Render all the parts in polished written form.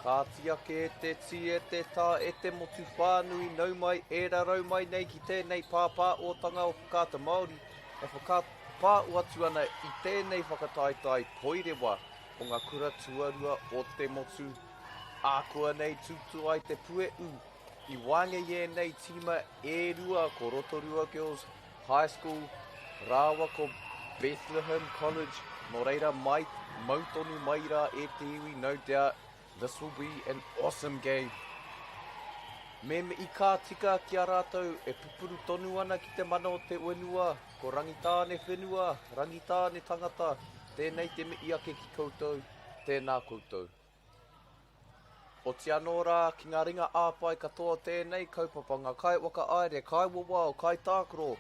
Kāti ake e te tī, e te tā, e te motu whānui, nau mai, e rarau mai nei ki tēnei pāpāotanga o Whakaata Māori e whakapāo atu ana i tēnei whakataetae poirewa o ngā kura tuarua o te motu. Ākuanei tūtū ai te pue'u i waenga i ēnei tīma e rua ko Rotorua Girls High School rāua ko Bethlehem College, nō reira mai, mau tonu mai rā e te iwi, no doubt this will be an awesome game. Me mihi ka tika ki a rātou e pupuru tonu ana ki te mana o te whenua, ko Rangitāne whenua, Rangitāne tangata, tēnei te mihi ake ki koutou, tēnā koutou. Oti anō rā ki ngā ringa āpai katoa o tēnei kaupapa, ngā kaiwhakahaere, kaiwawao, kaitākaro,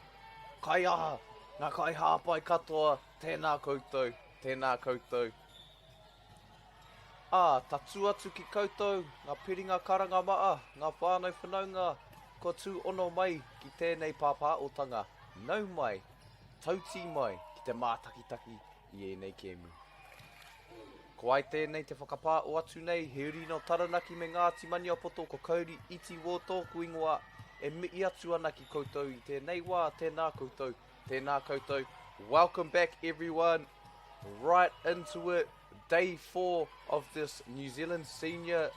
kaiaha, ngā kaihāpai katoa, tēnā koutou, tēnā koutou. Ā, tatū atu ki koutou, ngā piringa karanga maa, ngā whānau whanaunga, kua tū ono mai ki tēnei pāpāotanga, nau mai, tautī mai ki te mātakitaki i ēnei kēmu. Ko ai tēnei te whakapā o atu nei, he uri nō Taranaki me Ngāti Maniapoto ko Kauri Iti Wō tōku ingoa e mihi atu ana ki koutou i tēnei wā, tēnā koutou, tēnā koutou. Welcome back everyone, right into it, day 4 of this New Zealand Senior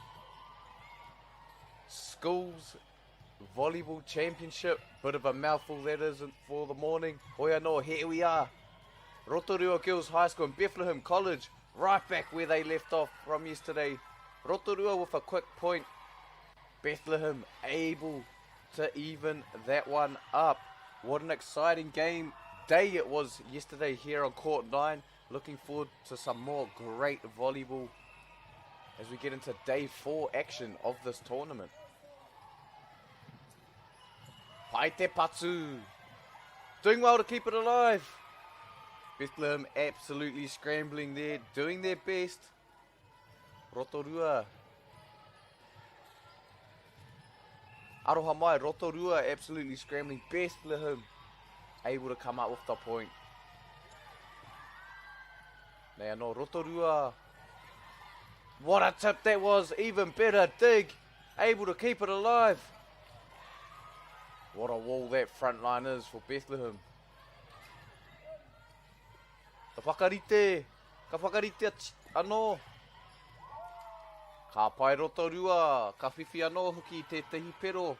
Schools Volleyball Championship. Bit of a mouthful that is for the morning. Hoi anō, here we are. Rotorua Girls High School and Bethlehem College, right back where they left off from yesterday. Rotorua with a quick point. Bethlehem able to even that one up. What an exciting game day it was yesterday here on Court 9. Looking forward to some more great volleyball as we get into day 4 action of this tournament. Pai te patu. Doing well to keep it alive. Bethlehem absolutely scrambling there, doing their best. Rotorua. Aroha mai, Rotorua absolutely scrambling. Bethlehem able to come up with the point. Nei anō, Rotorua. What a tip that was. Even better dig. Able to keep it alive. What a wall that front line is for Bethlehem. Ka whakarite, ka whakarite anō. Ka pai Rotorua, ka whiwhi anō hoki i tētahi pero.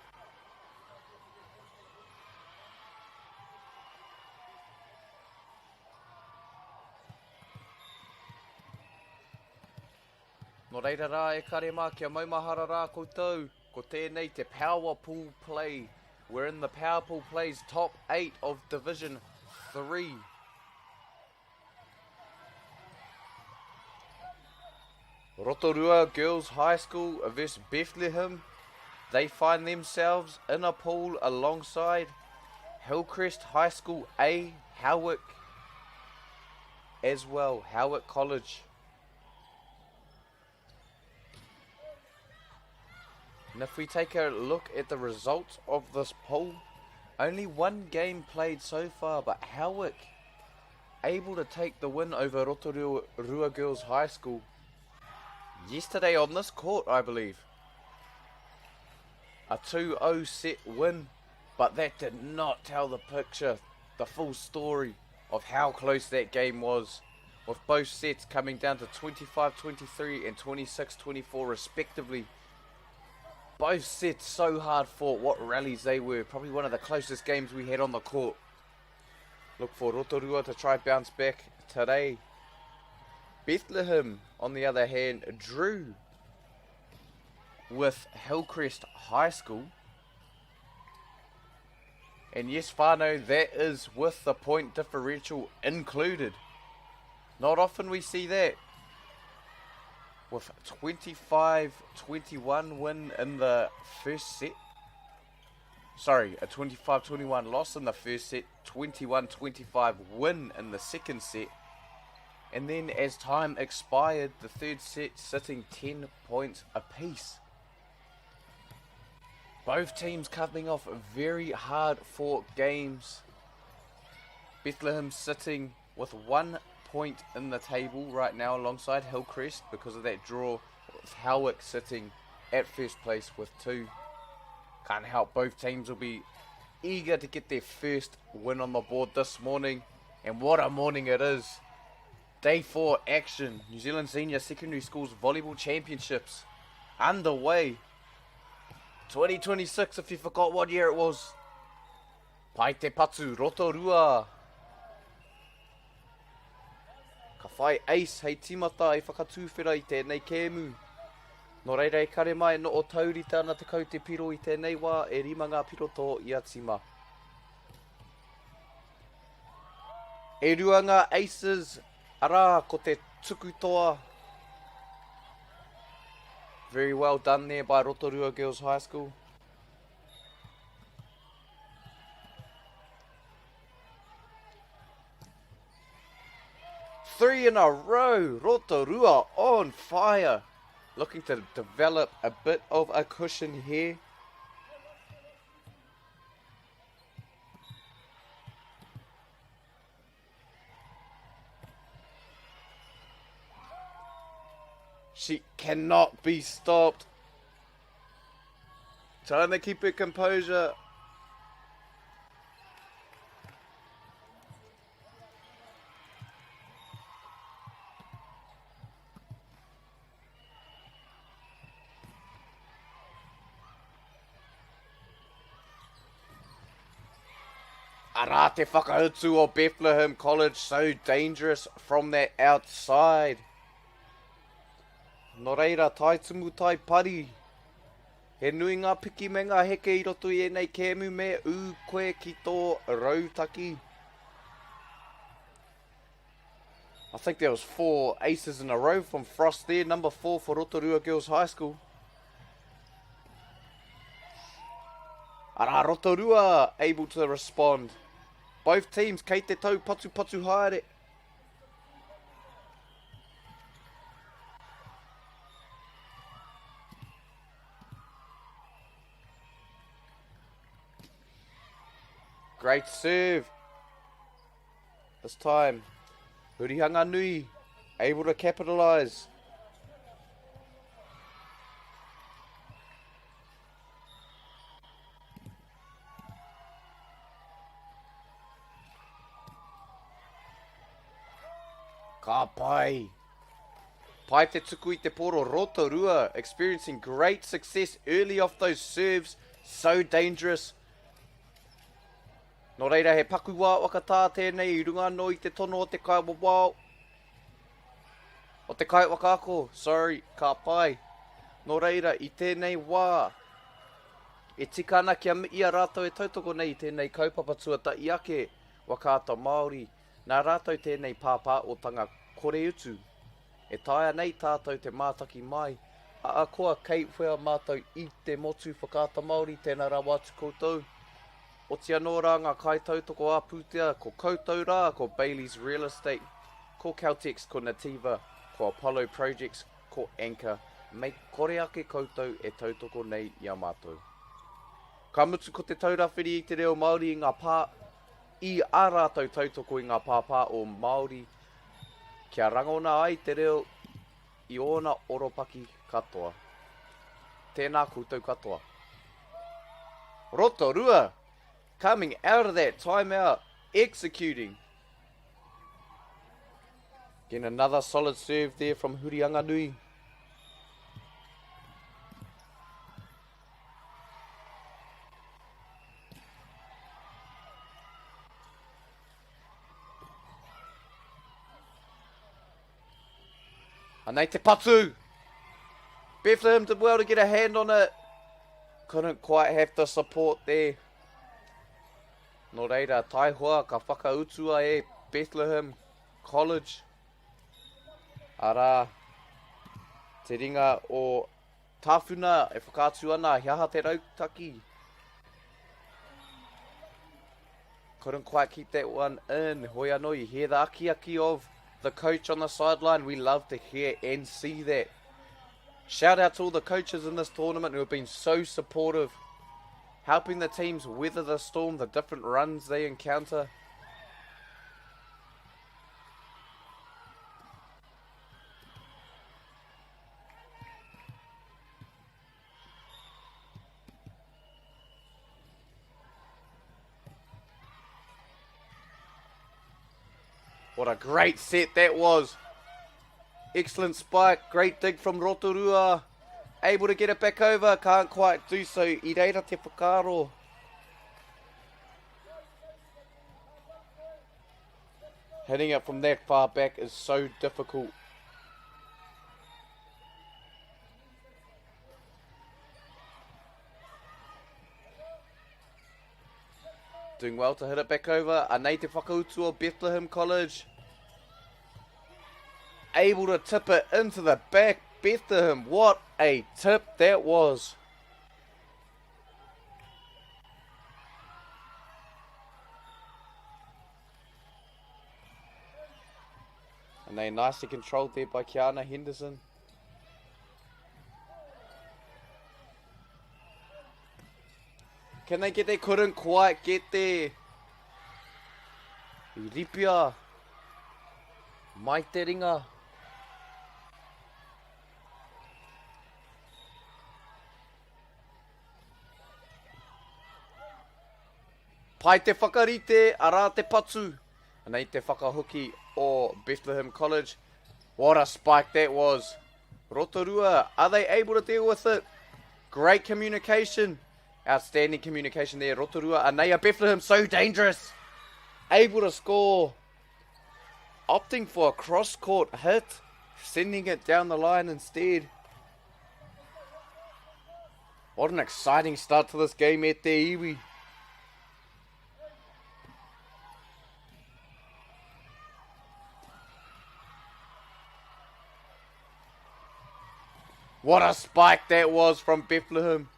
Nō reira rā e kare mā kia maumahara rā koutou, ko tēnei te Power Pool Play. We're in the Power Pool Plays top 8 of Division 3. Rotorua Girls High School versus Bethlehem. They find themselves in a pool alongside Hillcrest High School A, Howick, as well, Howick College. And if we take a look at the results of this pool, only one game played so far, but Howick able to take the win over Rotorua Girls High School yesterday on this court, I believe. A 2-0 set win, but that did not tell the picture, the full story of how close that game was, with both sets coming down to 25-23 and 26-24 respectively. Both sets so hard fought, what rallies they were. Probably one of the closest games we had on the court. Look for Rotorua to try bounce back today. Bethlehem, on the other hand, drew with Hillcrest High School. And yes, whānau, that is with the point differential included. Not often we see that. With 25-21 win in the first set. Sorry, a 25-21 loss in the first set, 21-25 win in the second set. And then as time expired, the third set sitting 10 points apiece. Both teams coming off very hard fought games. Bethlehem sitting with 1 point in the table right now alongside Hillcrest because of that draw. with Howick sitting at first place with two. Can't help both teams will be eager to get their first win on the board this morning. And what a morning it is. Day 4 action, New Zealand Senior Secondary Schools Volleyball Championships underway. 2026 if you forgot what year it was. Pai te patu, Rotorua. Ka whai ace hei tīmata i whakatūwhera i tēnei kēmu. Nō reira e kare mai no o taurite ana te kaute piro i tēnei wā e rima ngā piro tō ia tīma. E rua ngā aces, arā ko te tuku toa. Very well done there by Rotorua Girls High School. Three in a row, Rotorua on fire. Looking to develop a bit of a cushion here. She cannot be stopped. Trying to keep her composure. Arā te whakautu o Bethlehem College, so dangerous from that outside. Nō reira, tai tumu tai pari. He nui ngā piki me ngā heke i roto i ēnei kēmu me ū koe ki tō rautaki. I think there was four aces in a row from Frost there, number four for Rotorua Girls High School. Arā, Rotorua able to respond. Both teams kei te tau patu patu haere. Great serve. This time, Hurihanganui able to capitalise. Ka pai. Pai te tuku i te poro Rotorua, experiencing great success early off those serves, so dangerous. Nō reira, he paku wā whakatā tēnei i runga anō i te tono o te kaiwawao, o te kaiwhakaako, sorry, ka pai. Nō reira, i tēnei wā, e tika ana kia miia rātou e tautoko nei i tēnei kaupapa tuatahi ake, Whakaata Māori, nā rātou tēnei pāpāotanga kore utu. E taea nei tātou te mātaki mai, ahakoa kei whea mātou i te motu Whakaata Māori, tēnā rawa atu koutou. Oti anō rā ngā kaitautoko ā-pūtea, ko koutou rā, ko Bayleys Real Estate, ko Caltex, ko Nativa, ko Apollo Projects, ko Anchor, mei kore ake koutou e tautoko nei i a mātou. Ka mutu ko Te Taura Whiri i te Reo Māori i ngā pā, i ā rātou tautoko i ngā pāpā o Māori kia rangona ai te reo i ōna oropaki katoa. Tēnā koutou katoa. Rotorua coming out of that timeout, executing. Again, another solid serve there from Hurianganui. Anei te patu! Bethlehem did well to get a hand on it. Couldn't quite have the support there. Nō reira, taihoa ka whakautua e Bethlehem College. Arā, te ringa o Tāwhuna e whakaatu ana he aha te rautaki. Couldn't quite keep that one in. Hoi anō, you hear the akiaki of the coach on the sideline. We love to hear and see that. Shout out to all the coaches in this tournament who have been so supportive, helping the teams weather the storm, the different runs they encounter. What a great set that was. Excellent spike, great dig from Rotorua. Able to get it back over, can't quite do so. I reira te whakaaro. Hitting it from that far back is so difficult. Doing well to hit it back over. Anei te whakautu o Bethlehem College. Able to tip it into the back. Bethlehem, what a tip that was. And they nicely controlled there by Kiana Henderson. Can they get there? Couldn't quite get there. I ripia. Mai te ringa. Pai te whakarite, arā te patu. Anei te whakahoki o Bethlehem College. What a spike that was. Rotorua, are they able to deal with it? Great communication. Outstanding communication there. Rotorua, Anea Bethlehem, so dangerous. Able to score. Opting for a cross-court hit. Sending it down the line instead. What an exciting start to this game at te iwi. What a spike that was from Bethlehem.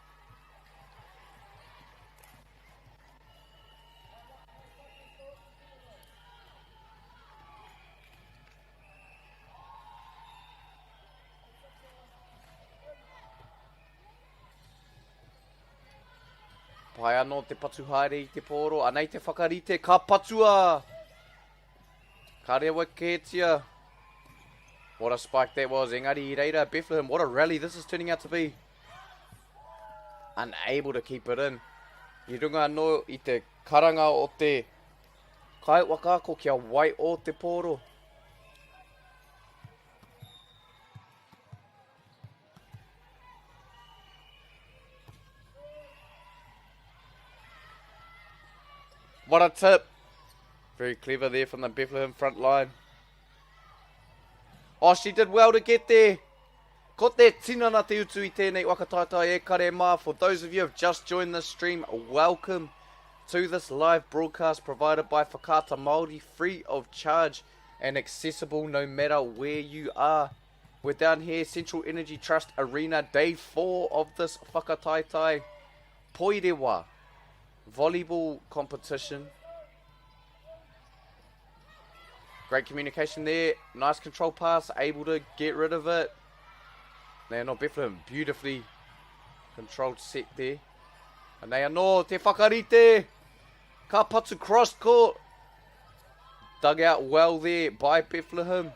Pai anō te patu haere i te pōro. Anei te whakarite, ka patua! Ka rewa kētia. What a spike that was. Engari i reira, Bethlehem, what a rally this is turning out to be. Unable to keep it in. I runga anō i te karanga o te kaiwhakaako kia wai o te pōro. What a tip. Very clever there from the Bethlehem front line. Oh, she did well to get there. Ko te tinana te utu i tēnei waka taetae e kare mā. For those of you who have just joined the stream, welcome to this live broadcast provided by Whakaata Māori, free of charge and accessible no matter where you are. We're down here, Central Energy Trust Arena, day four of this whakataetae Poirewa volleyball competition. Great communication there. Nice control pass, able to get rid of it. They are not Bethlehem. Beautifully controlled set there. And they are no te whakarite. Ka patu cross court. Dug out well there by Bethlehem.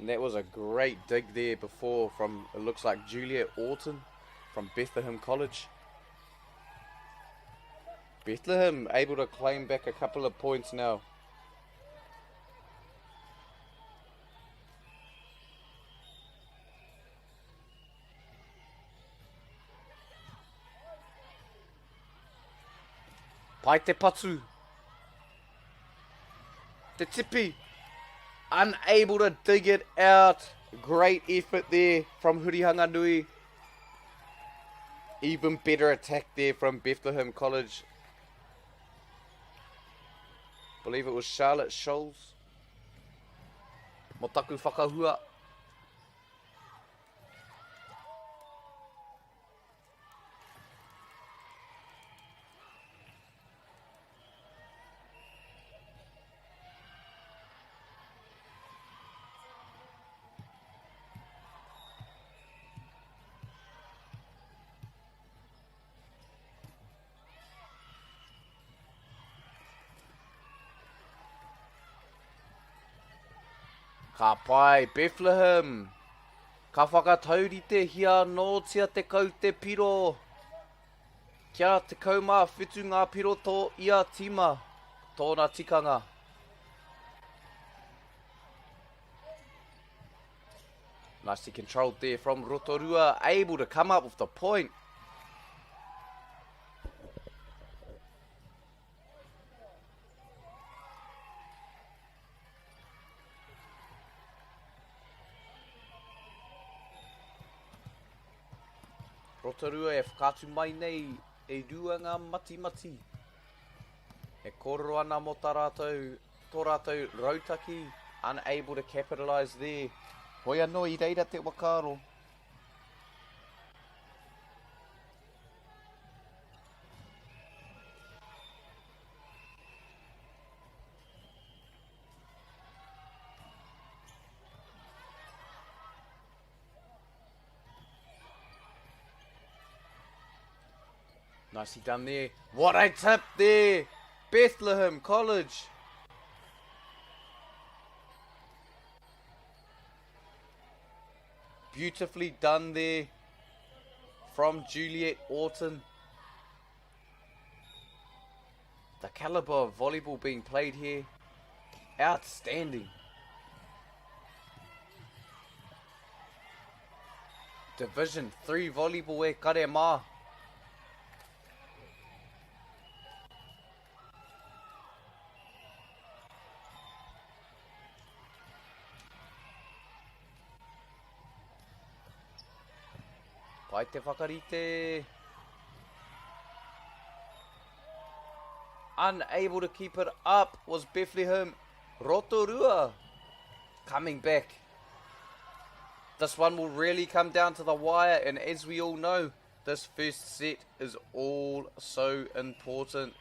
And that was a great dig there before from, it looks like, Julia Orton from Bethlehem College. Bethlehem able to claim back a couple of points now. Pai te patu. Te tipi. Unable to dig it out. Great effort there from Hurihanganui. Even better attack there from Bethlehem College. Believe it was Charlotte Scholes. Mo taku whakahua. Ka pai Bethlehem. Ka whakatauritehia anōtia te kaute piro. Kia 17 ngā piro tō ia tīma, tōna tikanga. Nicely controlled there from Rotorua, able to come up with the point. Rotorua e whakaatu mai nei e rua ngā matimati. E kōrero ana mō tā rātou, tō rātou rautaki, unable to capitalise there. Hoi anō i reira te whakaaro. Nicely done there. What a tip there! Bethlehem College. Beautifully done there from Juliet Orton. The caliber of volleyball being played here, outstanding. Division 3 volleyball e kare mā. Pai te whakarite. Unable to keep it up was Bethlehem Rotorua. Coming back. This one will really come down to the wire, and as we all know, this first set is all so important.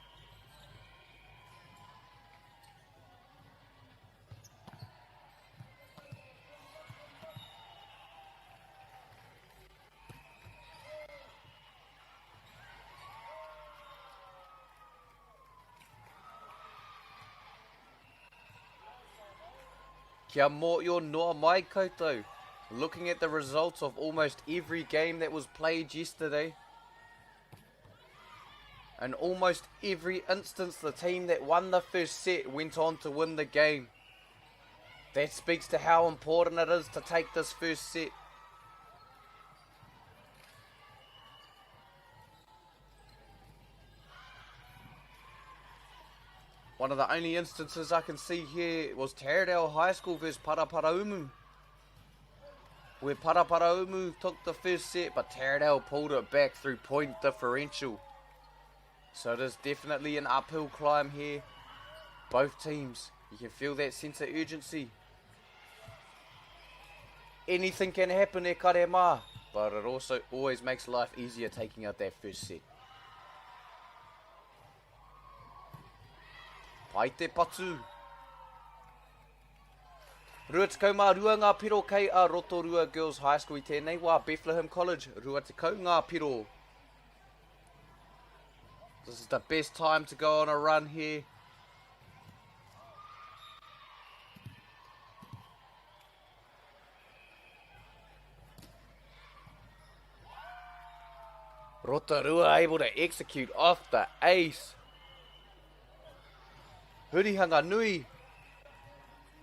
Kia mōhio noa mai koutou. Looking at the results of almost every game that was played yesterday, in almost every instance, the team that won the first set went on to win the game. That speaks to how important it is to take this first set. One of the only instances I can see here was Taradale High School versus Paraparaumu, where Paraparaumu took the first set, but Taradale pulled it back through point differential. So it is definitely an uphill climb here. Both teams, you can feel that sense of urgency. Anything can happen e kare mā, but it also always makes life easier taking out that first set. Pai te patu. 22 ngā piro kei a Rotorua Girls High School i tēnei wā, Bethlehem College, 20 ngā piro. This is the best time to go on a run here. Rotorua able to execute off the ace. Hurihanga nui.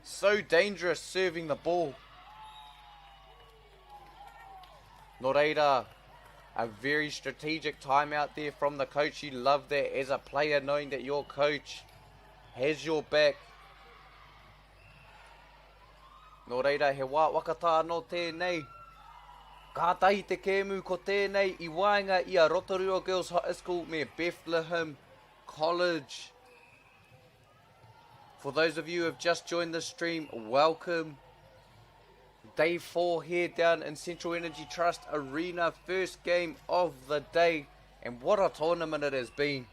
So dangerous serving the ball. Nō reira, a very strategic timeout there from the coach. You love that as a player, knowing that your coach has your back. Nō reira, he wā wakatā anō tēnei. Kātahi te kēmu ko tēnei i waenga i a Rotorua Girls High School me Bethlehem College. For those of you who have just joined the stream, welcome. Day 4 here down in Central Energy Trust Arena, first game of the day. And what a tournament it has been.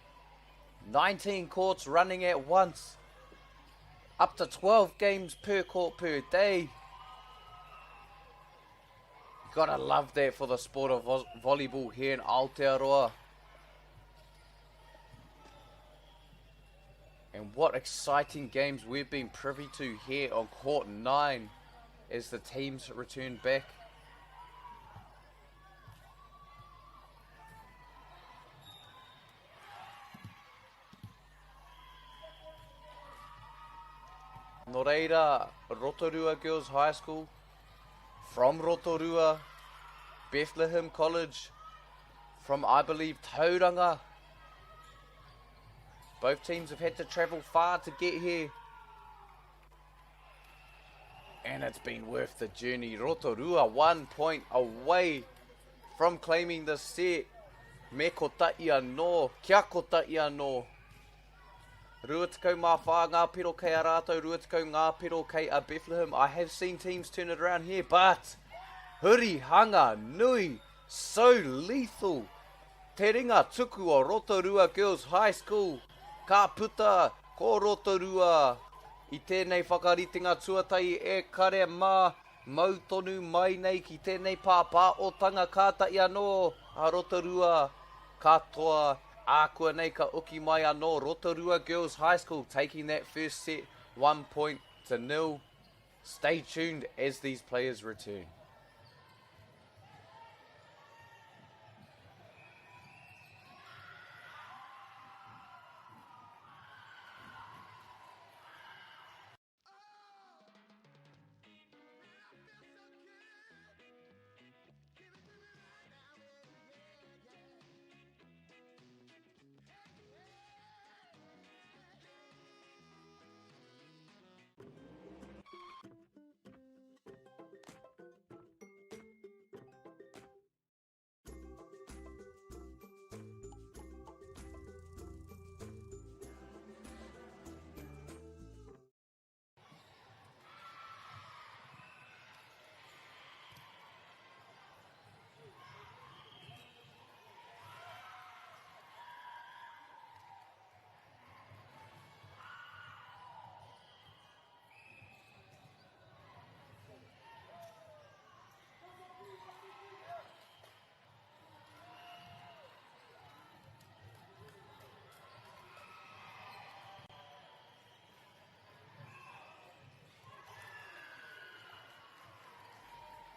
19 courts running at once. Up to 12 games per court per day. You gotta love that for the sport of vo volleyball here in Aotearoa. And what exciting games we've been privy to here on court 9. As the teams return back. Nō reira, Rotorua Girls High School, from Rotorua, Bethlehem College, from I believe Tauranga. Both teams have had to travel far to get here. And it's been worth the journey. Rotorua one point away from claiming the set. Me kotahi anō, kia kotahi anō. 24 ngā piro kei a rātou, 20 ngā piro kei a Bethlehem. I have seen teams turn it around here, but hurihanga nui, so lethal. Te ringa tuku o Rotorua Girls High School, ka puta ko Rotorua i tēnei whakaritenga tuatahi e kare mā mau tonu mai nei ki tēnei pāpāotanga kātahi anō a Rotorua katoa ākuanei ka oki mai anō Rotorua Girls High School taking that first set 1 point to nil. Stay tuned as these players return.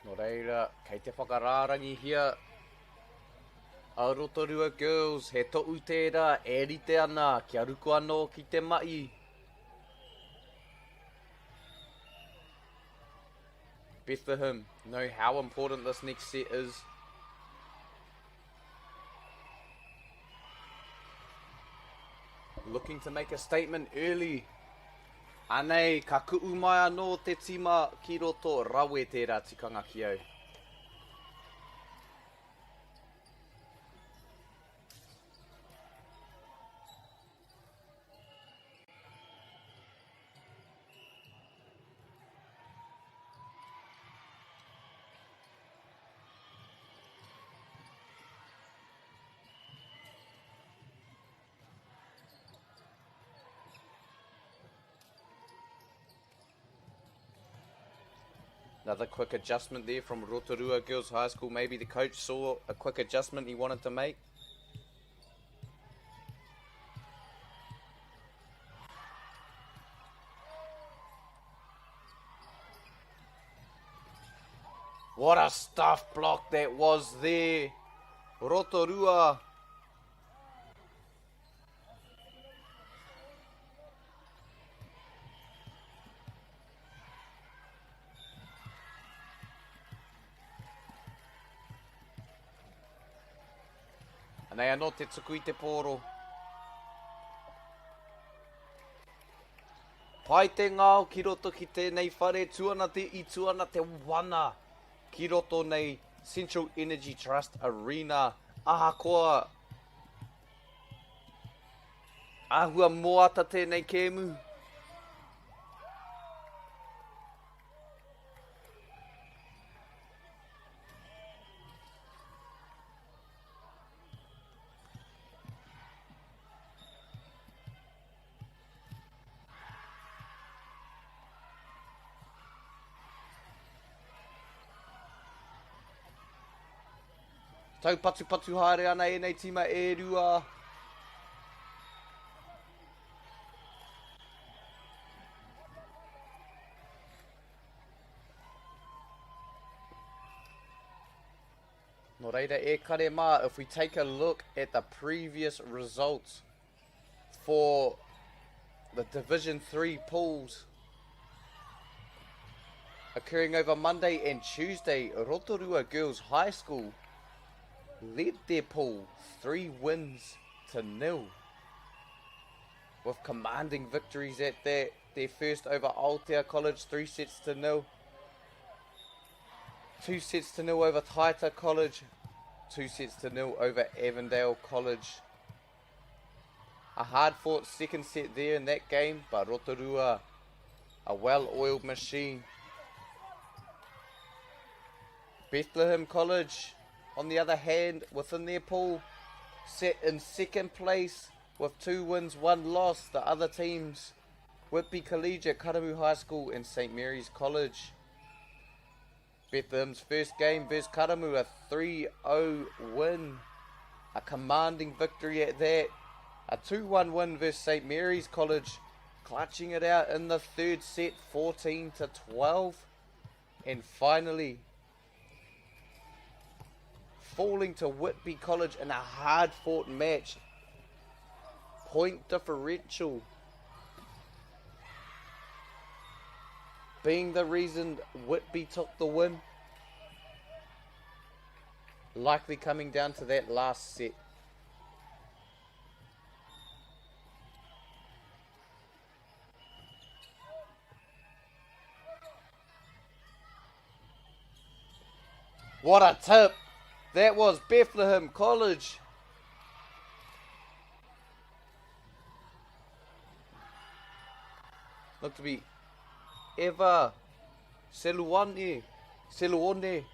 Nō reira, kei te whakarārangihia a Rotorua Girls, he toʻu tērā e rite ana kia ruku anō ki te maʻi. Bethlehem know how important this next set is. Looking to make a statement early. Anei, ka kuʻu mai anō te tima ki roto, rawe tērā tikanga ki au. Another quick adjustment there from Rotorua Girls High School. Maybe the coach saw a quick adjustment he wanted to make. What a stuff block that was there. Rotorua. Anei anō te tuku i te pōro. Pai te ngao ki roto ki tēnei whare, tu ana te i, tu ana te wana ki roto nei Central Energy Trust Arena. Ahakoa āhua moata tēnei kēmu. Taupatupatu haere ana ēnei tīma e rua. Nō reira e kare mā, if we take a look at the previous results for the Division 3 pools occurring over Monday and Tuesday, Rotorua Girls High School led their pool three wins to nil with commanding victories at that. Their first over Aotea College, three sets to nil. Two sets to nil over Taita College, two sets to nil over Avondale College. A hard fought second set there in that game, but Rotorua, a well oiled machine. Bethlehem College, on the other hand, within their pool, set in second place with two wins, one loss. The other teams, Whitby Collegiate, Karamu High School, and St Mary's College. Bethlehem's first game versus Karamu, a 3 0 win. A commanding victory at that. A 2 1 win versus St Mary's College, clutching it out in the third set, 14 to 12. And finally, falling to Whitby College in a hard fought match. Point differential being the reason Whitby took the win. Likely coming down to that last set. What a tip! That was Bethlehem College. Look to be Eva Seluane. Seluone.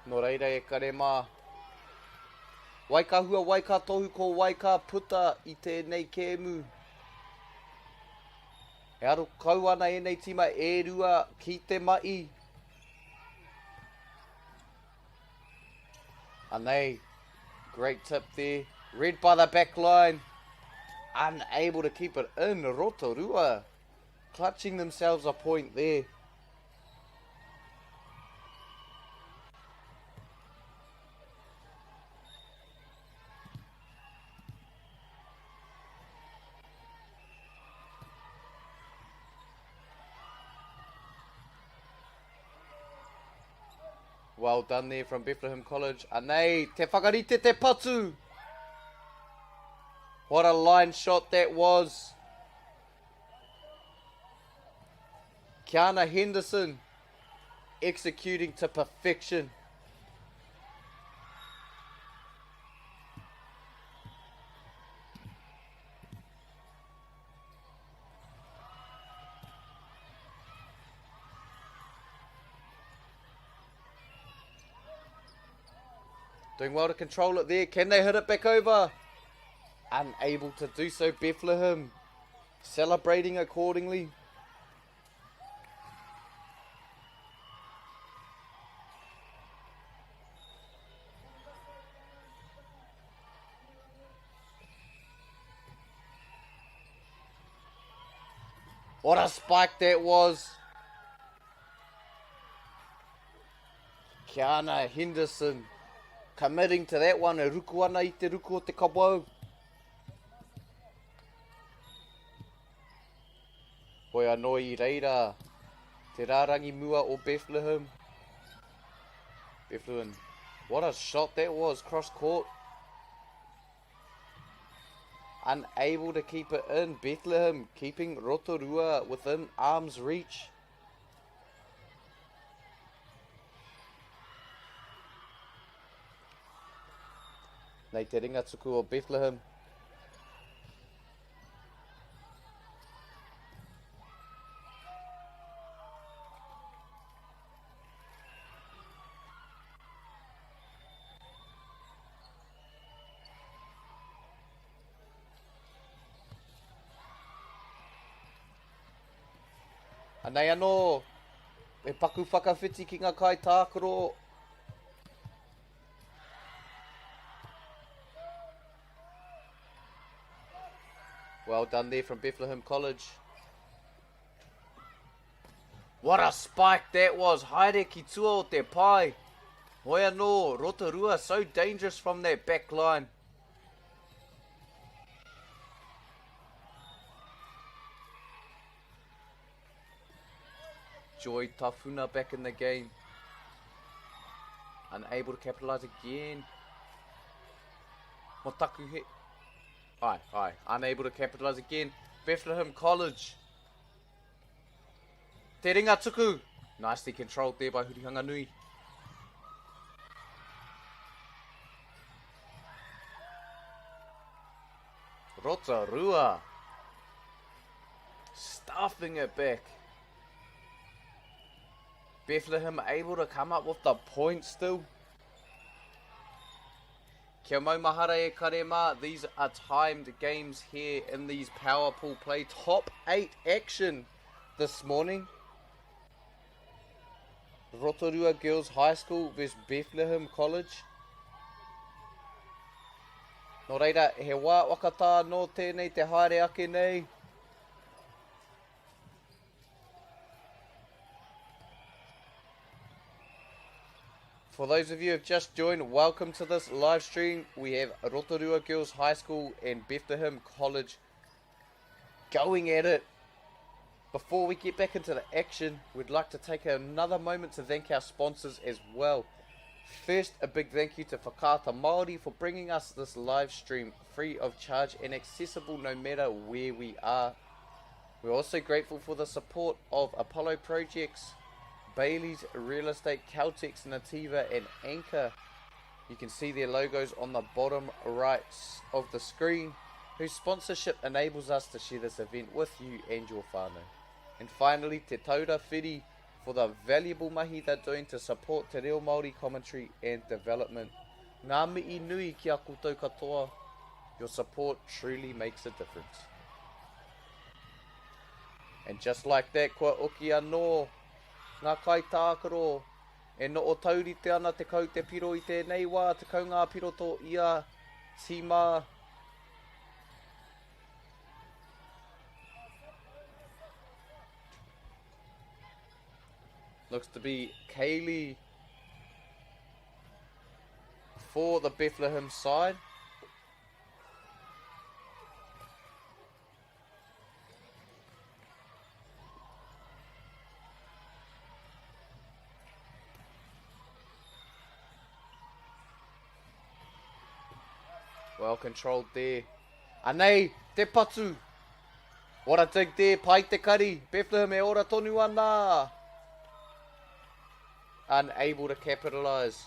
Nō reira e kare mā. Wai ka hua, wai ka tohu, ko wai ka puta i tēnei kēmu. E aro kau ana ēnei tīma e rua ki te ma'i. Anei, great tip there. Read by the back line. Unable to keep it in. Rotorua clutching themselves a point there. Well done there from Bethlehem College. Anei, te whakarite te patu. What a line shot that was. Kiana Henderson executing to perfection. Doing well to control it there. Can they hit it back over? Unable to do so, Bethlehem. Celebrating accordingly. What a spike that was. Kiana Henderson committing to that one. E ruku ana i te ruku o te kawau. Hoi anō i reira te rārangi mua o Bethlehem. Bethlehem. What a shot that was, cross court. Unable to keep it in. Bethlehem keeping Rotorua within arm's reach. Nei te ringa tuku o Bethlehem. Anei anō, he paku whakawhiti ki ngā kaitākaro. Well done there from Bethlehem College. What a spike that was. Haere ki tua o te pae. Hoi anō, Rotorua so dangerous from that back line. Joy Tafuna back in the game. Unable to capitalise again. Motaku hit. Aye, aye. Unable to capitalise again. Bethlehem College. Te ringa tuku. Nicely controlled there by Hurihanganui. Rotorua. Stuffing it back. Bethlehem able to come up with the point still. Kia maumahara e kare mā, these are timed games here in these power pool play. Top 8 action this morning. Rotorua Girls High School versus Bethlehem College. Nō reira, he wā wakatā nō tēnei te haere ake nei. For those of you who have just joined, welcome to this live stream. We have Rotorua Girls High School and Bethlehem College going at it. Before we get back into the action, we'd like to take another moment to thank our sponsors as well. First, a big thank you to Whakaata Māori for bringing us this live stream free of charge and accessible no matter where we are. We're also grateful for the support of Apollo Projects, Bailey's Real Estate, Caltex, Nativa, and Anchor. You can see their logos on the bottom right of the screen, whose sponsorship enables us to share this event with you and your whānau. And finally, Te Taura Whiri for the valuable mahi they're doing to support te reo Māori commentary and development. Ngā mihi nui ki a koutou katoa. Your support truly makes a difference. And just like that, kua oki anō ngā kaitākaro e noho taurite ana te kaute piro i tēnei wā, 10 ngā piro tō ia tīma. Looks to be Kaylee for the Bethlehem side. Well controlled there. Anei, te patu. What a dig there, pai te kari. Bethlehem e ora tonu ana. Unable to capitalise.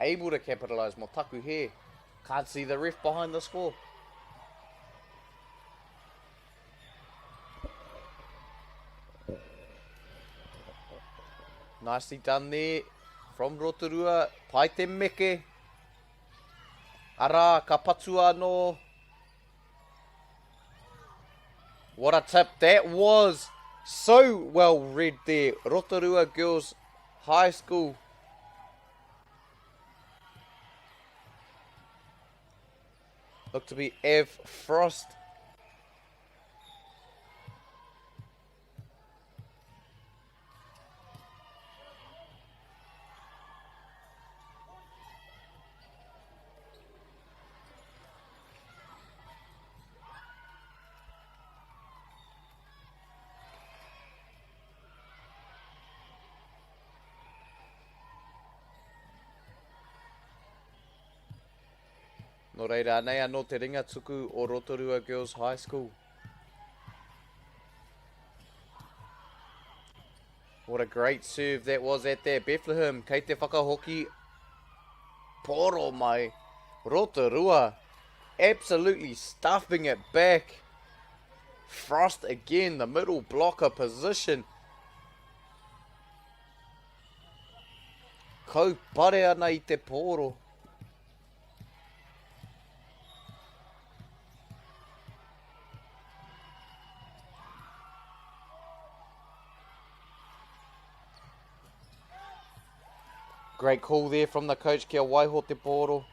Able to capitalise mo taku he. Can't see the ref behind the score. Nicely done there from Rotorua. Pai te meke. Arā, ka patua anō. What a tip that was. So well read there. Rotorua Girls High School. Look to be Ev Frost. Nō reira, anei anō te ringa tuku o Rotorua Girls High School. What a great serve that was at there. Bethlehem, kei te whakahoki poro mai. Rotorua absolutely stuffing it back. Frost again, the middle blocker position. Kaupare ana i te pōro. Great call there from the coach kia waiho te pōro.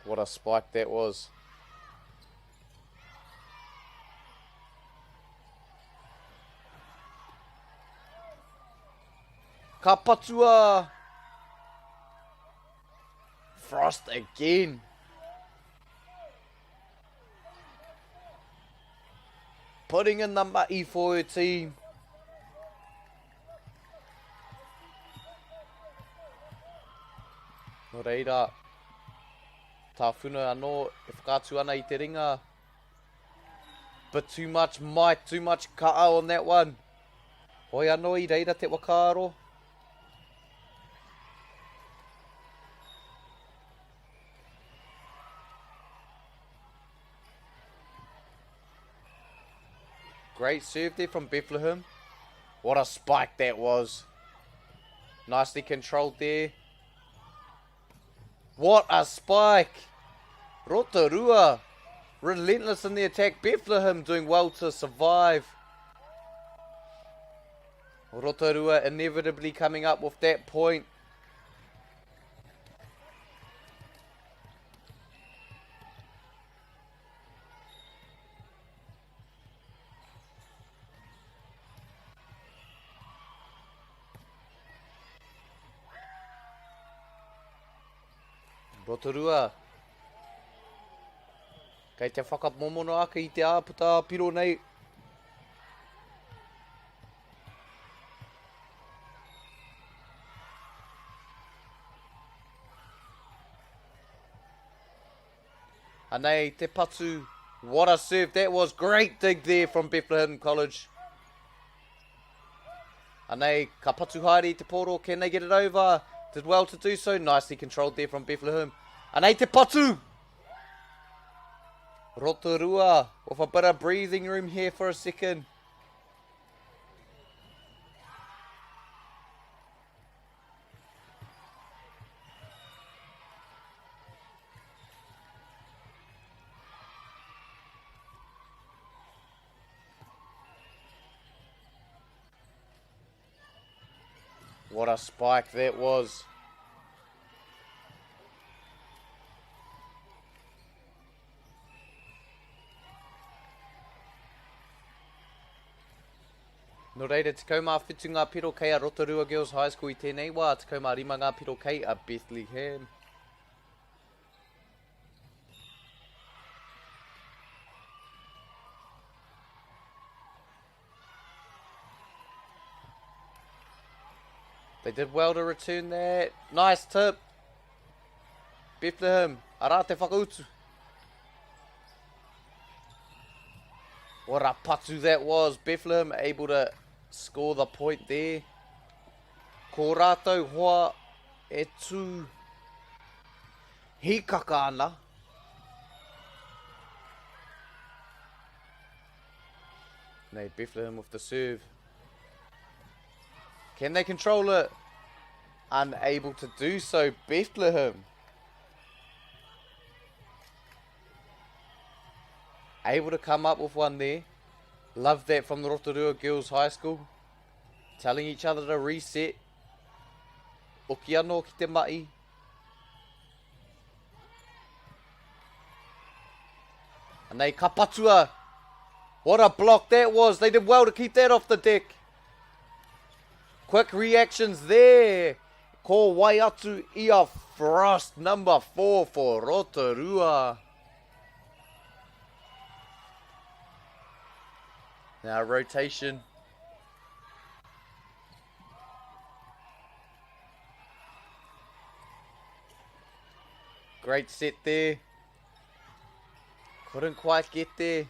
What a spike that was. Ka patua! Frost again. Putting in the mahi for her team. Nō reira, tāwhuna anō e whakaatu ana i te ringa. But too much might, too much ka'a on that one. Hoi anō i reira te whakaaro. Great serve there from Bethlehem. What a spike that was. Nicely controlled there. What a spike. Rotorua. Relentless in the attack. Bethlehem doing well to survive. Rotorua inevitably coming up with that point. Rotorua. Kei te whakamomono ake i te āputa piro nei. Anei te patu. What a serve that was. Great dig there from Bethlehem College. Anei, ka patu haere i te poro. Can they get it over? Did well to do so. Nicely controlled there from Bethlehem. Anei te patu! Rotorua with a bit of breathing room here for a second. What a spike that was. Nō reira, 17 ngā piro kei a Rotorua Girls High School i tēnei wā, 15 ngā piro kei a Bethlehem. They did well to return that. Nice tip. Bethlehem, arā te whakautu. What a patu that was. Bethlehem able to score the point there. Ko rātou hoa e tū hīkaka ana. Nei, Bethlehem with the serve. Can they control it? Unable to do so, Bethlehem. Able to come up with one there. Love that from the Rotorua Girls High School. Telling each other to reset. Oki anō ki te mahi. Anei ka patua. What a block that was. They did well to keep that off the deck. Quick reactions there. Ko wai atu i a Frost, number 4 for Rotorua. Now rotation. Great set there. Couldn't quite get there.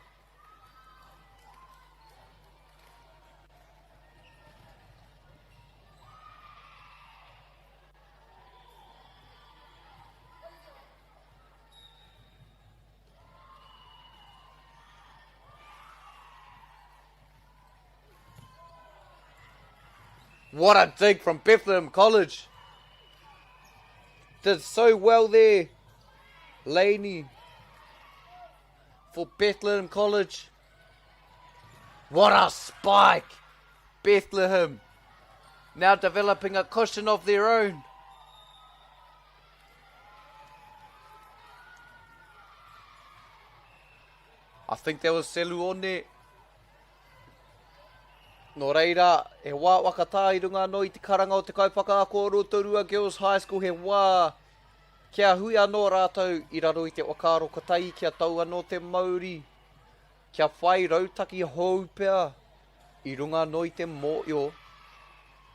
What a dig from Bethlehem College. Did so well there, Laney, for Bethlehem College. What a spike! Bethlehem now developing a cushion of their own. I think that was Seluone. Nō reira, he wā whakatā i runga anō i te karanga o te kaiwhakaako o Rotorua Girls High School, he wā kia hui anō rātou i raro i te whakaaro kotahi kia tau anō te mauri, kia whai rautaki hou pea i runga anō i te mōio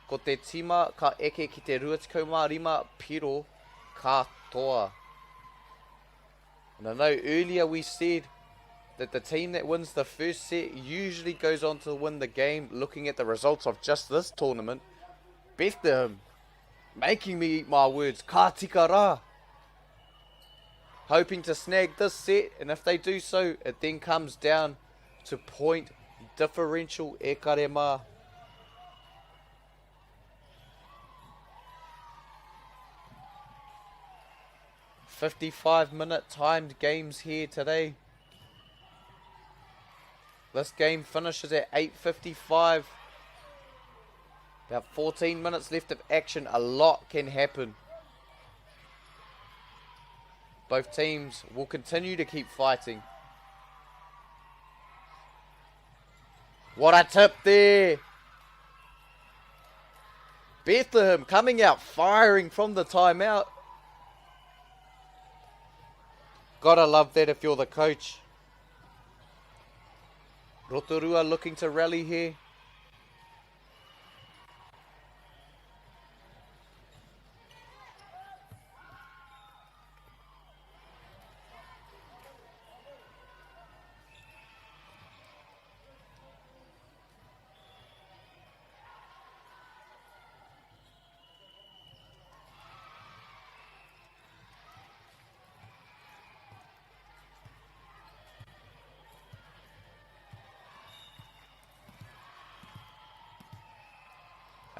ko te tīma ka eke ki te 25 piro ka toa. And I know earlier we said that the team that wins the first set usually goes on to win the game. Looking at the results of just this tournament, Bethlehem making me eat my words. Ka tika rā. Hoping to snag this set, and if they do so, it then comes down to point differential e kare mā. 55 minute timed games here today. This game finishes at 8.55. About 14 minutes left of action. A lot can happen. Both teams will continue to keep fighting. What a tip there! Bethlehem coming out firing from the timeout. Gotta love that if you're the coach. Rotorua looking to rally here.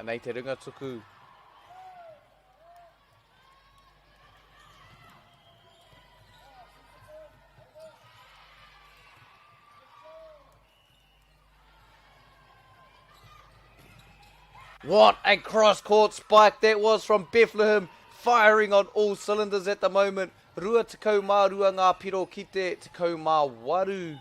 Anei te runga tuku. What a cross-court spike that was from Bethlehem, firing on all cylinders at the moment. 22 ngā piro ki te 18.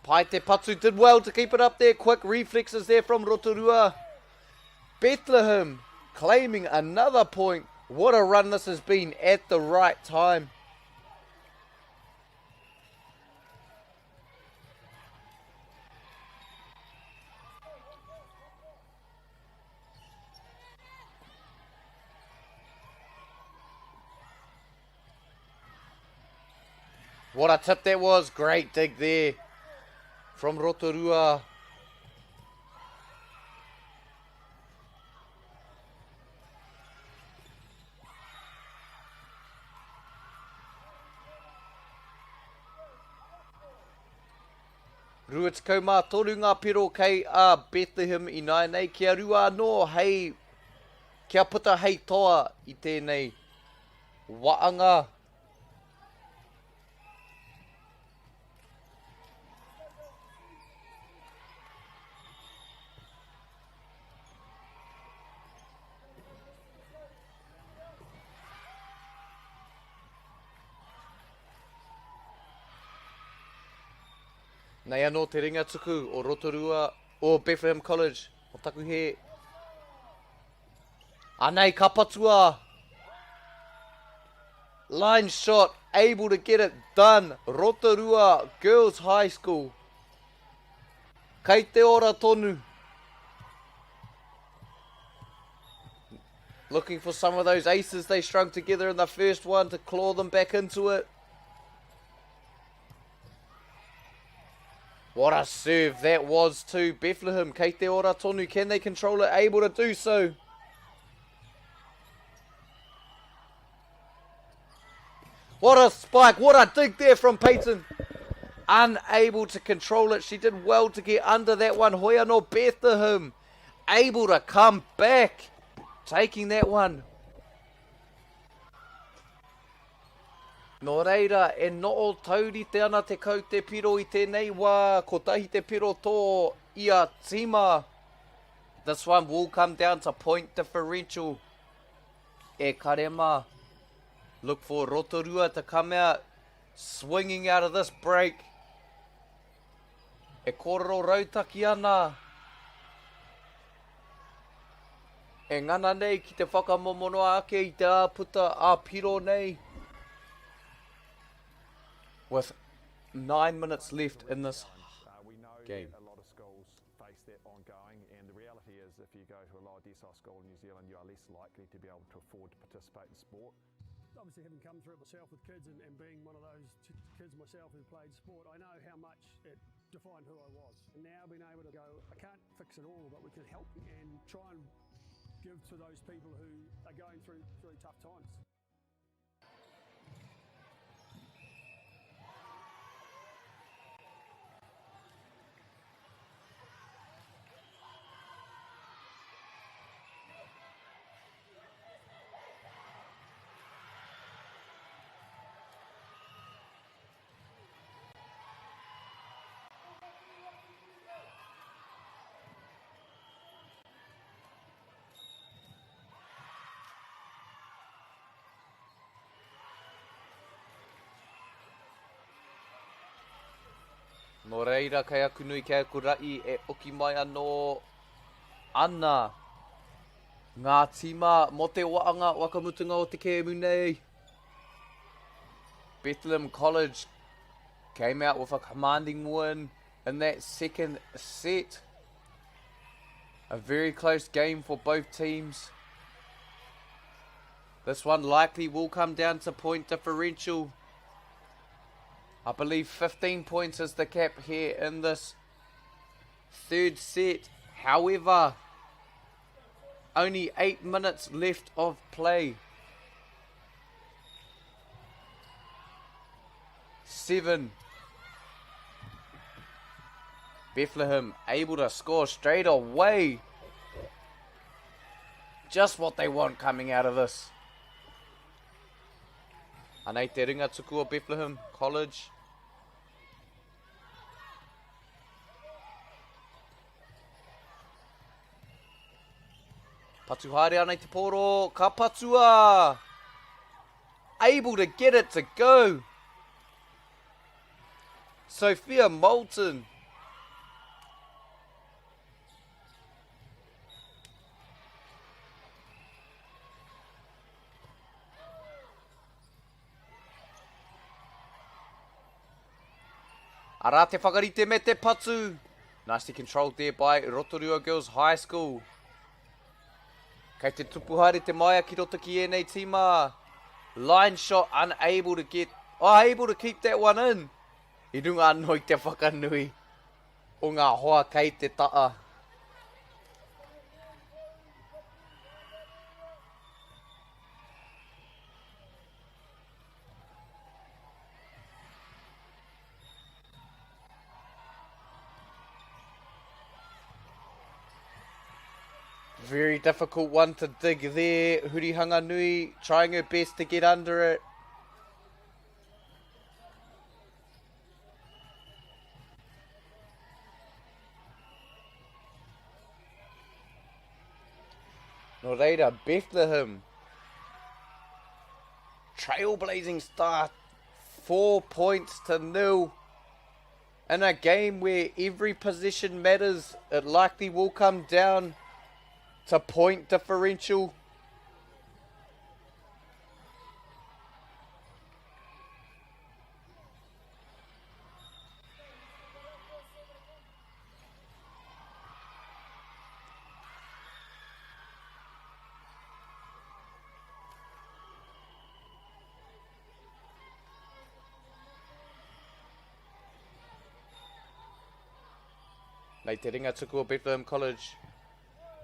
Pai Te Patu did well to keep it up there. Quick reflexes there from Rotorua. Bethlehem claiming another point. What a run this has been at the right time. What a tip that was. Great dig there from Rotorua. 23 ngā piro kei a Bethlehem ināianei, kia rua anō hei, kia puta hei toa i tēnei waanga. Nei anō te ringa tuku o Rotorua, o Bethlehem College, o taku hē. Anei ka patua. Line shot, able to get it done. Rotorua Girls High School. Kei te ora tonu. Looking for some of those aces they strung together in the first one to claw them back into it. What a serve that was to Bethlehem. Kei te ora tonu. Can they control it? Able to do so. What a spike. What a dig there from Peyton. Unable to control it. She did well to get under that one. Hoyano Bethlehem able to come back. Taking that one. Nō reira, e noho taurite ana te kaute piro i tēnei wā, kotahi te piro tō ia tīma. This one will come down to point differential. E kare mā, look for Rotorua to come out swinging out of this break. E kōrero rautaki ana. E ngana nei ki te whakamomonoa ake i te āputa ā-piro nei. With 9 minutes left in this game. A lot of schools face that ongoing, and the reality is if you go to a lower decile school in New Zealand, you are less likely to be able to afford to participate in sport. Obviously, having come through it myself with kids and being one of those kids myself who played sport, I know how much it defined who I was. And now being able to go, I can't fix it all, but we can help and try and give to those people who are going through tough times. Nō reira, kei aku nui, kei aku raʻi e oki mai anō ana ngā tīma mō te waanga wakamutunga o te kēmu nei. Bethlehem College came out with a commanding win in that second set. A very close game for both teams. This one likely will come down to point differential. I believe 15 points is the cap here in this third set. However, only 8 minutes left of play. 7. Bethlehem able to score straight away. Just what they want coming out of this. Anei te ringa tuku o Bethlehem College. Patu haere ana i te pōro, ka patua! Able to get it to go. Sophia Moulton. Arā te whakarite me te patu. Nicely controlled there by Rotorua Girls High School. Kei te tupu haere te maia ki roto ki ēnei tīma. Line shot unable to get, oh, able to keep that one in. I runga anō i te whakanui o ngā hoa kei te taa. Very difficult one to dig there. Hurihanganui trying her best to get under it. Nō reira, Bethlehem. Trailblazing start. 4 points to nil. In a game where every possession matters, it likely will come down to point differential. Nei te ringa tuku o Bethlehem College.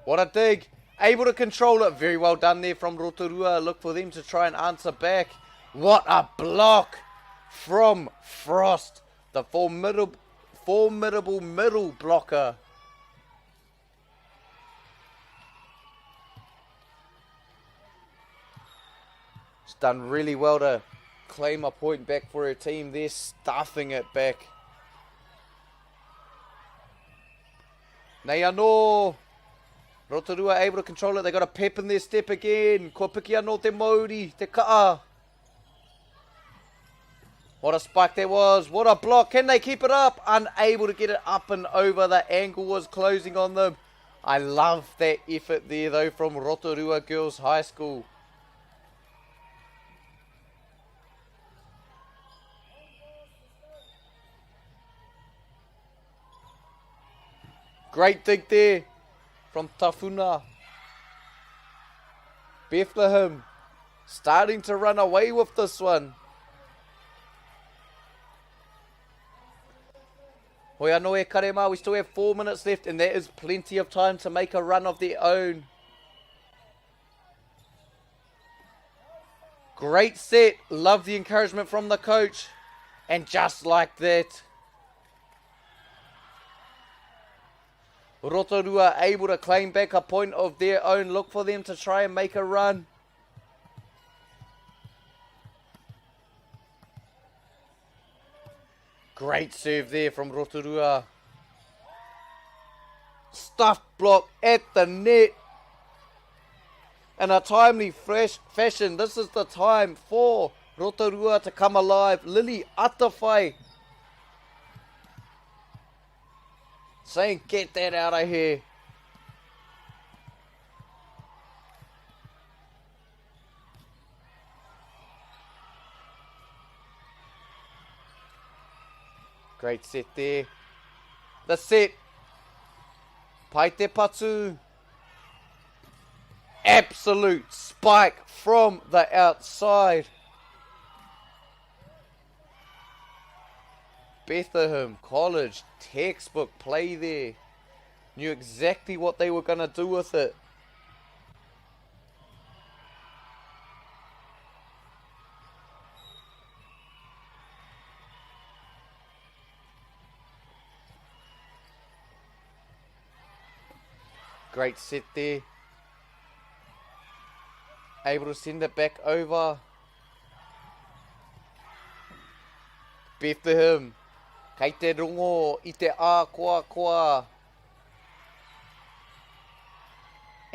What a dig! Able to control it. Very well done there from Rotorua. Look for them to try and answer back. What a block from Frost. The formidable, formidable middle blocker. She's done really well to claim a point back for her team. They're stuffing it back. Nei anō. Rotorua able to control it. They got a pep in their step again. Kua piki anō te mauri, te kaa. What a spike that was. What a block. Can they keep it up? Unable to get it up and over. The angle was closing on them. I love that effort there, though, from Rotorua Girls High School. Great dig there from Tafuna. Bethlehem starting to run away with this one. Hoi anō e kare mā, we still have four minutes left and that is plenty of time to make a run of their own. Great set. Love the encouragement from the coach. And just like that, Rotorua able to claim back a point of their own. Look for them to try and make a run. Great serve there from Rotorua. Stuff block at the net. In a timely fresh fashion, this is the time for Rotorua to come alive. Lily Atawhai saying, get that out of here. Great set there. The set. Pai te patu. Absolute spike from the outside. Bethlehem College textbook play there. Knew exactly what they were going to do with it. Great set there. Able to send it back over. Bethlehem. Kei te rongo i te ākoakoa.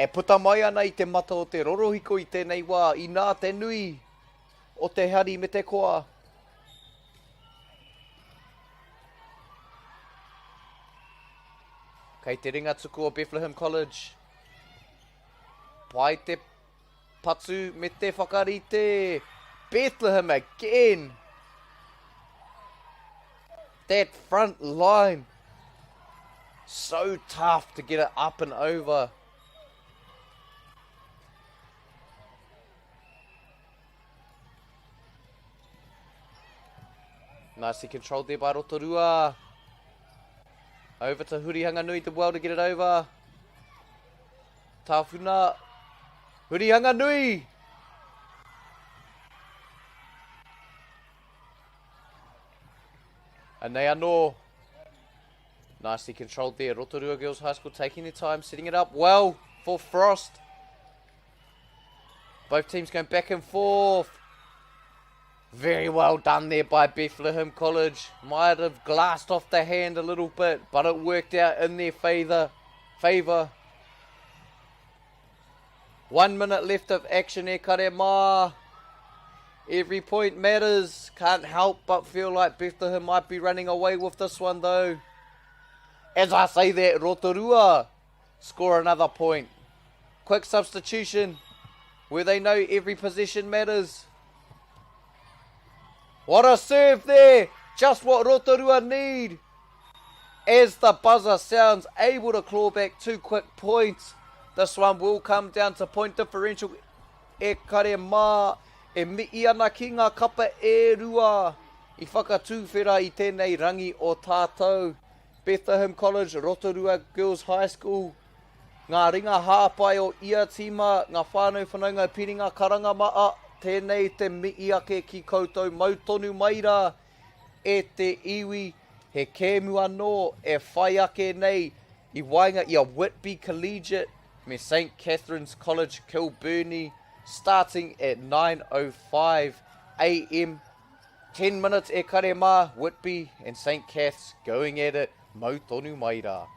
E puta mai ana i te mata o te rorohiko i tēnei wā, inā te nui o te hari me te koa. Kei te ringa tuku o Bethlehem College. Pai te patu me te whakarite. Bethlehem again. That front line. So tough to get it up and over. Nicely controlled there by Rotorua. Over to Hurihanganui, the well to get it over. Tāwhuna. Hurihanganui! And they are no. Nicely controlled there. Rotorua Girls High School taking their time, setting it up well for Frost. Both teams going back and forth. Very well done there by Bethlehem College. Might have glassed off the hand a little bit, but it worked out in their favour. Favour. One minute left of action e kare mā. Every point matters. Can't help but feel like Bethlehem might be running away with this one though. As I say that, Rotorua score another point. Quick substitution where they know every possession matters. What a serve there! Just what Rotorua need. As the buzzer sounds, able to claw back two quick points. This one will come down to point differential. E kare mā, e mihi ana ki ngā kapa e rua i whakatūwhera i tēnei rangi o tātou. Bethlehem College, Rotorua Girls High School, ngā ringa hāpai o ia tīma, ngā whānau whanaunga piringa karanga maa, tēnei te mihi ake ki koutou mau tonu mai rā e te iwi, he kēmu anō e whai ake nei i waenga i a Whitby Collegiate me St Catherine's College Kilbirnie, starting at 9:05 am. 10 minutes e kare mā, Whitby and St Caths going at it, mau tonu mai rā.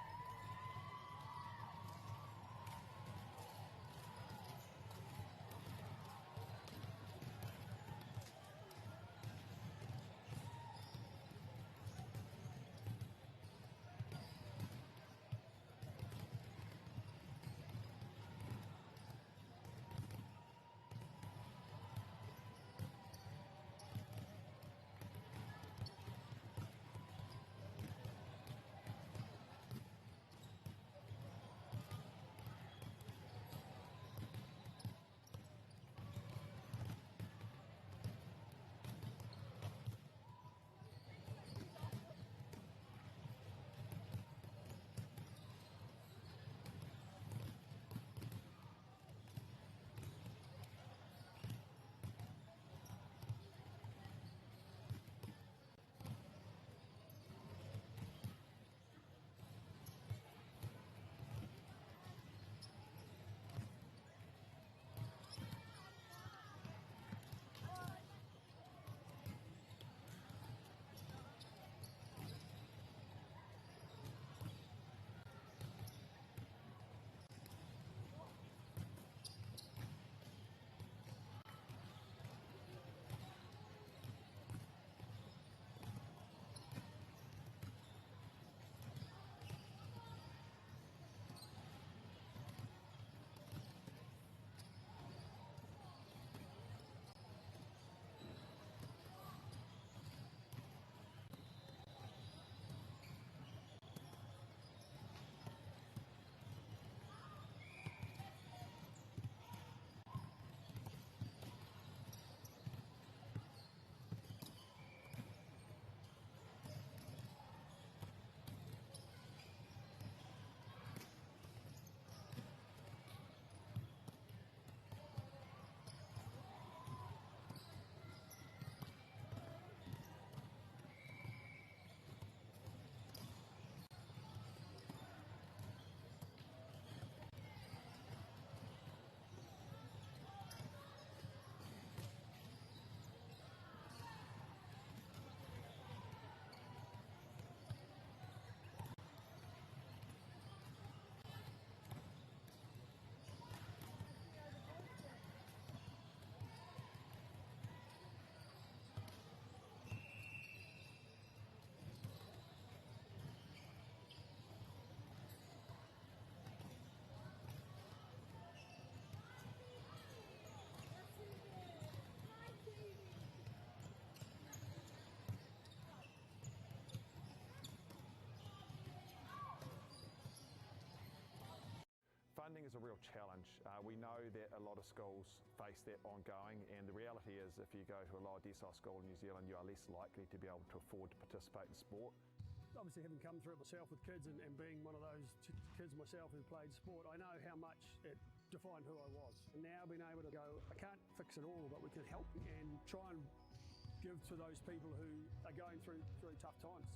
Funding is a real challenge. Uh, we know that a lot of schools face that ongoing, and the reality is if you go to a lower decile school in New Zealand, you are less likely to be able to afford to participate in sport. Obviously, having come through it myself with kids and, and being one of those kids myself who played sport, I know how much it defined who I was. And now being able to go, I can't fix it all, but we can help and try and give to those people who are going through, through tough times.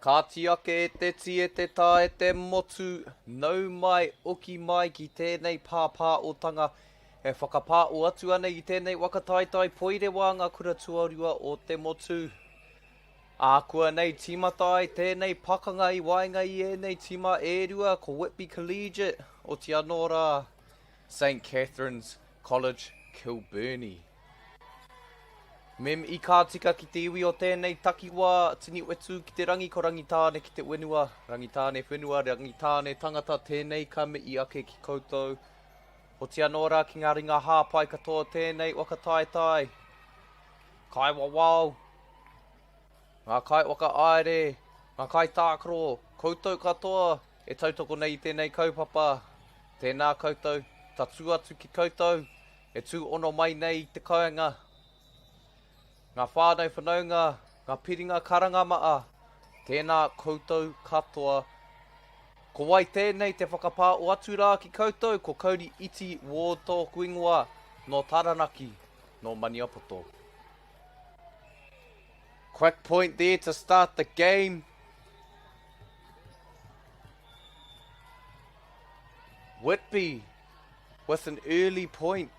Kāti ake e te tī e te tā e te motu, nau mai, oki mai ki tēnei pāpāotanga e whakapāo atu ana i tēnei waka taetae poirewa ngā kura tuarua o te motu. Ākuanei tīmata ai tēnei pakanga i waenga i ēnei tīma e rua ko Whitby Collegiate, oti anō rā Saint Catherine's College Kilbirnie. Mem i ka tika ki te iwi o tēnei takiwā, tini whetū ki te rangi ko Rangitāne ki te whenua, Rangitāne whenua, Rangitāne tangata tēnei ka mihi ake ki koutou. Oti anō rā ki ngā ringa hāpai katoa tēnei waka taetae. Kaiwawao, ngā kaiwhakahaere, ngā kaitākaro, koutou katoa e tautoko nei i tēnei kaupapa, tēnā koutou, tatū atu ki koutou. E tūhono mai nei i te kāinga, ngā whānau whanaunga, ngā piringa karanga maa, tēnā koutou katoa. Ko wai tēnei te whakapāo atu rā ki koutou, ko Kauri Iti Ward tōku ingoa, nō Taranaki, nō Maniapoto. Quick point there to start the game. Whitby with an early point.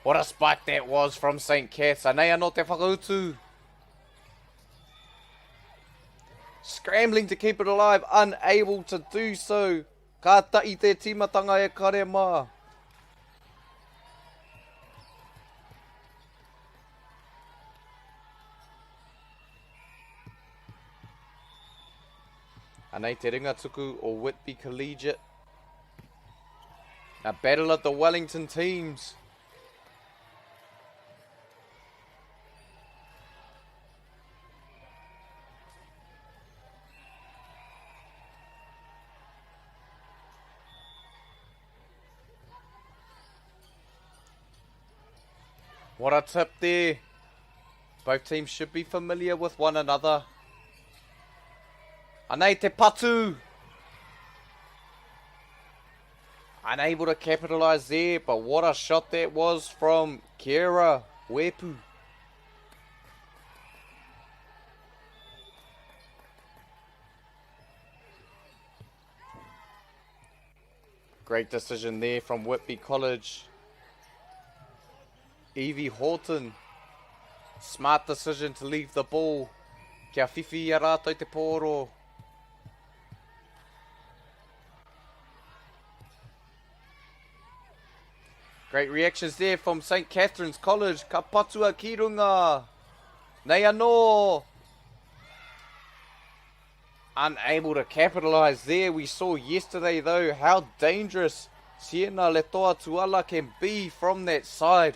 What a spike that was from St. Cath's. Anei anō te whakautu. Scrambling to keep it alive, unable to do so. Kātahi te tīmatanga e kare mā. Anei te ringa tuku o Whitby Collegiate. A battle of the Wellington teams. What a tip there. Both teams should be familiar with one another. Anei te patu. Unable to capitalise there, but what a shot that was from Kiera Wepu. Great decision there from Whitby College. Evie Horton. Smart decision to leave the ball. Kia whiwhi i a rātou te pōro. Great reactions there from St. Catherine's College. Ka patua ki runga. Nei anō. Unable to capitalise there. We saw yesterday though how dangerous Sienna Letoa Tuala can be from that side.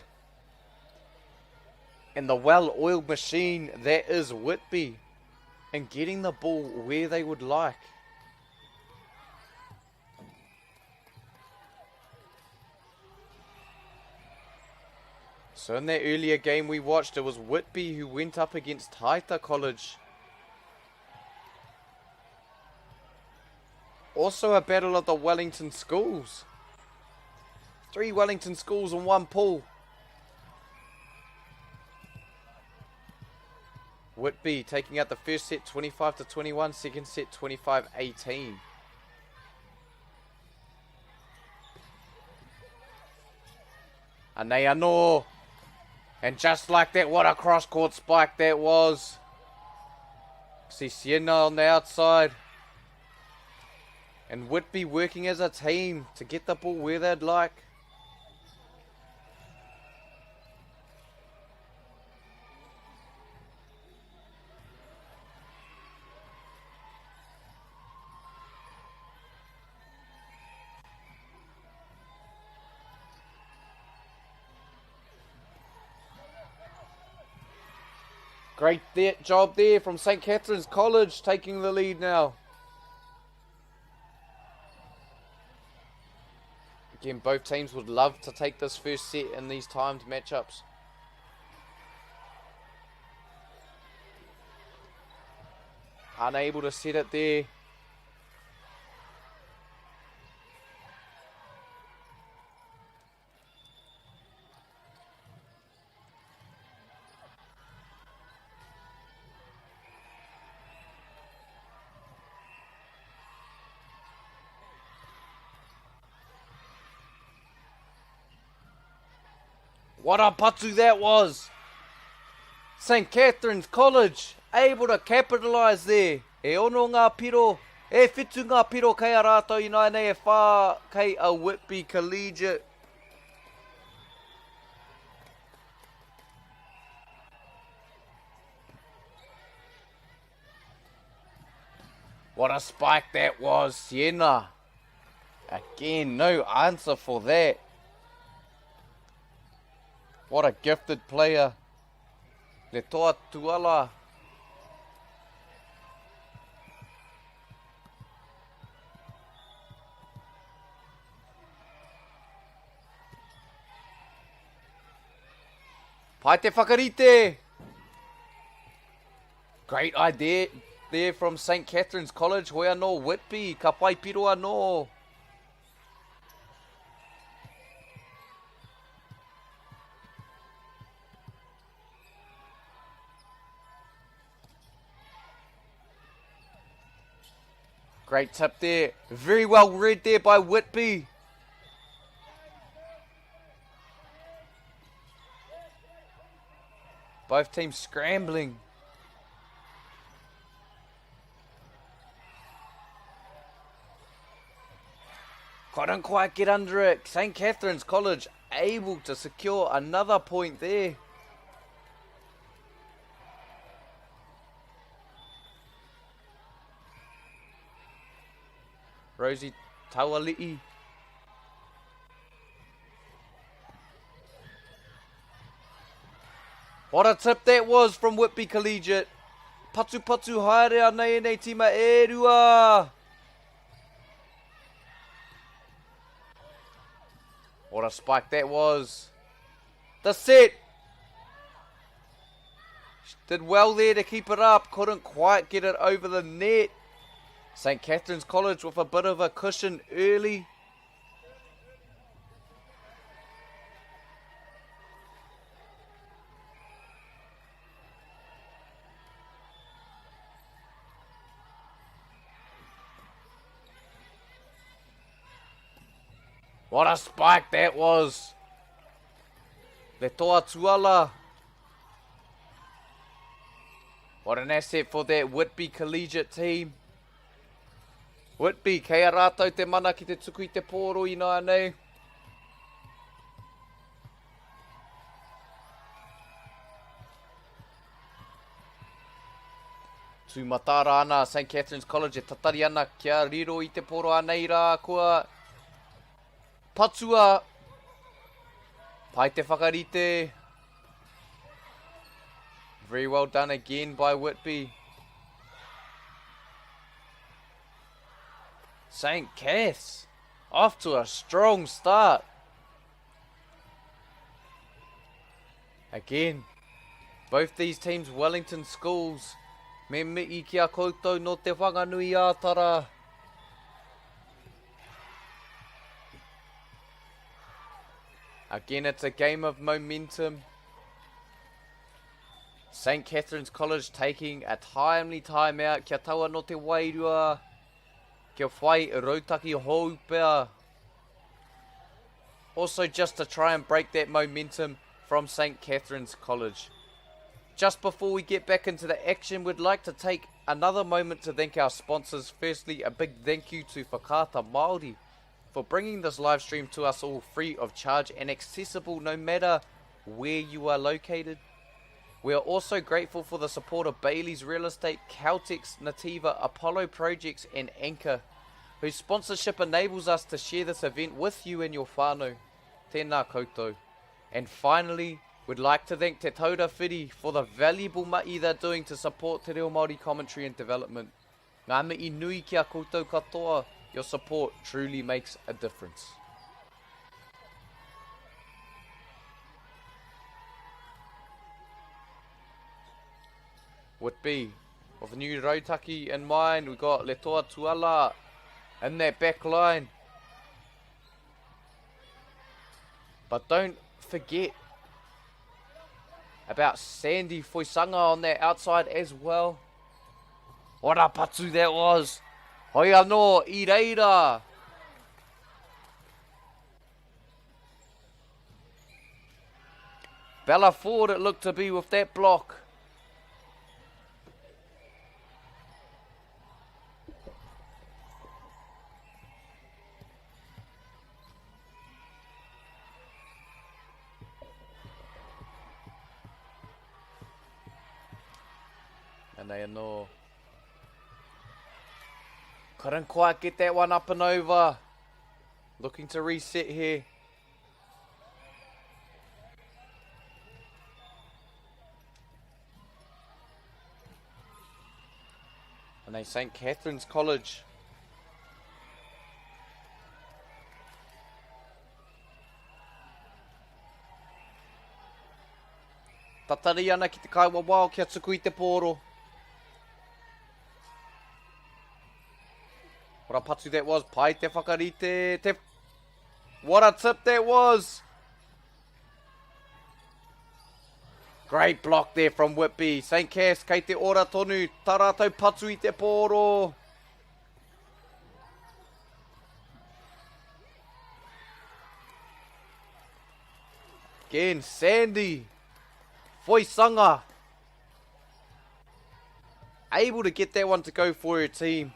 And the well-oiled machine that is Whitby and getting the ball where they would like. So in that earlier game we watched, it was Whitby who went up against Taita College. Also a battle of the Wellington schools. 3 Wellington schools in one pool. Whitby taking out the first set 25-21, second set 25-18. Anei anō. And just like that, what a cross-court spike that was. See Sienna on the outside. And Whitby working as a team to get the ball where they'd like. Great job there from St. Catherine's College, taking the lead now. Again, both teams would love to take this first set in these timed matchups. Unable to set it there. What a patu that was! St Catherine's College able to capitalise there. E ono ngā piro, e whitu ngā piro kei a rātou ināianei e whā kei a Whitby Collegiate. What a spike that was, Sienna. Again, no answer for that. What a gifted player. Le toa tuala. Pai te whakarite! Great idea there from St Catherine's College. Hoi anō Whitby, ka pai piro anō. Great tip there. Very well read there by Whitby. Both teams scrambling. Couldn't quite get under it. St. Catherine's College able to secure another point there. Rosie Tauali'i. What a tip that was from Whitby Collegiate. Patu patu haere ana ēnei tīma e rua. What a spike that was. The set. Did well there to keep it up. Couldn't quite get it over the net. St. Catherine's College with a bit of a cushion early. What a spike that was. Le toa tuala. What an asset for that Whitby Collegiate team. Whitby, kei a rātou te mana ki te tuku i te pōro ināianei. Tū mataara ana a St Catherine's College e tatari ana kia riro i te poro anei rā kua patua. Pai te whakarite. Very well done again by Whitby. St. Cath's off to a strong start. Again, both these teams Wellington schools. Me mihi ki a koutou no Te Whanganui ā-Tara. Again, it's a game of momentum. St. Catherine's College taking a timely timeout. Kia tau anō te wairua. Kia whai rautaki hou pea. Also just to try and break that momentum from St. Catherine's College. Just before we get back into the action, we'd like to take another moment to thank our sponsors. Firstly, a big thank you to Whakaata Māori for bringing this live stream to us all free of charge and accessible no matter where you are located. We are also grateful for the support of Bailey's Real Estate, Caltex, Nativa, Apollo Projects, and Anchor, whose sponsorship enables us to share this event with you and your whānau. Tēnā koutou. And finally, we'd like to thank Te Taura Whiri for the valuable mahi they're doing to support Te Reo Māori commentary and development. Ngā mihi nui ki a koutou katoa, your support truly makes a difference. Whitby, with a new rautaki in mind, we got Letoa Tuala in that back line. But don't forget about Sandy Foisanga on that outside as well. What a patu that was. Hoi anō, i reira. Bella Ford it looked to be with that block. And they anō. Couldn't quite get that one up and over. Looking to reset here. And they St. Catherine's College. Tatari ana ki te kaiwawao kia tuku i te pōro. What a patu that was. Pai te whakarite. Te... What a tip that was. Great block there from Whitby. St. Cass, kei te ora tonu. Tā rātou patu i te pōro. Again, Sandy. Foisanga. Able to get that one to go for her team.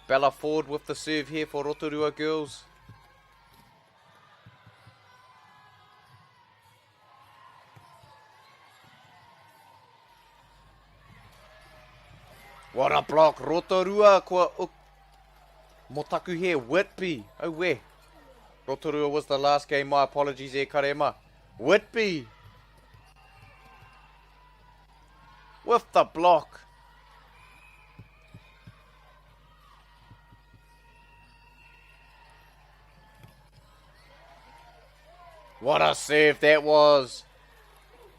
Bella Ford with the serve here for Rotorua girls. What a block. Rotorua kua uk... Mo taku he Whitby. Oh we. Rotorua was the last game. My apologies e karema. Whitby. With the block. What a serve that was.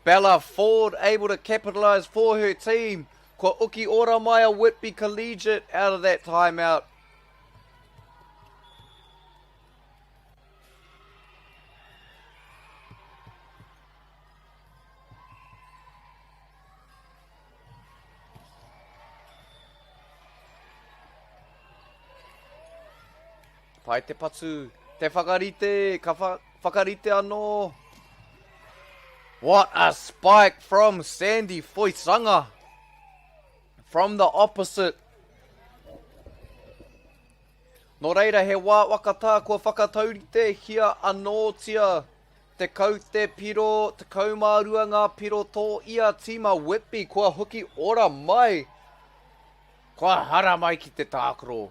Bella Ford able to capitalise for her team. Kua uki ora mai a Whitby Collegiate out of that timeout. Pai te patu, te whakarite, ka wha whakarite anō. What a spike from Sandy Foisanga. From the opposite. Nō reira, he wā wakatā kua whakatauritehia anōtia. 10 te piro, 12 ngā piro tō ia tīma Whitby kua hoki ora mai, kua hara mai ki te tākaro.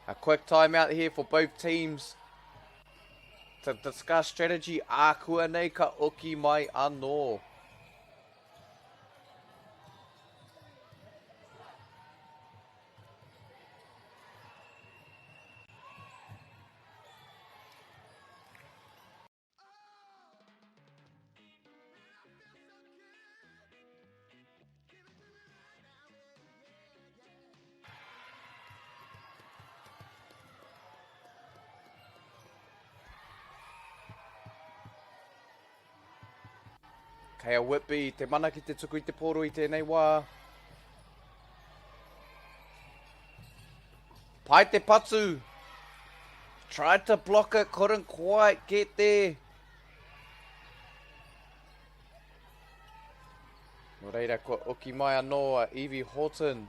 A quick time out here for both teams to discuss strategy ākuanei ka oki mai anō. Kei a Whitby te mana ki te tuku i te pōro i tēnei wā. Pai te patu. Tried to block it, couldn't quite get there. Nō reira, kua oki mai anō a Evie Horton.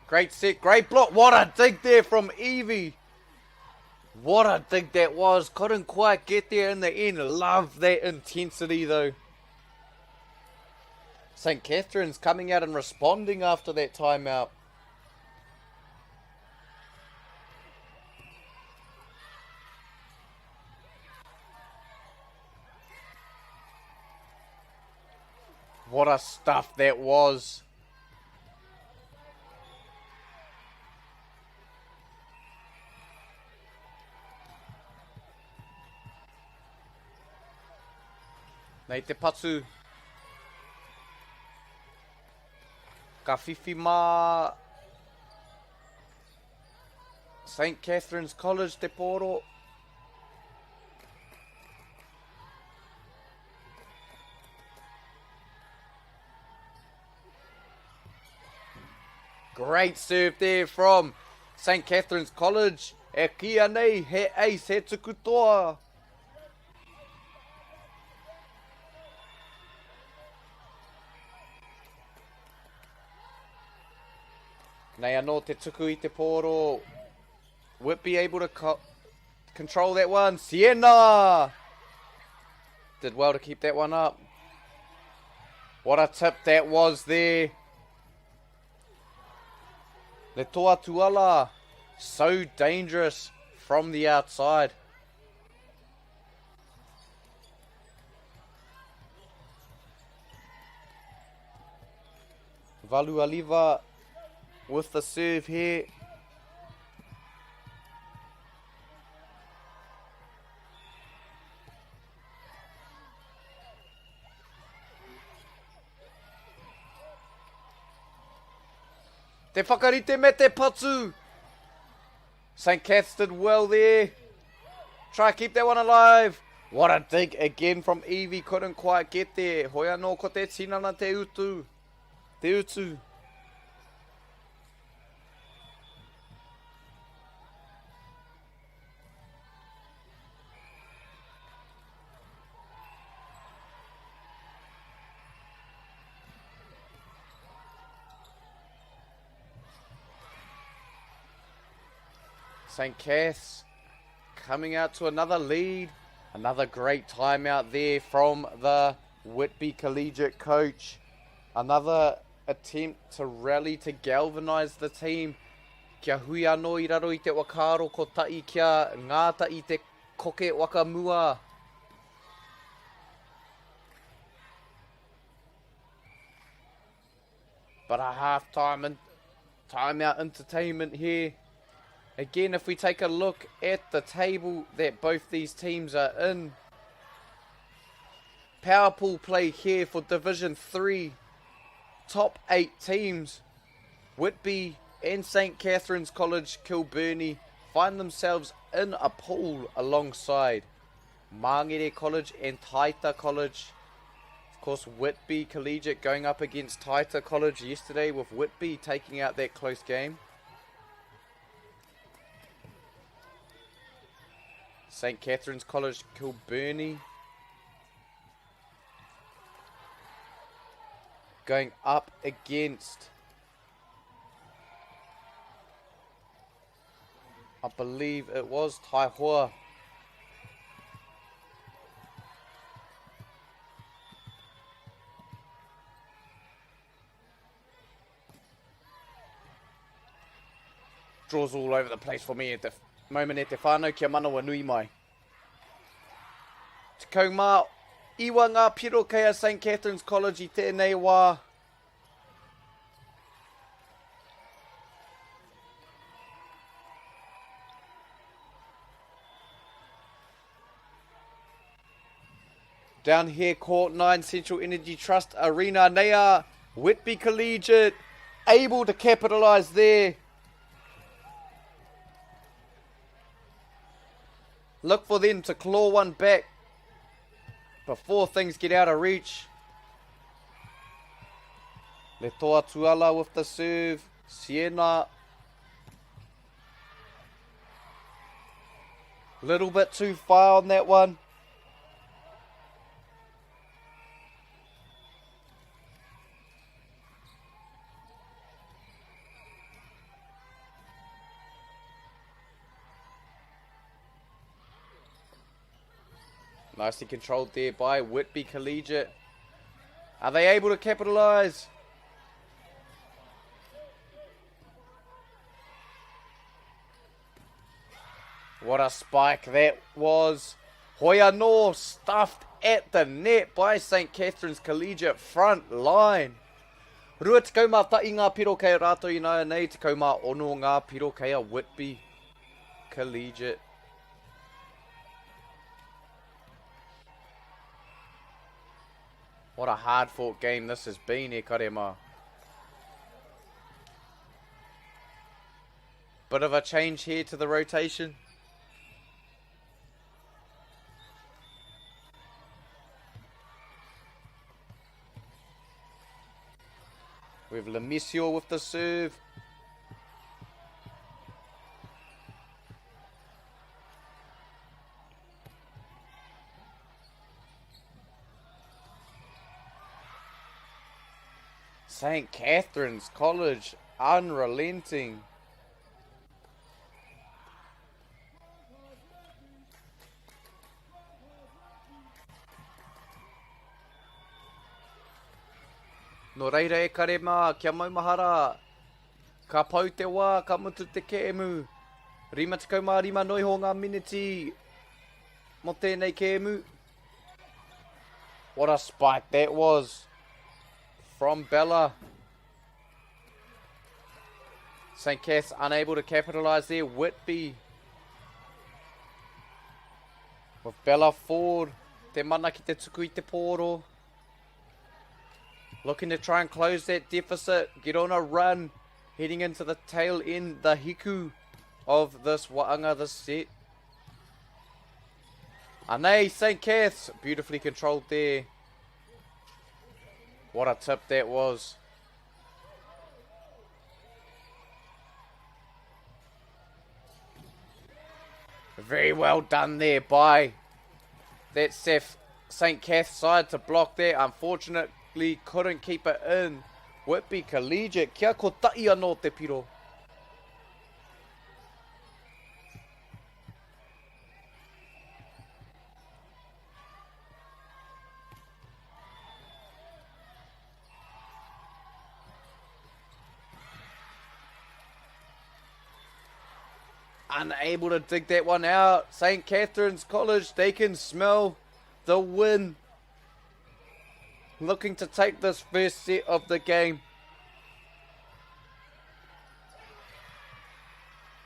Great set, great block. What a dig there from Evie. What a dig that was. Couldn't quite get there in the end. Love that intensity though. St. Catherine's coming out and responding after that timeout. What a stuff that was. Nei te patu. Ka whiwhi mā St. Catherine's College te pōro. Great serve there from St. Catherine's College. E kīia nei he ace, he tuku toa. Nei anō te tuku i te pōro. Whitby able to co control that one. Sienna! Did well to keep that one up. What a tip that was there. Letoa Tuala, so dangerous from the outside. Valu Aliva with the serve here. Te whakarite me te patu. St. Cath's did well there. Try to keep that one alive. What a dig again from Evie. Couldn't quite get there. Hoi anō ko te tinana te utu. Te utu. St. Cath's coming out to another lead. Another great timeout there from the Whitby Collegiate coach. Another attempt to rally to galvanise the team. Kia hui anō i raro i te whakaaro kotahi kia ngāta i te koke waka mua. But a half time and timeout entertainment here. Again, if we take a look at the table that both these teams are in, power pool play here for Division 3. Top 8 teams, Whitby and St. Catherine's College Kilbirnie find themselves in a pool alongside Mangere College and Taita College. Of course, Whitby Collegiate going up against Taita College yesterday with Whitby taking out that close game. St. Catherine's College Kilbirnie going up against I believe it was Taihua. Draws all over the place for me at the moment e te whānau kia manawa nui mai. Tekau mā iwa ngā piro kei a St. Catherine's College i tēnei wā. Down here, Court 9, Central Energy Trust Arena. They are Whitby Collegiate able to capitalise there. Look for them to claw one back before things get out of reach. Letoa Tuala with the serve. Sienna. Little bit too far on that one. Nicely controlled there by Whitby Collegiate. Are they able to capitalise? What a spike that was. Hoya no stuffed at the net by St. Catherine's Collegiate front line. 21 ngā piro kei a rātou ināianei, 16 ngā piro kei a Whitby Collegiate. What a hard fought game this has been, e kare mā. Bit of a change here to the rotation. We have Lemisio with the serve. St. Catherine's College unrelenting. Nō reira e kare mā, kia maumahara, ka pau te wā, ka mutu te kēmu. 55 noiho ngā miniti mō tēnei kēmu. What a spike that was from Bella. St. Cath's unable to capitalise there. Whitby with Bella Ford. Te mana ki te tuku i te pōro. Looking to try and close that deficit. Get on a run. Heading into the tail end, the hiku of this waanga, this set. Anei, St. Cath's, beautifully controlled there. What a tip that was. Very well done there by that Seth St. Cath side to block there. Unfortunately, couldn't keep it in. Whitby Collegiate, kia kotahi anō te piro. Unable to dig that one out. St. Catherine's College, they can smell the win. Looking to take this first set of the game.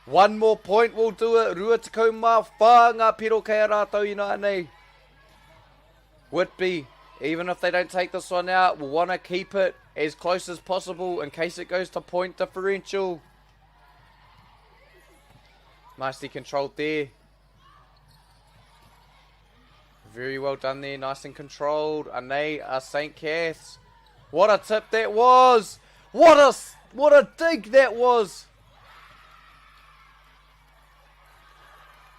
One more point will do it. Rua tekau mā whā ngā piro kei a rātou ināianei. Whitby, even if they don't take this one out, will want to keep it as close as possible in case it goes to point differential. Nicely controlled there. Very well done there. Nice and controlled. And they are St. Cath's. What a tip that was! What a, what a dig that was!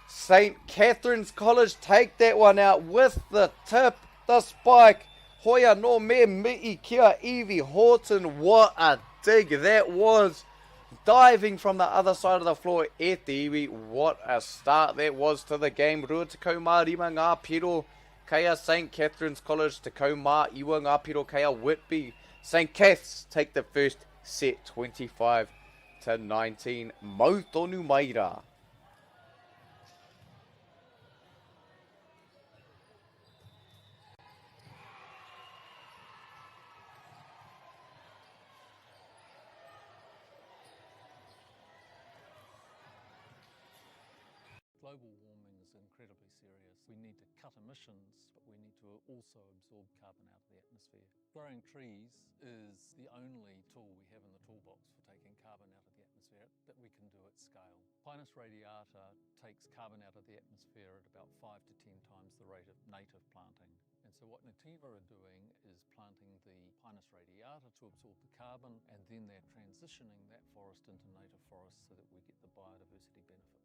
St. Catherine's College take that one out with the tip, the spike. Hoia no me mi'i kia Evie Horton. What a dig that was. Diving from the other side of the floor e te iwi. What a start that was to the game. Rua tekau mā rima ngā piro kei a St. Catherine's College. Tekau mā iwa ngā piro kei a Whitby. St. Cath's take the first set 25 to 19. Mau tonu mai rā. Global warming is incredibly serious. We need to cut emissions, but we need to also absorb carbon out of the atmosphere. Growing trees is the only tool we have in the toolbox for taking carbon out of the atmosphere that we can do at scale. Pinus radiata takes carbon out of the atmosphere at about 5 to 10 times the rate of native planting. And so what Nativa are doing is planting the Pinus radiata to absorb the carbon, and then they're transitioning that forest into native forests so that we get the biodiversity benefit.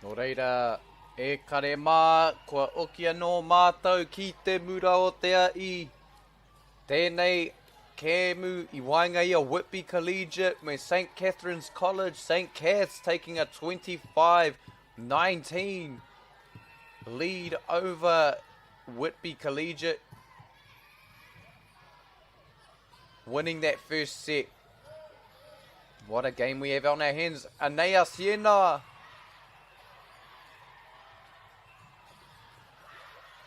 Nō reira, E kare mā, kua oki anō mātou ki te mura o te ahi. Tēnei kēmu i waenga i a Whitby Collegiate me St Catherine's College. St Caths taking a 25-19 lead over Whitby Collegiate. Winning that first set. What a game we have on our hands. Anea Siena.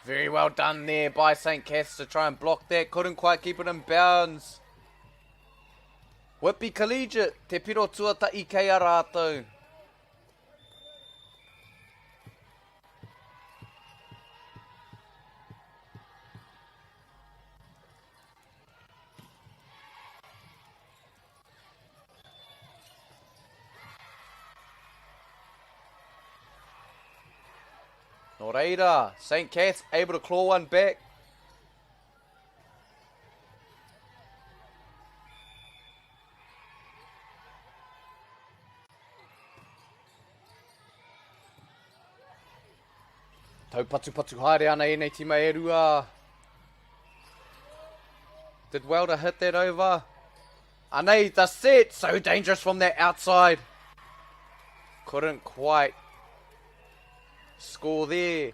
Very well done there by St. Caths to try and block that. Couldn't quite keep it in bounds. Whitby Collegiate, te piro tuatahi kei a rātou. Nō reira, St. Caths able to claw one back. Taupatupatu haere ana ēnei tima e rua. Did well to hit that over. Anei, the set! So dangerous from that outside. Couldn't quite score there.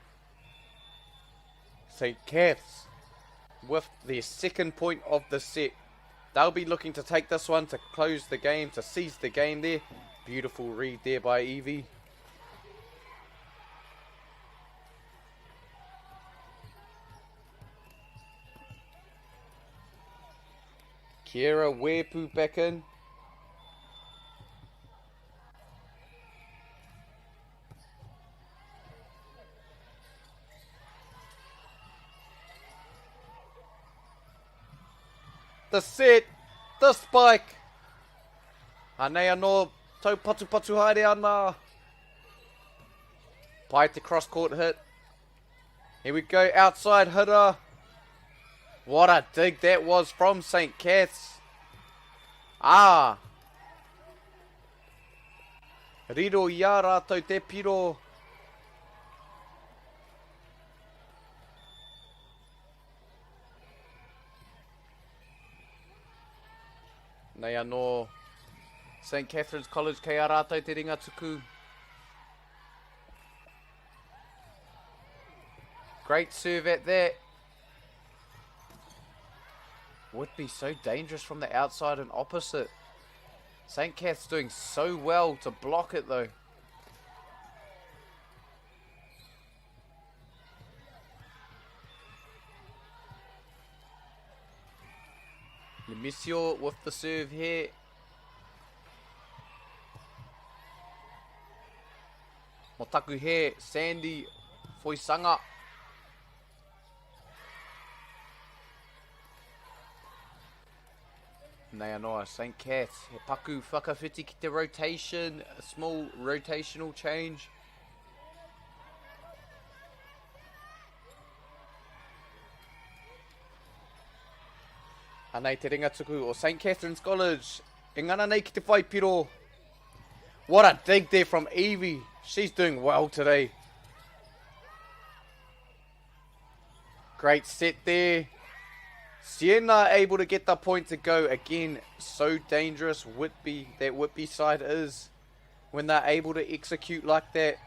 St. Caths with their second point of the set. They'll be looking to take this one to close the game, to seize the game there. Beautiful read there by Evie. Kiera Wepu back in. The set, the spike. Anei anō, taupatupatu haere ana. Pai te cross court hit. Here we go, outside hitter. What a dig that was from St. Caths. Ah. Riro i a rātou te piro. Nei anō, St. Catherine's College kei a rātou te ringa tuku. Great serve at that. Would be so dangerous from the outside and opposite. St. Cath's doing so well to block it though. Lemisio with the serve here. Motaku here, Sandy Foisanga. Nei anō, St. Caths, he paku whakawhiti ki te rotation, a small rotational change. Anei te ringa tuku o St. Catherine's College. E ngana nei ki te whai piro. What a dig there from Evie. She's doing well today. Great set there. Sienna able to get the point to go again. So dangerous Whitby, that Whitby side is when they're able to execute like that.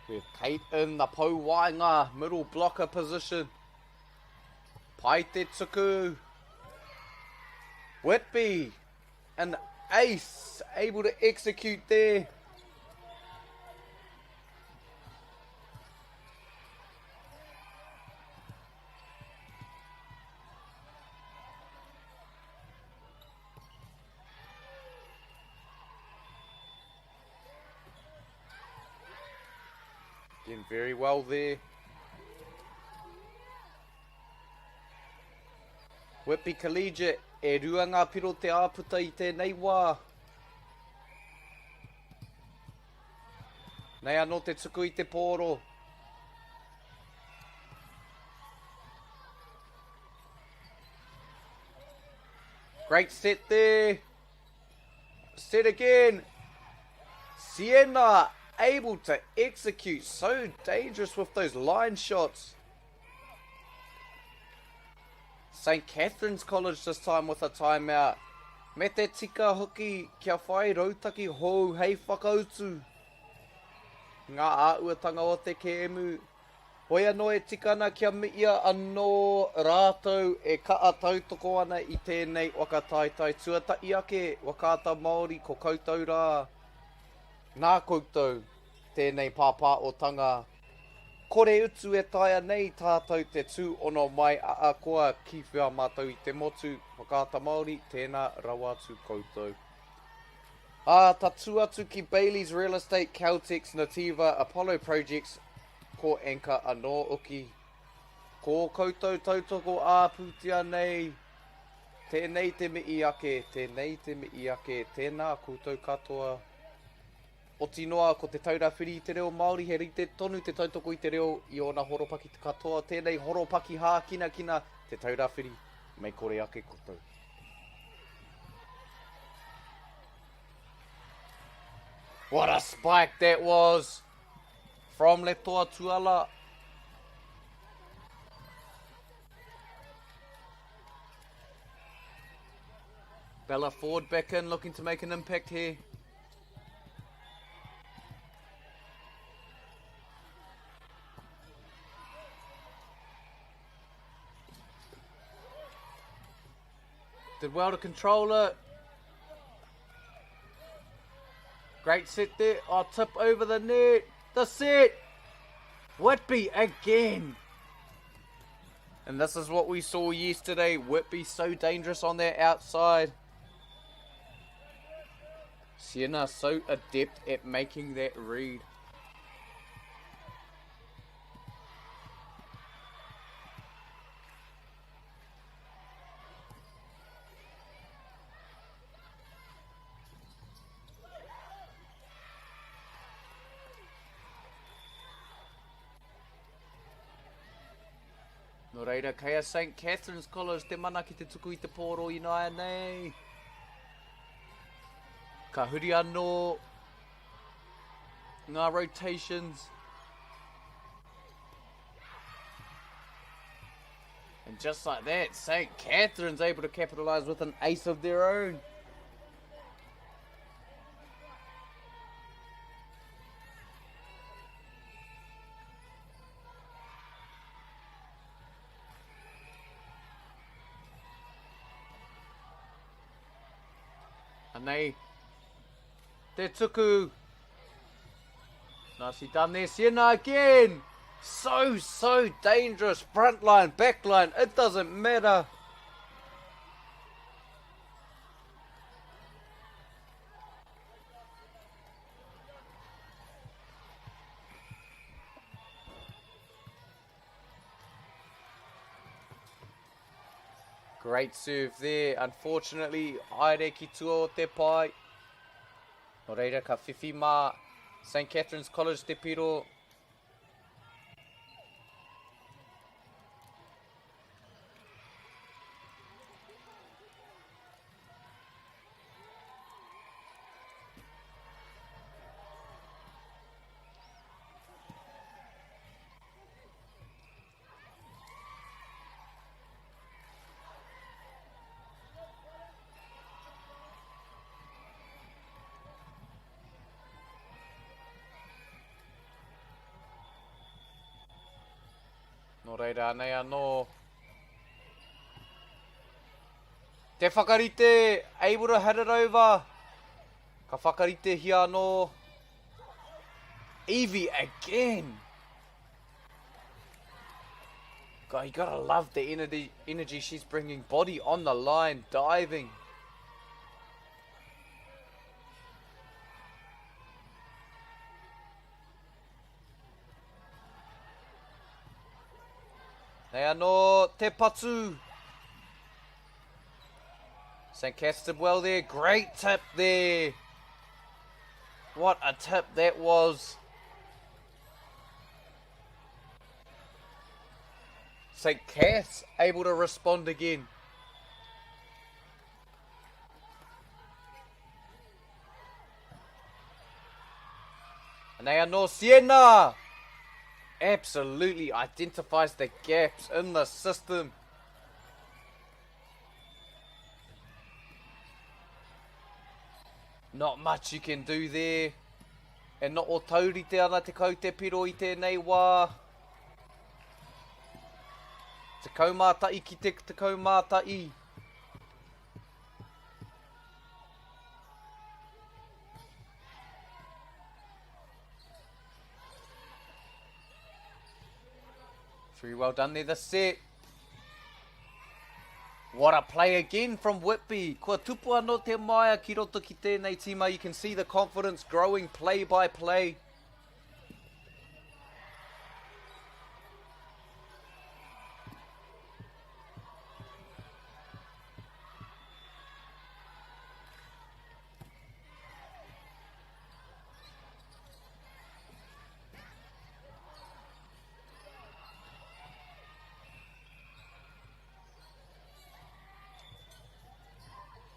With Kate in the Pouwainga middle blocker position. Pai te tuku. Whitby, an ace, able to execute there. Doing very well there. Whitby Collegiate, e rua ngā piro te āputa i tēnei wā. Nei anō te tuku i te pōro. Great set there. Set again. Sienna able to execute. So dangerous with those line shots. St. Catherine's College this time with a timeout. Me te tika hoki kia whai rautaki hou hei whakautu. Ngā āhuatanga o te kēmu. Hoi anō e tika ana kia miia anō rātou e kaha tautoko ana i tēnei waka taetae tuatahi ake, Whakaata Māori, ko koutou rā, nā koutou tēnei pāpāotanga. Kore utu e taea nei tātou te tūhono mai ahakoa ki whea mātou i te motu, Whakaata Māori, tēnā rawa atu koutou. Ā, tatū atu ki Bayleys Real Estate, Caltex, Nativa, Apollo Projects, ko Anchor anō hoki. Ko ō koutou tautoko ā-pūtea nei, tēnei te mihi ake, tēnei te mihi ake, tēnā koutou katoa. Oti noa, ko Te Taura Whiri i te Reo Māori he rite tonu te tautoko i te reo i ōna horopaki katoa, tēnei horopaki hākinakina, Te Taura Whiri, mei kore ake koutou. What a spike that was from Letoa Tuala. Bella Ford back in, looking to make an impact here. Did well to control it. Great set there. Oh, tip over the net. The set. Whitby again. And this is what we saw yesterday. Whitby so dangerous on their outside. Sienna so adept at making that read. Nō reira, kei a St. Catherine's College te mana ki te tuku i te pōro ināianei. Ka huri anō ngā rotations. And just like that, St. Catherine's able to capitalise with an ace of their own. Anei, te tuku. Nicely done there, Sienna again. So, so dangerous. Front line, back line, it doesn't matter. Great serve there. Unfortunately, haere ki tua o te pae. Nō reira, ka whiwhi mā St. Catherine's College te piro. Nō reira, anei anō. Te whakarite, able to head it over. Ka whakaritehia anō. Evie again. God, you gotta love the energy, energy she's bringing. Body on the line, diving. Nei anō te patu. St. Cath's did well there. Great tip there. What a tip that was. St. Cath's able to respond again. Anei anō, Sienna! Absolutely identifies the gaps in the system. Not much you can do there. E noho taurite ana te kaute piro i tēnei wā. 11 ki te 11. Very well done there, the set. What a play again from Whitby. Kua tupu anō te maia ki roto ki tēnei tīma. You can see the confidence growing play by play.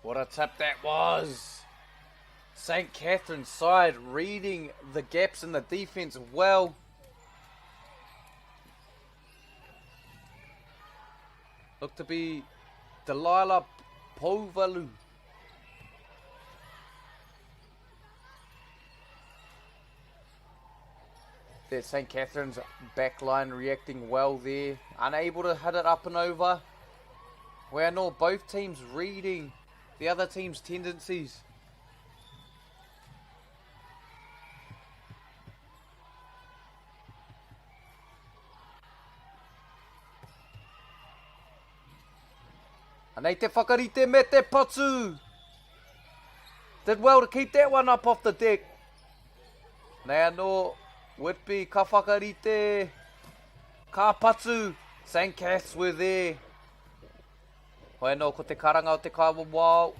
What a tip that was! St. Catherine's side reading the gaps in the defense well. Look to be Delilah Pouvalu. That St. Catherine's backline reacting well there. Unable to hit it up and over. We are not both teams reading the other team's tendencies. Anei te whakarite me te patu. Did well to keep that one up off the deck. Nei anō, Whitby ka whakarite, ka patu. St. Caths were there. Hoi anō ko te karanga o te kaiwawao.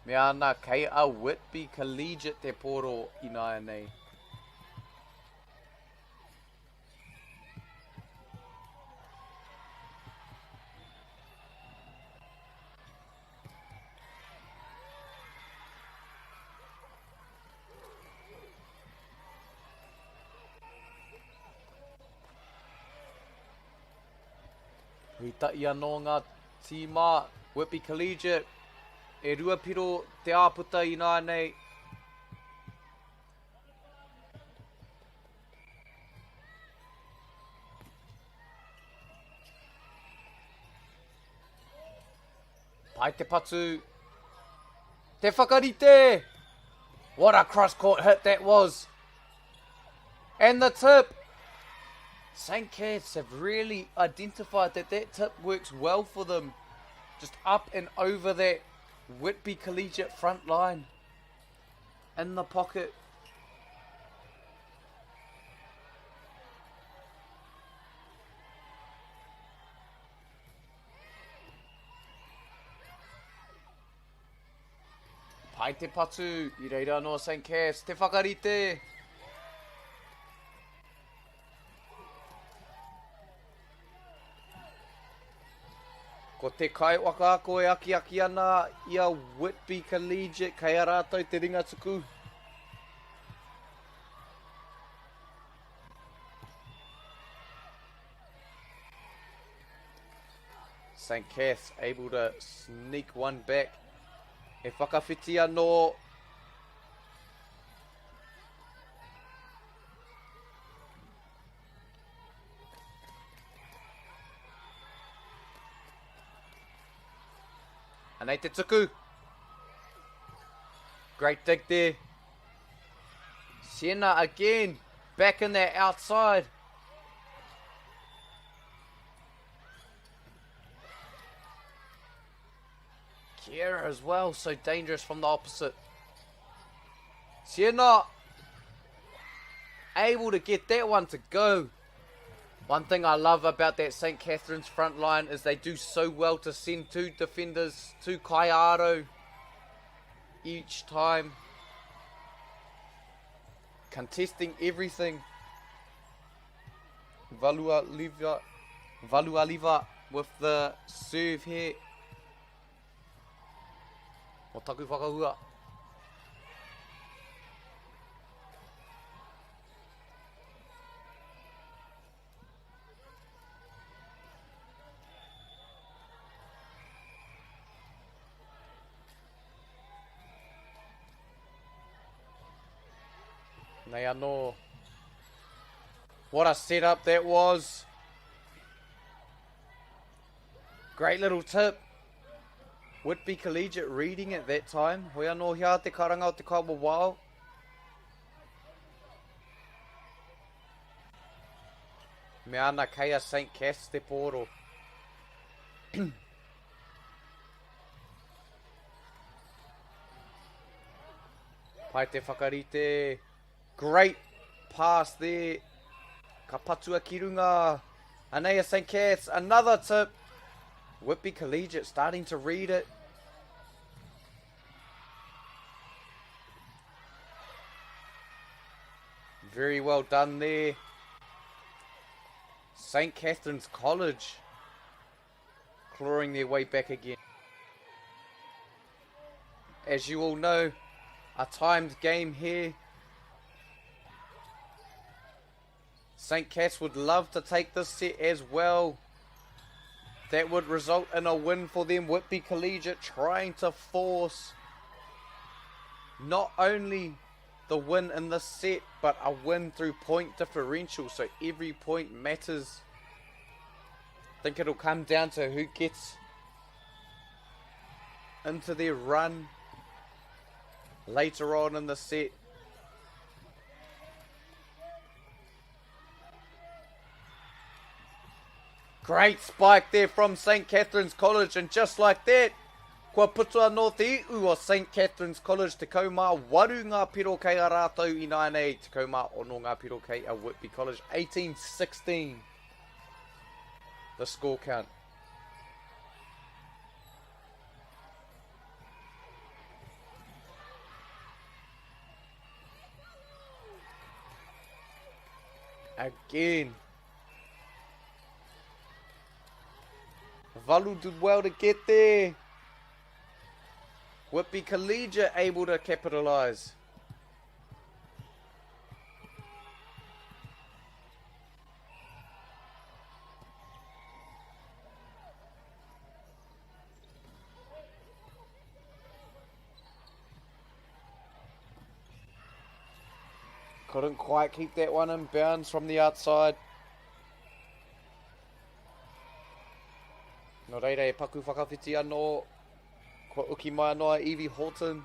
Mea ana kei a Whitby Collegiate te pōro ināianei. Huitahi anō ngā tīma Whitby Collegiate e ruapiro te āputa ināianei. Pai te patu. Te whakarite! What a cross-court hit that was. And the tip. St. Caths have really identified that that tip works well for them. Just up and over that Whitby Collegiate front line. In the pocket. Pai te patu, i reira anō St. Cass, te whakarite! Ko te kaiwhakaako e akiaki ana i a Whitby Collegiate, kei a rātou te ringa tuku. St. Caths able to sneak one back. E whakawhiti anō. Anei te tuku. Great dig there. Sienna again, back in there outside. Kiera as well, so dangerous from the opposite. Sienna able to get that one to go. One thing I love about that St. Catherine's front line is they do so well to send two defenders to Kaiaro each time. Contesting everything. Valua Liva, Valua Liva with the serve here. O taku whakahua. Nei anō. What a setup that was. Great little tip. Whitby Collegiate reading at that time. Hoi anō hea te karanga o te kaiwawao. Mea ana kei a St. Caths te pōro. Pai te whakarite. Great pass there. Ka patua ki runga. Anei a St. Caths. Another tip. Whitby Collegiate starting to read it. Very well done there. St. Catherine's College clawing their way back again. As you all know, a timed game here. St. Caths would love to take this set as well. That would result in a win for them. Whitby Collegiate trying to force not only the win in this set, but a win through point differential. So every point matters. Think it'll come down to who gets into their run later on in the set. Great spike there from St. Catherine's College, and just like that, kua putu anō te iu o St. Catherine's College 18 ngā piro kei a rātou ināianei, 16 ngā piro kei a Whitby College, 18-16 the score count. Again. Valu did well to get there. Whitby Collegiate able to capitalise. Couldn't quite keep that one in bounds from the outside. Nō reira e paku whakawhiti anō, kua uki mai anō a Evie Horton.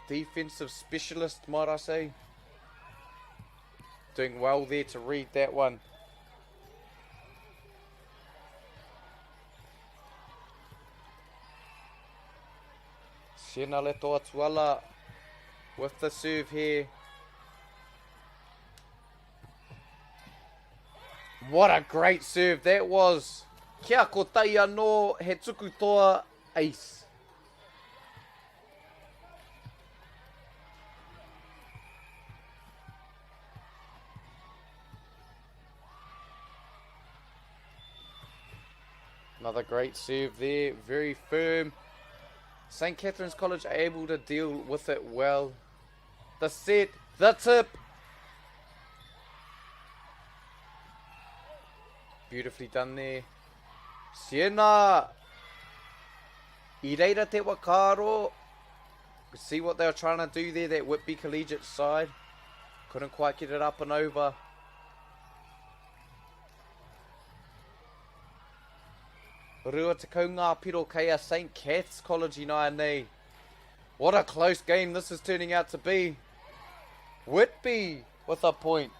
Defensive specialist, might I say. Doing well there to read that one. Siena Letoa-Tuala with the serve here. What a great serve that was. Kia kotahi anō, he tuku toa ace. Another great serve there, very firm. St. Catherine's College able to deal with it well. The set, the tip. Beautifully done there. Sienna. I reira te whakaaro. See what they were trying to do there, that Whitby Collegiate side. Couldn't quite get it up and over. 20 ngā piro kei a St. Cath's College ināianei. What a close game this is turning out to be. Whitby with a point.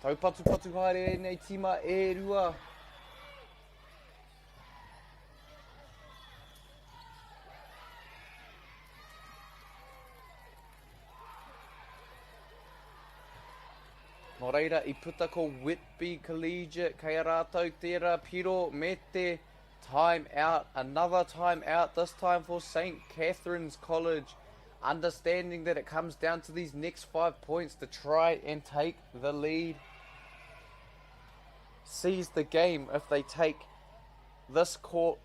Taupatupatu haere ēnei tīma e rua. Nō reira, i puta ko Whitby Collegiate kei a rātou tērā piro me te time out. Another time out, this time for St. Catherine's College. Understanding that it comes down to these next 5 points to try and take the lead. seize the game if they take this court.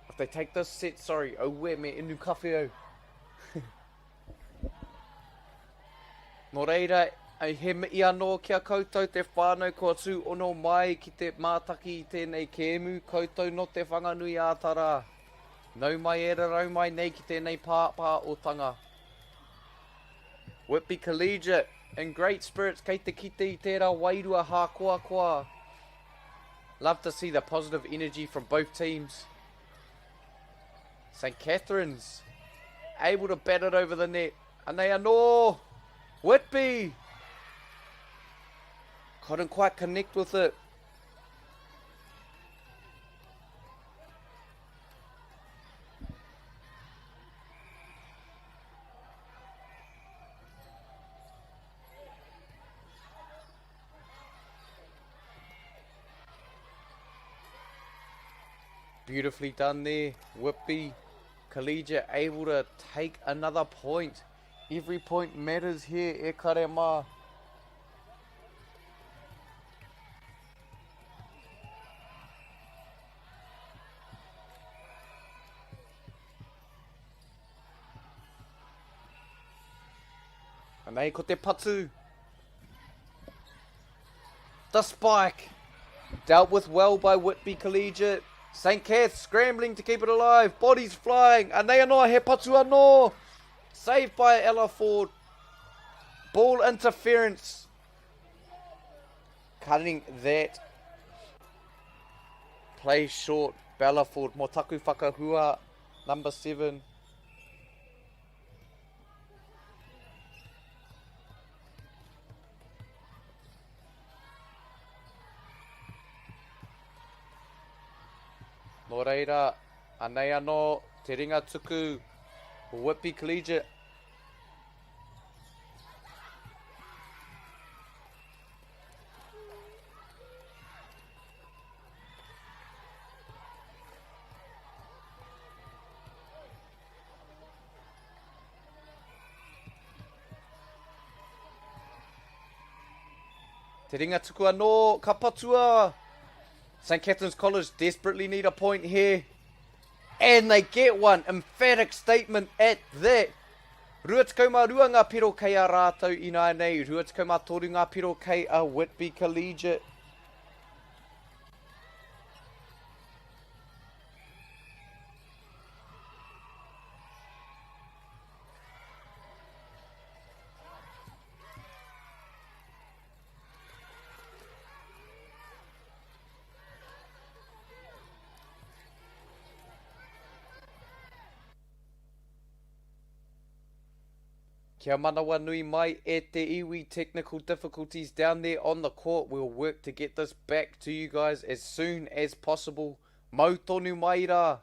If they take this set, sorry, aue me inu kawhe au. Nō reira, he mihi anō ki a koutou te whānau kua tūhono mai ki te mātaki i tēnei kēmu, koutou nō Te Whanganui ā-Tara. Nau mai e rarau mai nei ki tēnei pāpāotanga. Whitby Collegiate in great spirits kei te kite i tērā wairua hākoakoa. Love to see the positive energy from both teams. St Catherine's able to bat it over the net. Anei anō! Whitby! Couldn't quite connect with it. Beautifully done there. Whitby Collegiate able to take another point. Every point matters here, e kare mā. Anei ko te patu. The spike. Dealt with well by Whitby Collegiate. St. Kath scrambling to keep it alive. Bodies flying. Anei anō he patu anō. Saved by Ella Ford. Ball interference. Cutting that play short. Bella Ford. Mō taku whakahua. Number 7. Nō reira, anei anō te ringa tuku Whitby Collegiate. Te ringa tuku anō, ka patua. St. Catherine's College desperately need a point here. And they get one. Emphatic statement at that. 22 ngā piro kei a rātou ināianei, 23 ngā piro kei a Whitby Collegiate. Kia manawanui mai e te iwi technical difficulties down there on the court. We'll work to get this back to you guys as soon as possible. Mau tonu mai rā!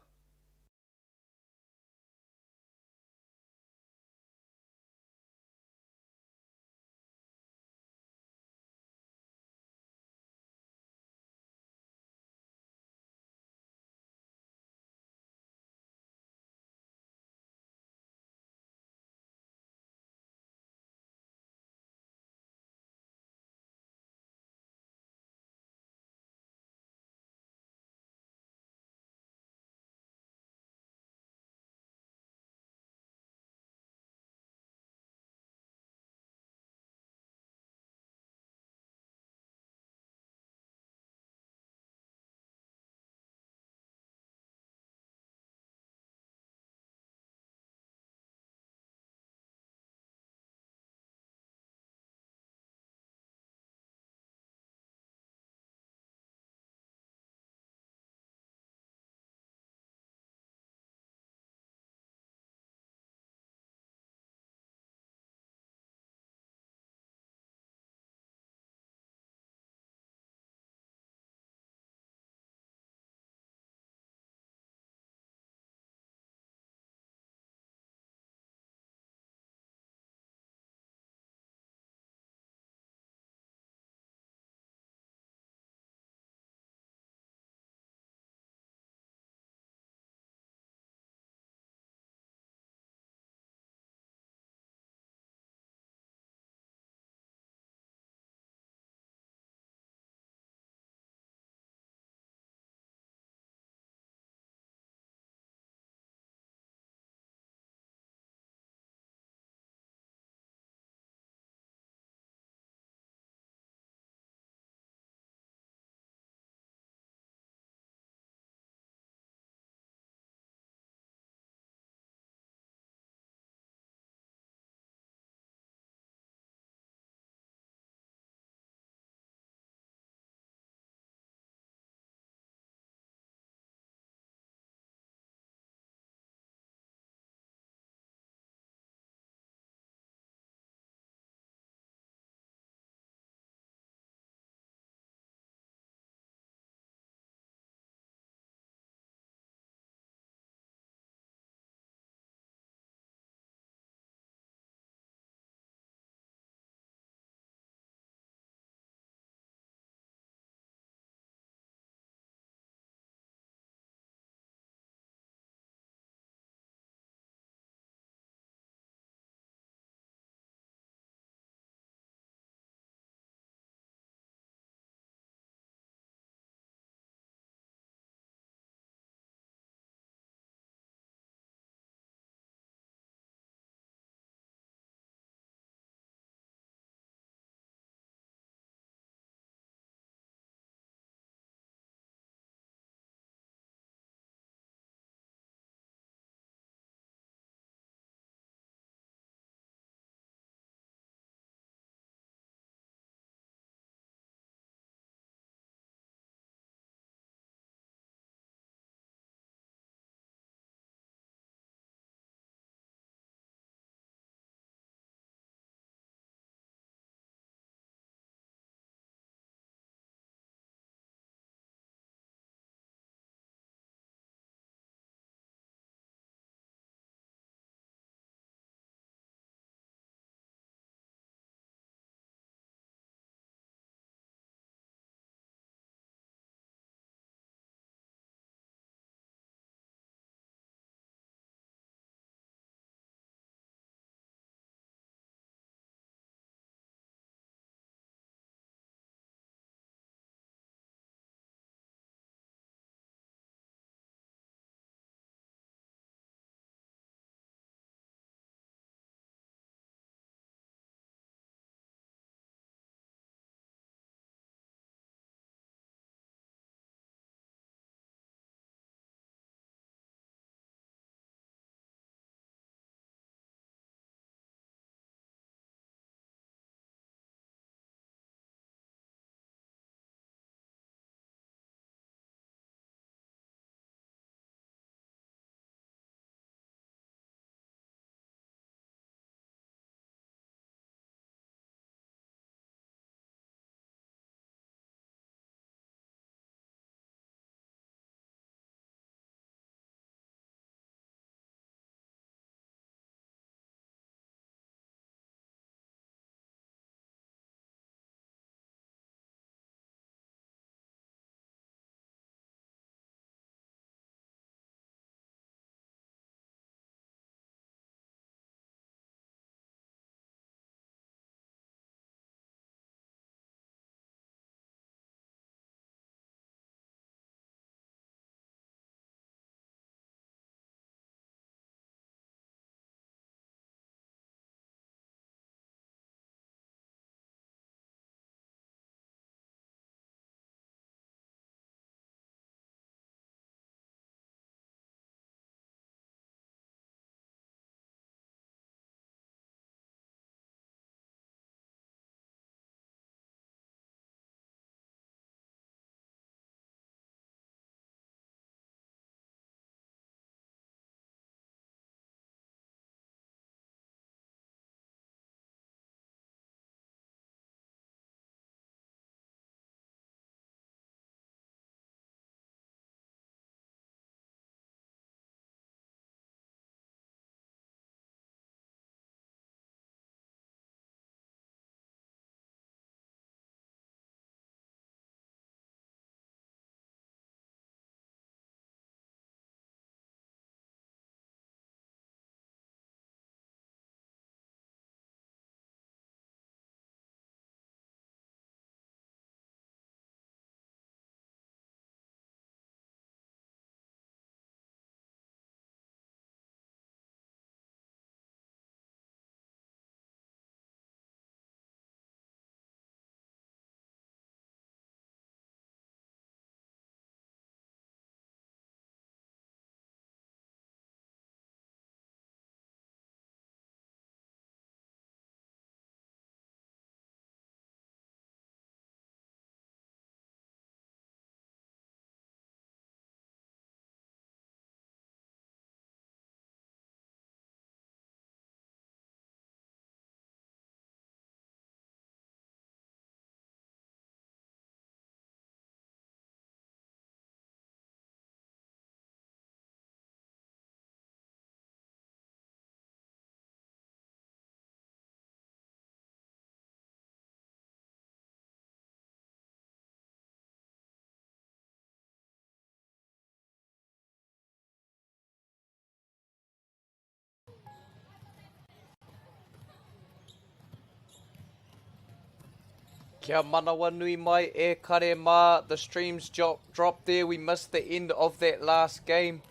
Kia manawanui mai e kare mā, the streams dropped there, we missed the end of that last game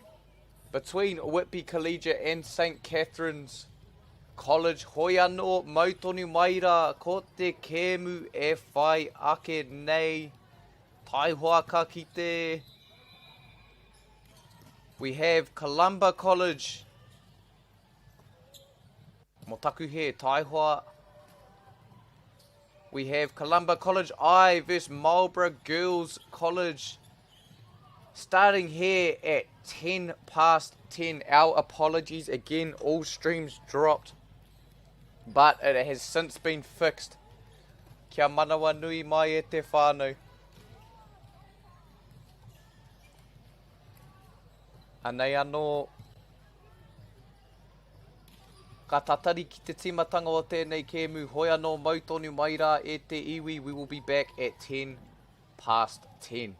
between Whitby Collegiate and St Catherine's College. Hoi anō, mau tonu mai rā, ko te kēmu e whai ake nei. Taihoa ka kite. We have Columba College. Mo taku he, taihoa. We have Columba College I versus Marlborough Girls College. Starting here at 10 past 10. Our apologies again, all streams dropped. But it has since been fixed. Kia manawa nui mai e te whānau. Anei anō, ka tatari ki te tīmatanga o tēnei kēmu, hoi anō mau tonu mai rā e te iwi, we will be back at 10 past 10.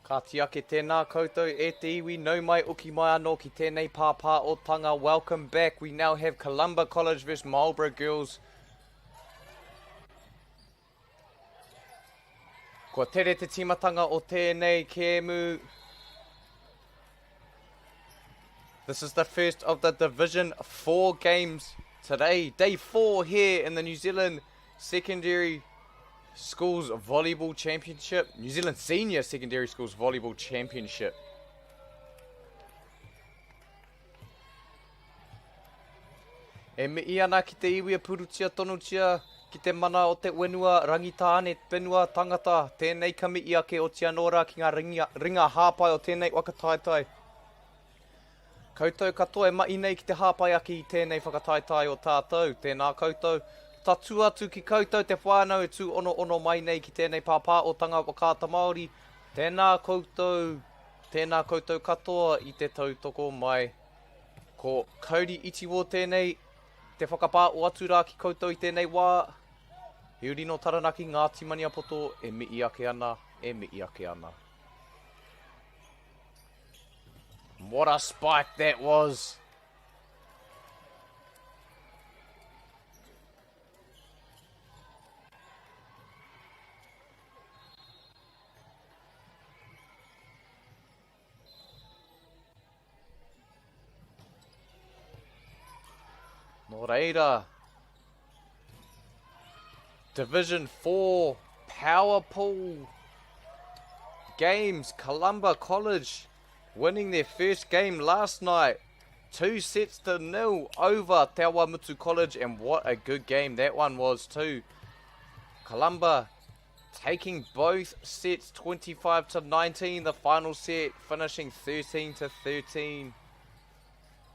Kāti ake tēnā koutou e te iwi, nau mai oki mai anō ki tēnei pāpāotanga. Welcome back. We now have Columba College vs Marlborough Girls. Kua tere te tīmatanga o tēnei kēmu. This is the first of the Division 4 games today. Day 4 here in the New Zealand Secondary Schools Volleyball Championship. New Zealand Senior Secondary Schools Volleyball Championship. E mihi ana ki te iwi e purutia tonutia ki te mana o te whenua Rangitāne whenua tangata, tēnei ka mihi ake oti anō rā ki ngā ringa, ringa hāpai o tēnei whakataetae. Koutou katoa e mahi nei ki te hāpai ake i tēnei whakataetae o tātou, tēnā koutou. Tatū atu ki koutou te whānau e tūonoono mai nei ki tēnei pāpāotanga Whakaata Māori, tēnā koutou, tēnā koutou katoa i te tautoko mai. Ko Cody Itiwō tēnei, te whakapāo atu rā ki koutou i tēnei wā. He uri nō Taranaki, Ngāti Maniapoto e mihi ake ana, e mihi ake ana. What a spike that was! Nō reira, Division 4 Power Pool Games, Columba College winning their first game last night. 2-0 over Te Awamutu College, and what a good game that one was too. Columba taking both sets 25-19, the final set finishing 13-13.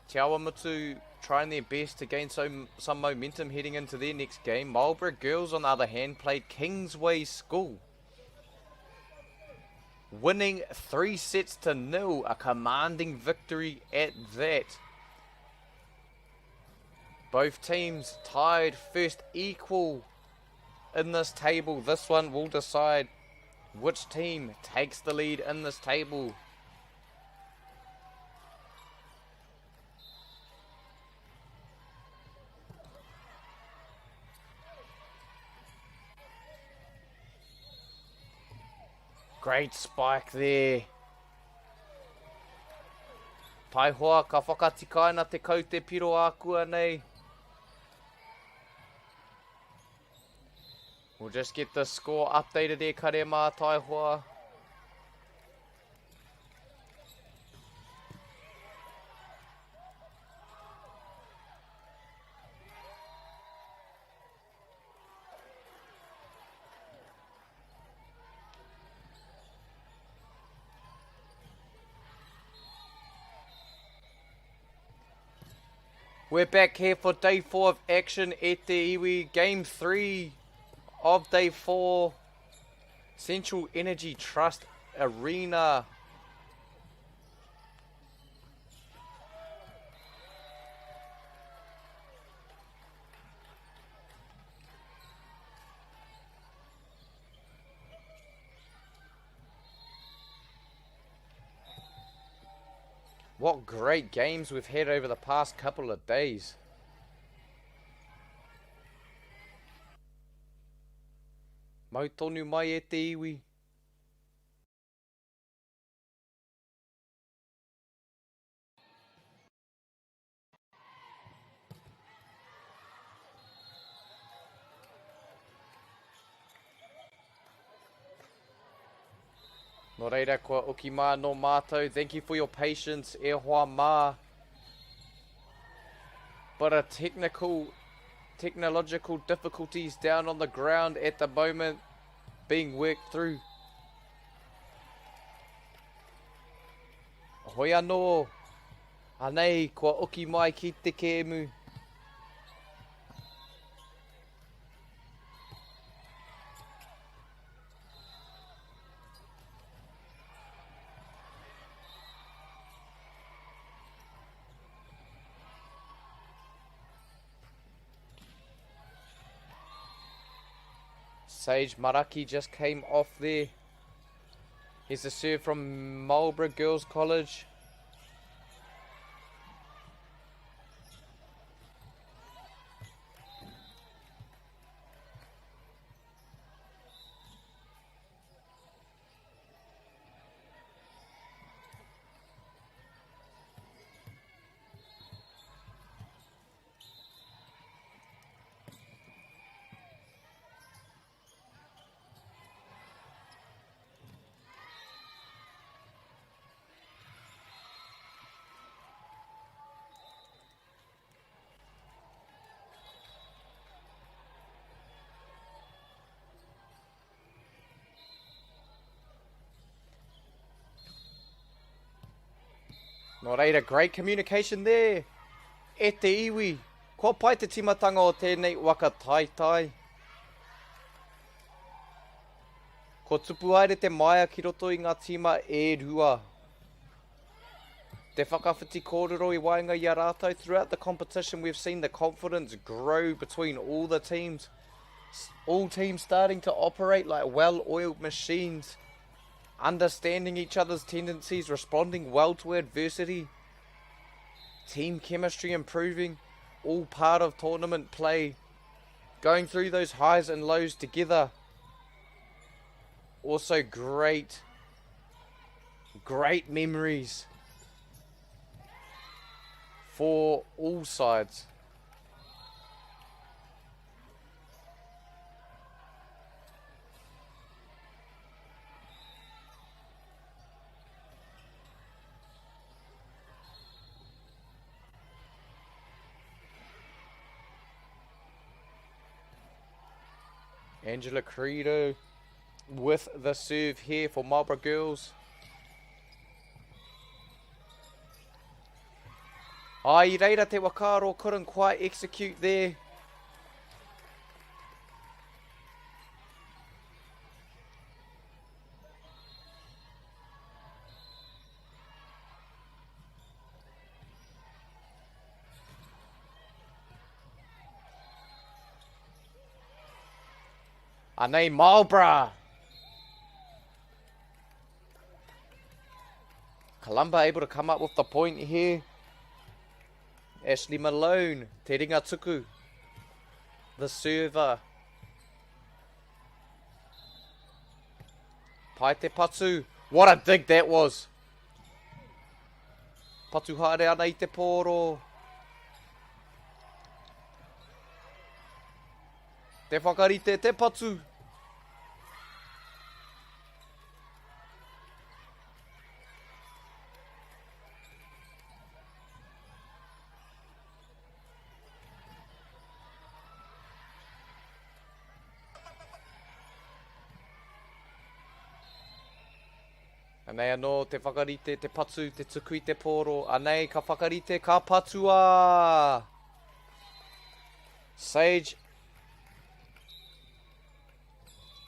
Te Awamutu trying their best to gain some momentum heading into their next game. Marlborough Girls, on the other hand, played Kingsway School, winning 3-0, a commanding victory at that. Both teams tied first equal in this table. This one will decide which team takes the lead in this table. Great spike there. Taihoa, ka whakatikaina te kaute piro ākua nei. We'll just get the score updated there, kare mā Taihoa. We're back here for day 4 of action at the iwi. Game 3 of day 4. Central Energy Trust Arena. What great games we've had over the past couple of days. Mau tonu mai e te iwi. Nō reira, kua oki mā nō mātou. Thank you for your patience, e hoa mā. But a technical, technological difficulties down on the ground at the moment being worked through. Hoi anō, anei kua oki mai ki te kēmu. Sage Maraki just came off there. Here's the serve from Marlborough Girls College. Nō reira, great communication there. E te iwi, kua pai te timatanga o tēnei waka taitai. Kua tupu haere te maia ki roto i ngā tīma e rua. Te whakawhiti kōrero i waenga i a rātou throughout the competition we've seen the confidence grow between all the teams. All teams starting to operate like well-oiled machines. Understanding each other's tendencies, responding well to adversity, team chemistry improving, all part of tournament play. Going through those highs and lows together. Also great, great memories for all sides. Angela Credo with the serve here for Marlborough Girls. Ai reira te whakaaro couldn't quite execute there. Anei Marlborough. Columba able to come up with the point here. Ashley Malone, Te Ringa Tuku, the server. Pai te patu. What a dig that was. Patu haere ana i te pōro. Te whakarite te patu. Anei anō te whakarite, te patu, te tuku i te pōro. Anei ka whakarite, ka patua! Sage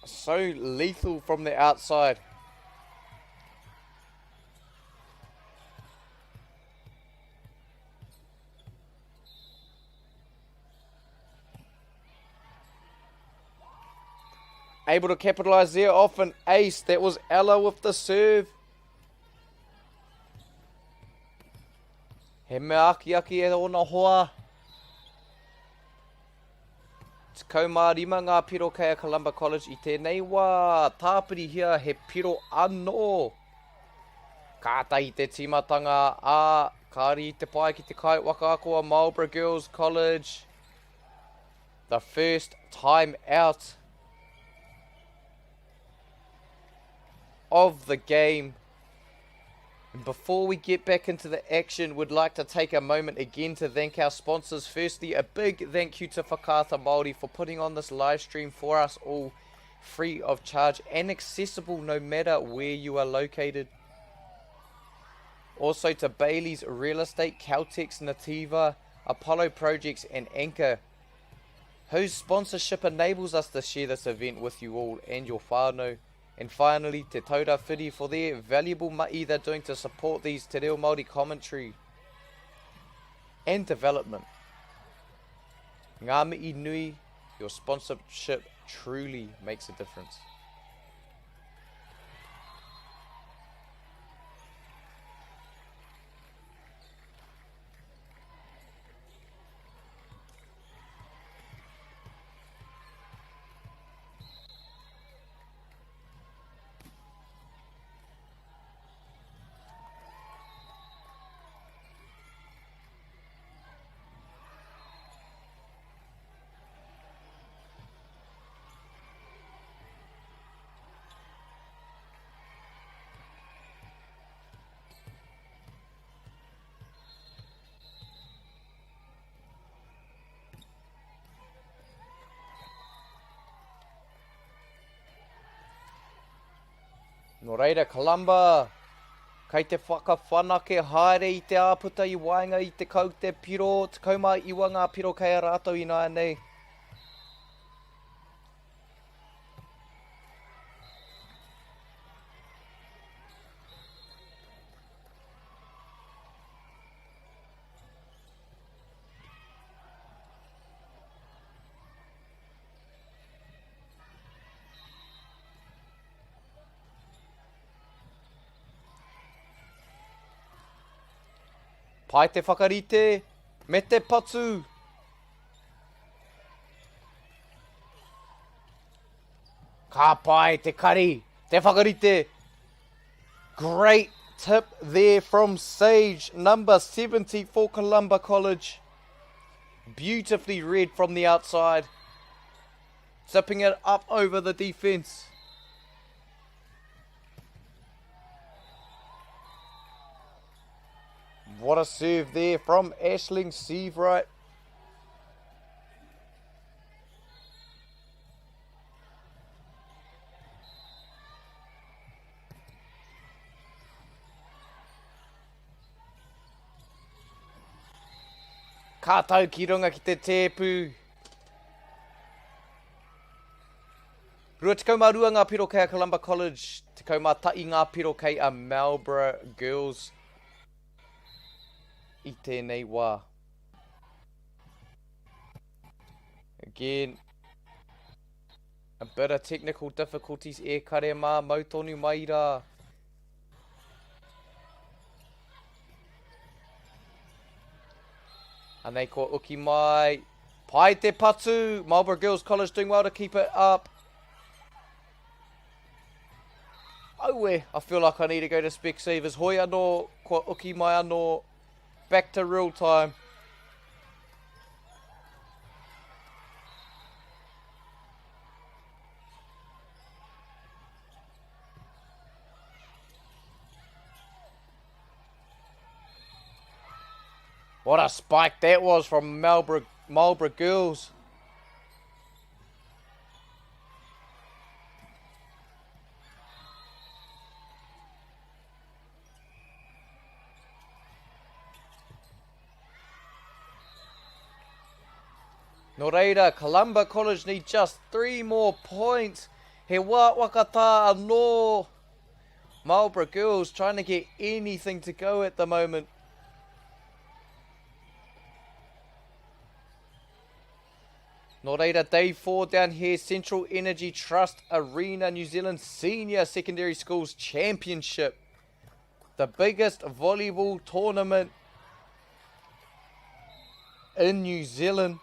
so lethal from the outside. Able to capitalise there off an ace. That was Ella with the serve. He mea akiaki e ona hoa. 15 ngā piro kei a Columba College i tēnei wā. Tāpirihia he piro anō. Kātahi te tīmatanga, ā, kāri i te pai ki te kai whakaako a Marlborough Girls College. The first time out of the game. And before we get back into the action, we'd like to take a moment again to thank our sponsors. Firstly, a big thank you to Whakaata Māori for putting on this live stream for us all free of charge and accessible no matter where you are located. Also to Bailey's Real Estate, Caltex, Nativa, Apollo Projects and Anchor, whose sponsorship enables us to share this event with you all and your whānau. And finally, Te Taura Whiri for their valuable mahi they're doing to support these Te Reo Māori commentary and development. Ngā mihi nui, your sponsorship truly makes a difference. Nō reira, Columba, kei te whakawhanake haere i te āputa i waenga i te kaute piro, 19 ngā piro kei a rātou ināianei. Pai te whakarite me te patu. Ka pai te kari, te whakarite. Great tip there from Sage, number 70 for Columba College. Beautifully read from the outside. Zipping it up over the defense. What a serve there from Ashling Sievewright. Ka tau ki runga ki te tēpu. 22 ngā piro kei a Columba College, 11 ngā piro kei a Marlborough Girls i tēnei wā. Again, a bit of technical difficulties e kare mā, mau tonu mai rā. Anei kua uki mai. Pai te patu. Marlborough Girls College doing well to keep it up. Aue, I feel like I need to go to Specsavers. Hoi anō, kua uki mai anō. Back to real time. What a spike that was from Marlborough, Marlborough Girls. Nō reira, Columba College need just three more points. He wā wakatā anō. Marlborough Girls trying to get anything to go at the moment. Nō reira, day 4 down here, Central Energy Trust Arena, New Zealand Senior Secondary Schools Championship. The biggest volleyball tournament in New Zealand.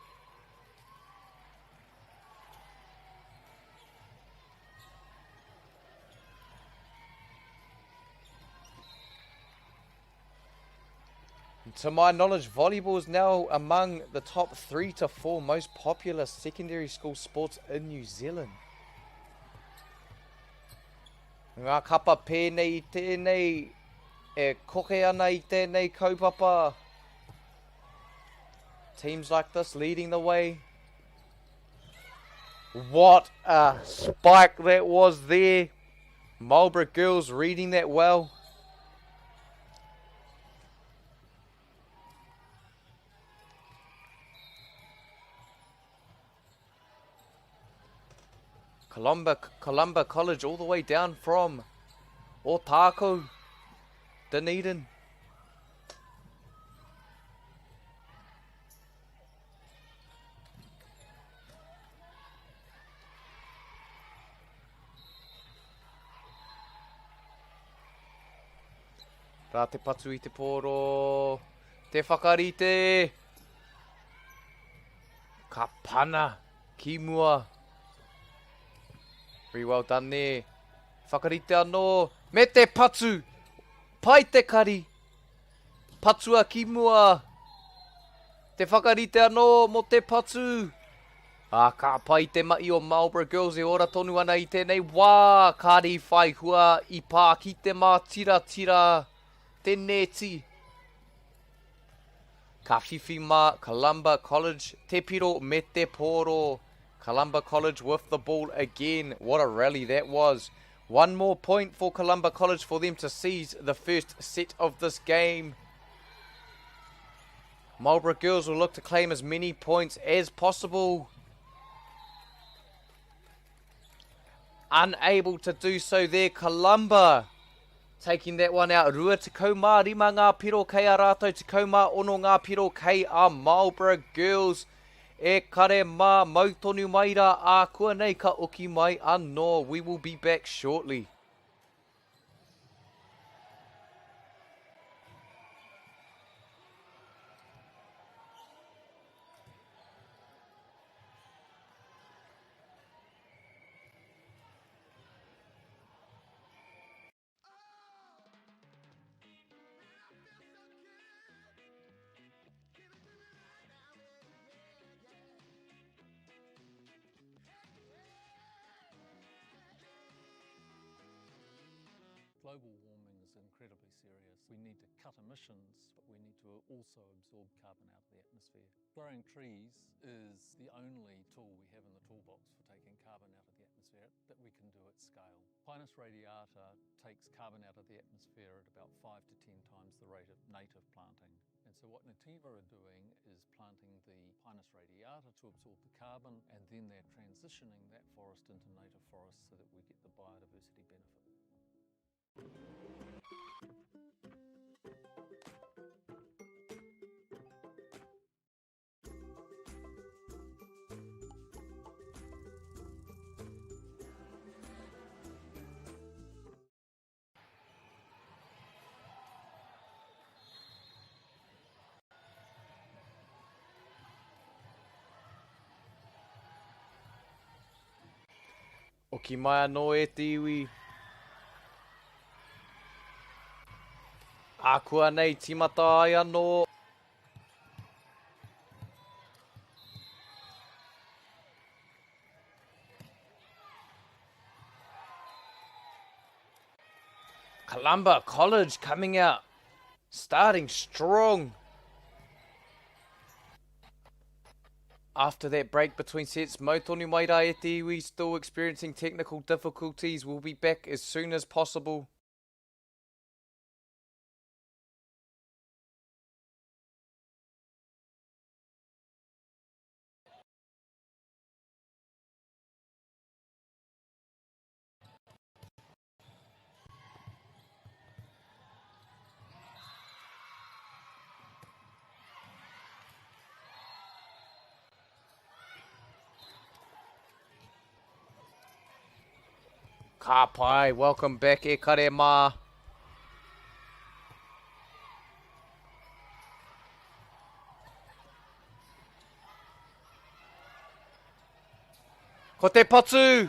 To my knowledge, volleyball is now among the top three to four most popular secondary school sports in New Zealand. Ngā kapa pēnei i tēnei e koke ana i tēnei kaupapa. Teams like this leading the way. What a spike that was there. Marlborough girls reading that well. Columba, Columba College all the way down from Otago, Dunedin. Rā te patu i te pōro, te whakarite. Ka pana ki mua. Very well done there. Whakarite anō, me te patu. Pai te kari. Patua ki mua. Te whakarite anō mō te patu. Ā, ka pai te mahi o Marlborough Girls e ora tonu ana i tēnei wā. Kāre i whai hua i pā ki te mātiratira, te nēti. Ka whiwhi mā Columba College te piro me te pōro. Columba College with the ball again. What a rally that was. One more point for Columba College for them to seize the first set of this game. Marlborough Girls will look to claim as many points as possible. Unable to do so there, Columba taking that one out. Rua te kau mā rima ngā piro kei a rātou, te kau mā ono ngā piro kei a Marlborough Girls. E kare mā, mau tonu mai rā, ākuanei ka oki mai anō. We will be back shortly. Global warming is incredibly serious. We need to cut emissions, but we need to also absorb carbon out of the atmosphere. Growing trees is the only tool we have in the toolbox for taking carbon out of the atmosphere that we can do at scale. Pinus radiata takes carbon out of the atmosphere at about 5 to 10 times the rate of native planting. And so what Nativa are doing is planting the Pinus radiata to absorb the carbon, and then they're transitioning that forest into native forest so that we get the biodiversity benefit. Oki mai anō e te iwi. Ākuanei tīmata ai anō. Columba College coming out, starting strong. After that break between sets, mau tonu mai rā e te iwi, still experiencing technical difficulties. We'll be back as soon as possible. Ka pai, welcome back e kare mā. Ko te patu!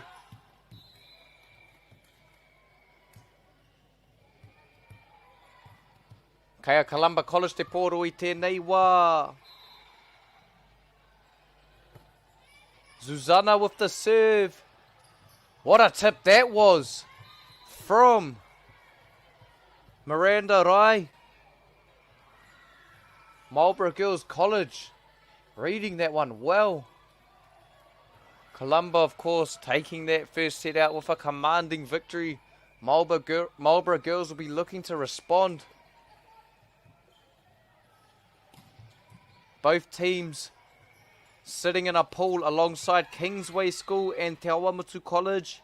Kei a Columba College te pōro i tēnei wā. Zuzana with the serve. What a tip that was from Miranda Rai. Marlborough Girls College reading that one well. Columba, of course, taking that first set out with a commanding victory. Marlborough, Gir Marlborough Girls will be looking to respond. Both teams sitting in a pool alongside Kingsway School and Te Awamutu College.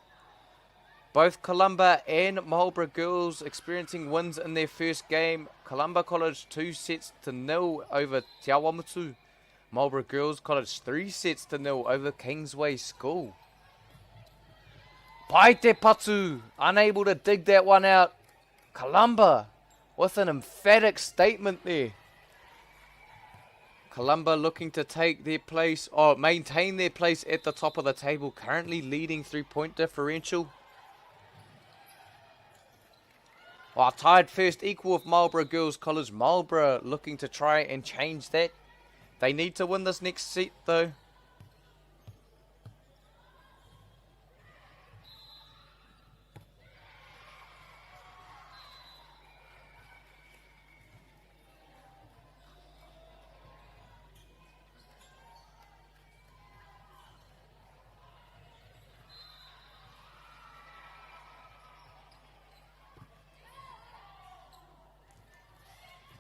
Both Columba and Marlborough Girls experiencing wins in their first game. Columba College 2-0 over Te Awamutu. Marlborough Girls College 3-0 over Kingsway School. Pai te patu, unable to dig that one out. Columba with an emphatic statement there. Columba looking to take their place or maintain their place at the top of the table, currently leading through point differential. Well, tied first equal with Marlborough Girls College. Marlborough looking to try and change that. They need to win this next set though.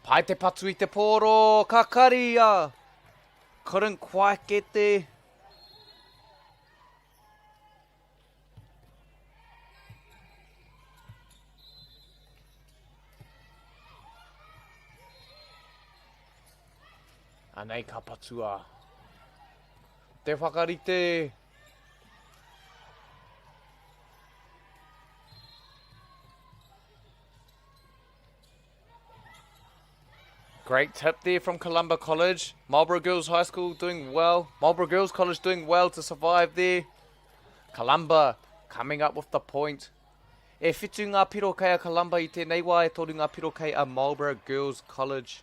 Pai te patu i te pōro, ka kari a Couldn't quite get there. Anei ka patua. Te whakarite. Great tip there from Columba College. Marlborough Girls High School doing well. Marlborough Girls College doing well to survive there. Columba coming up with the point. E whitu ngā piro kei a Columba i tēnei wā, e toru ngā piro kei a Marlborough Girls College.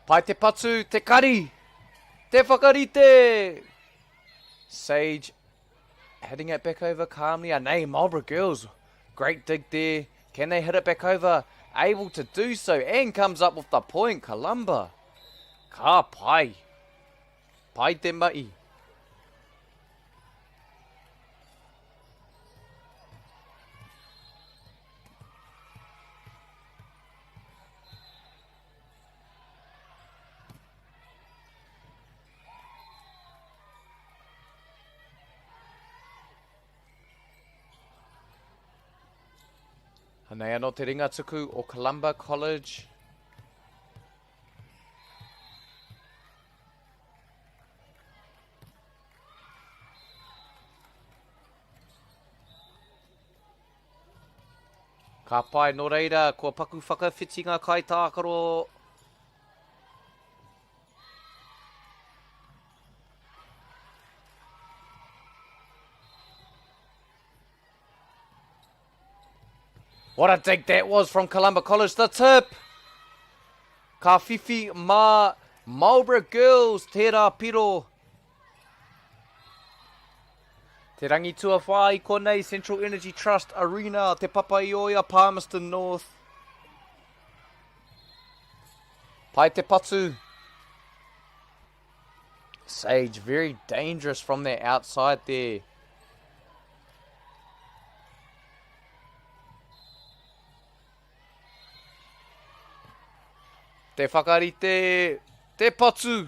Pai te patu, te kari, te whakarite! Sage heading it back over calmly. Anei, Marlborough Girls, great dig there. Can they hit it back over? Able to do so and comes up with the point, Columba. Ka pai. Pai te mahi. Anei anō te ringa tuku o Columba College. Ka pai, nō reira, kua paku whakawhiti ngā kaitākaro. What a dig that was from Columba College. The tip! Ka whiwhi mā Marlborough Girls tērā piro. Te rangi tuawhā i konei, Central Energy Trust Arena, Te Papaioea, Palmerston North. Pai te patu. Sage, very dangerous from the outside there. Te whakarite, te patu.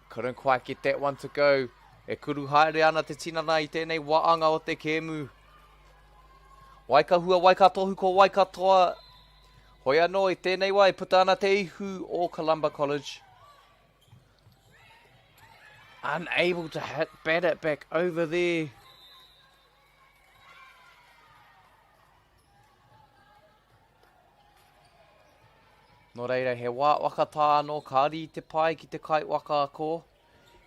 Couldn't quite get that one to go. E kuru haere ana te tinana i tēnei waanga o te kēmu. Waikahua, Waikatohu ko Waikatoa. Hoi anō i tēnei wā e puta ana te ihu o Columba College. Unable to hit, bat it back over there. Nō reira, he wā waka tā anō kāri i te pae ki te kai waka ako.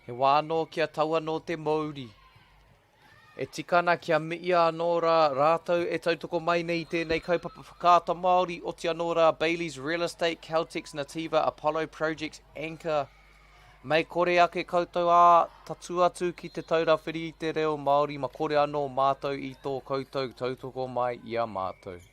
He wā anō kia tau anō te mouri. E tika ana kia miia anō rā rātou e tautoko mai nei i tēnei kaupapa whakaata Māori, oti anō rā Bayleys Real Estate, Caltex, Nativa, Apollo Projects, Anchor. Mei kore ake koutou ā, tatū atu ki Te Taura Whiri i te Reo Māori ma kore anō mātou i tō koutou tautoko mai i a mātou.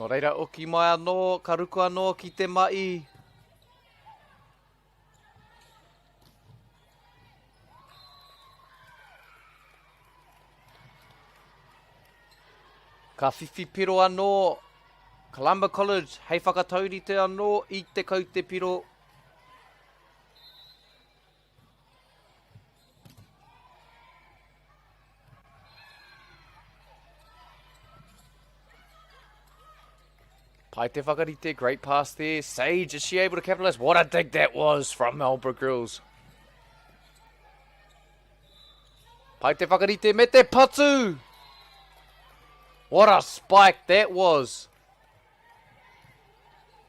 Nō reira, oki mai anō, ka ruku anō ki te ma'i. Ka whiwhi piro anō Columba College hei whakataurite anō i te kaute piro. Pai te whakarite, great pass there. Sage, is she able to capitalise? What a dig that was from Marlborough Girls. Pai te whakarite me te patu! What a spike that was.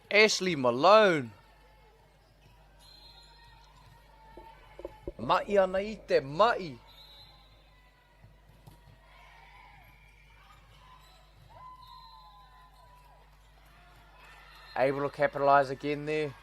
Ashley Malone. Mahi ana i te mahi. Able to capitalise again there.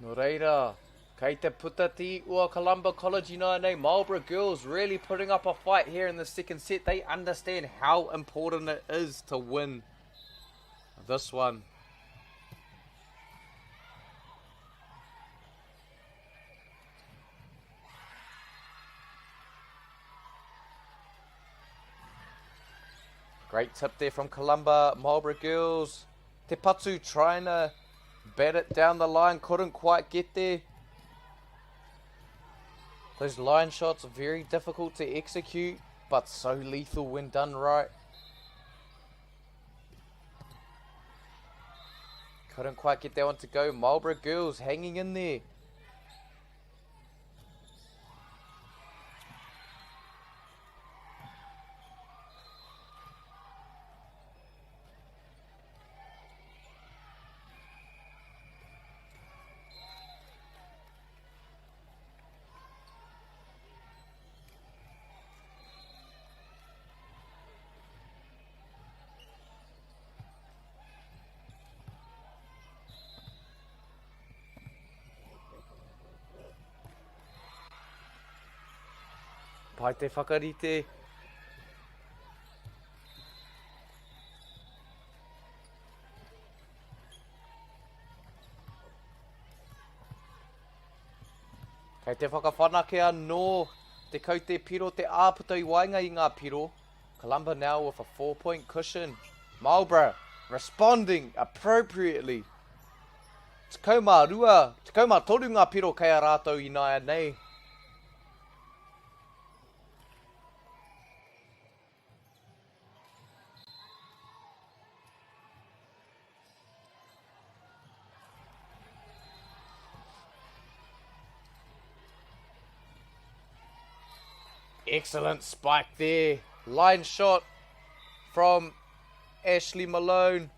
Nō reira, kei te puta te ua Columba College ināianei. Marlborough girls really putting up a fight here in the second set. They understand how important it is to win this one. Great tip there from Columba, Marlborough girls. Te Patu trying to bat it down the line, couldn't quite get there. Those line shots are very difficult to execute, but so lethal when done right. Couldn't quite get that one to go. Marlborough girls hanging in there. Pai te whakarite. Kei te whakawhanake anō te kaute piro te āputa i waenga i ngā piro. Columba now with a 4-point cushion. Marlborough responding appropriately. 12, 13 ngā piro kei a rātou ināianei. Excellent spike there. Line shot from Ashley Malone.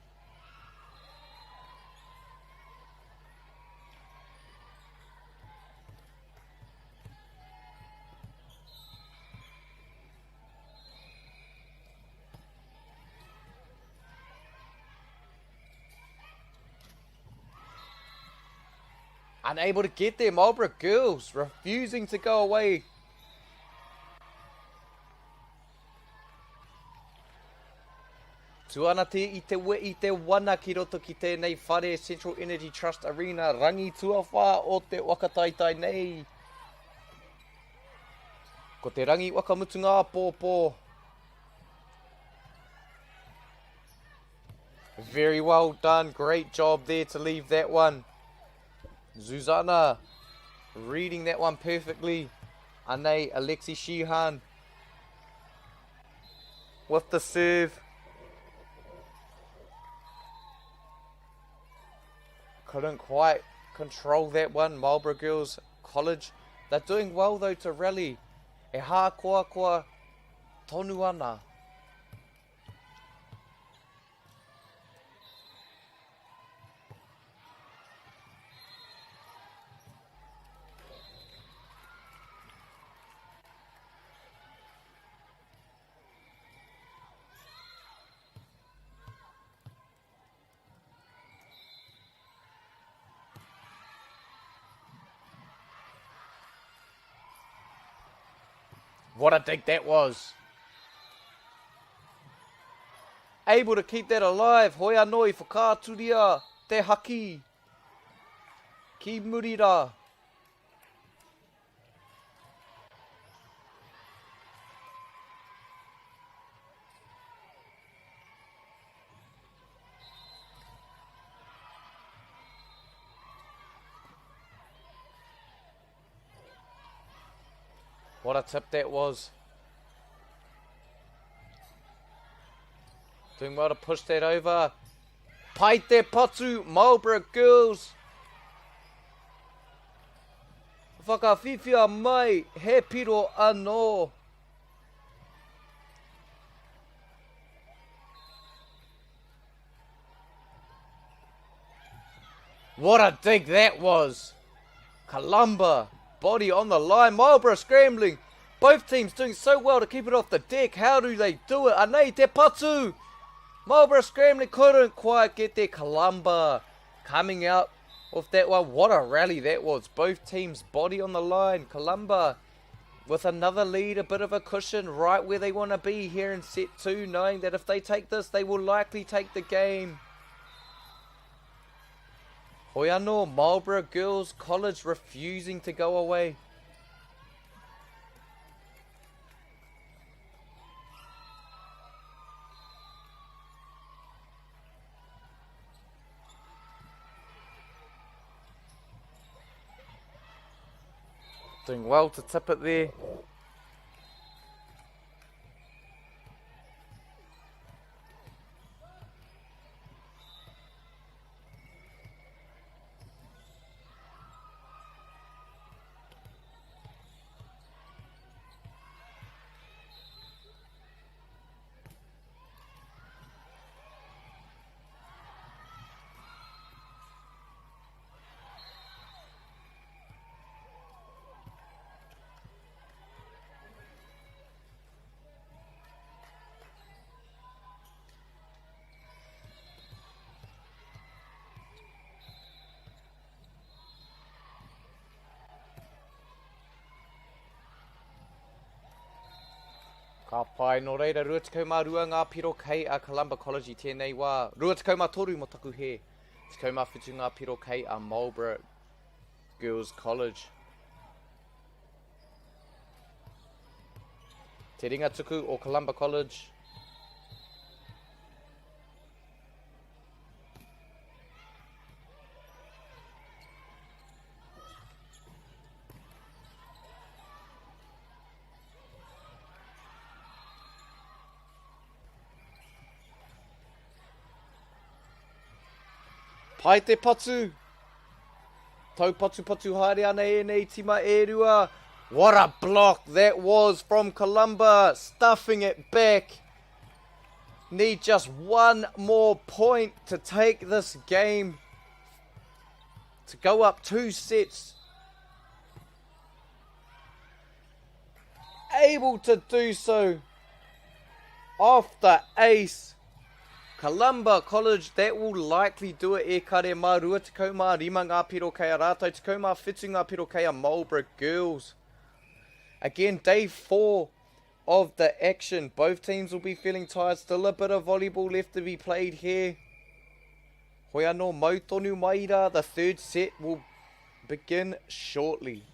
Unable to get there, Marlborough girls refusing to go away. Tu ana te i te we i te wana ki roto ki tēnei whare Central Energy Trust Arena rangi tuawhā o te waka taitai nei. Ko te rangi wakamutunga āpōpō. Very well done. Great job there to leave that one. Zuzana reading that one perfectly. Ane Alexi Sheehan with the serve. Couldn't quite control that one. Marlborough Girls College. They're doing well though to rally. E hākoakoa tonu ana. What a dig that was. Able to keep that alive. Hoi anō i whakaaturia te haki. Ki muri rā. What a tip that was. Doing well to push that over. Pai te patu, Marlborough girls. Whakawhiwhia mai he piro anō. What a dig that was. Columba, body on the line. Marlborough scrambling. Both teams doing so well to keep it off the deck. How do they do it? Anei te patu. Marlborough scrambling couldn't quite get there. Columba coming out with that one. What a rally that was. Both teams body on the line. Columba with another lead, a bit of a cushion right where they want to be here in set 2, knowing that if they take this, they will likely take the game. Hoi anō, Marlborough Girls College refusing to go away. Doing well to tip it there. Ka pai, nō reira, 22 ngā piro kei a Columba College i tēnei wā. 23 mō taku hē. 17 ngā piro kei a Marlborough Girls College. Te ringa tuku o Columba College. Pai te patu! Taupatupatu haere ana ēnei tima e rua. What a block that was from Columba, stuffing it back. Need just one more point to take this game. To go up 2 sets. Able to do so off the ace. Columba College, that will likely do it e kare mā 25 ngā piro kei a rātou, 17 ngā piro kei a Marlborough Girls. Again, day 4 of the action. Both teams will be feeling tired. Still a bit of volleyball left to be played here. Hoi anō, mau tonu mai rā. The third set will begin shortly.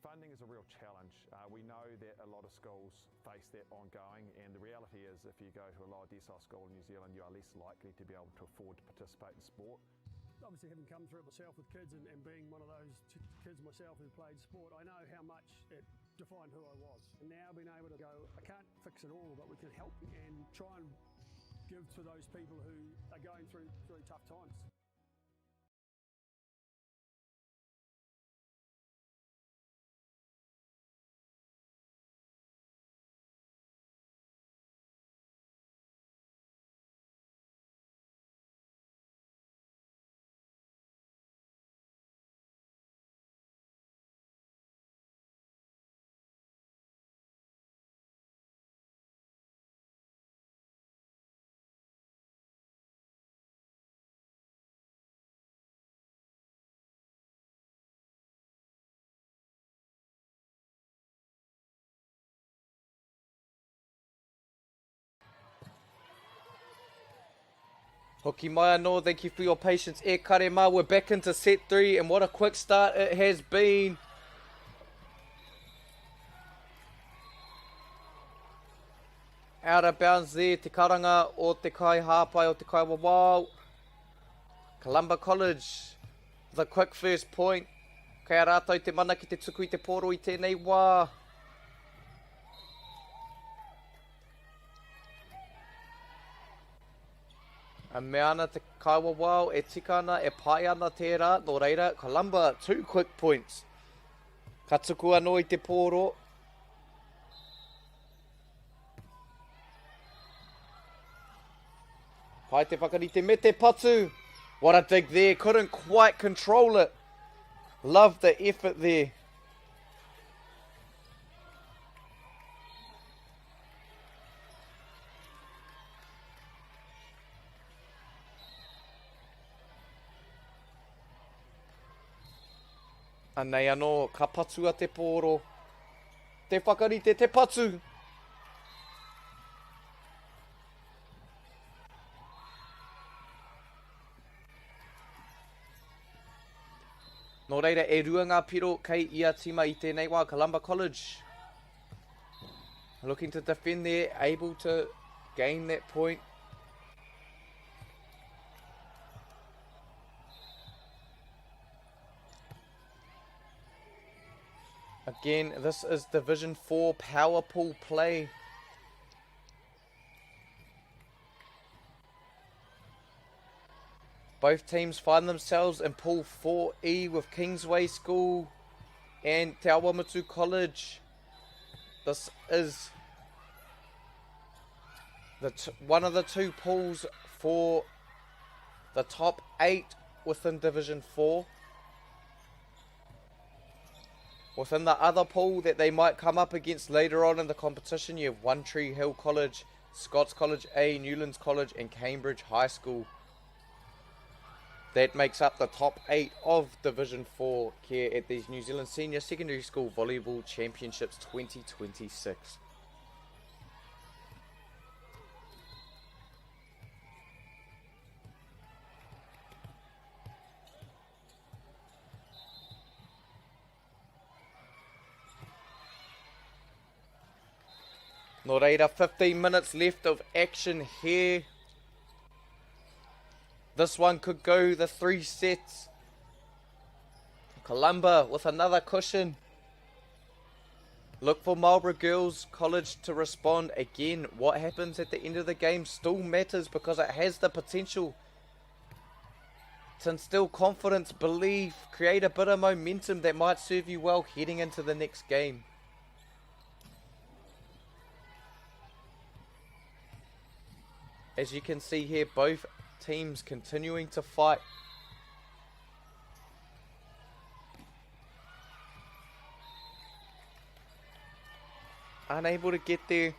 Funding is a real challenge. We know that a lot of schools face that ongoing, and the reality is if you go to a lower decile school in New Zealand, you are less likely to be able to afford to participate in sport. Obviously, having come through it myself with kids and being one of those kids myself who played sport, I know how much it defined who I was. And now being able to go, I can't fix it all, but we can help and try and give to those people who are going through through tough times. Hoki mai anō, thank you for your patience. E kare mā, we're back into set 3 and what a quick start it has been. Out of bounds there, te karanga o te kai hāpai o te kai wawao. Columba College, the quick first point. Kei a rātou te mana ki te tuku i te pōro i tēnei wā. E mea ana te kaiwawao e tika ana, e pai ana tērā, nō reira, Columba, two quick points. Ka tuku anō i te pōro. Pai te whakarite me te patu. What a dig there, couldn't quite control it. Love the effort there. Anei anō, ka patua te pōro. Te whakarite te patu! Nō reira, e rua ngā piro kei ia tīma i tēnei wā, Columba College. Looking to defend there, able to gain that point. Again, this is Division 4 power pool play. Both teams find themselves in Pool 4E with Kingsway School and Te Awamutu College. This is the one of the two pools for the top eight within Division 4. Within the other pool that they might come up against later on in the competition, you have One Tree Hill College, Scots College A, Newlands College, and Cambridge High School. That makes up the top eight of Division 4 here at these New Zealand Senior Secondary School Volleyball Championships 2026. Nō reira, 15 minutes left of action here. This one could go the three sets. Columba with another cushion. Look for Marlborough Girls College to respond again. What happens at the end of the game still matters because it has the potential to instill confidence, belief, create a bit of momentum that might serve you well heading into the next game. As you can see here, both teams continuing to fight. Unable to get there.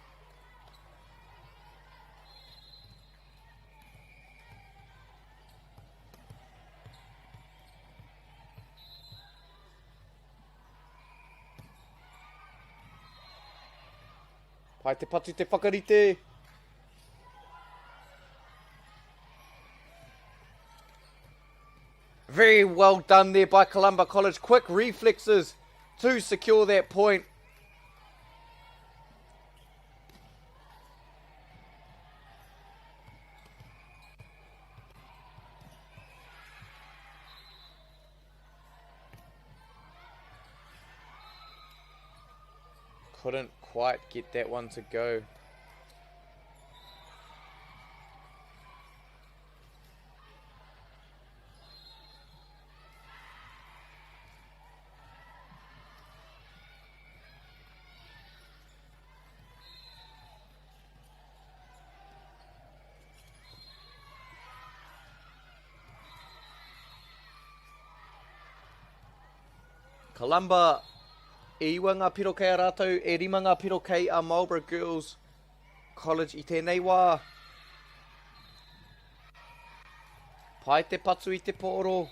Pai te patu te whakarite. Very well done there by Columba College. Quick reflexes to secure that point. Couldn't quite get that one to go. Columba, e iwa ngā piro kei a rātou, e rima ngā piro kei a Marlborough Girls College i tēnei wā. Pai te patu i te pōro.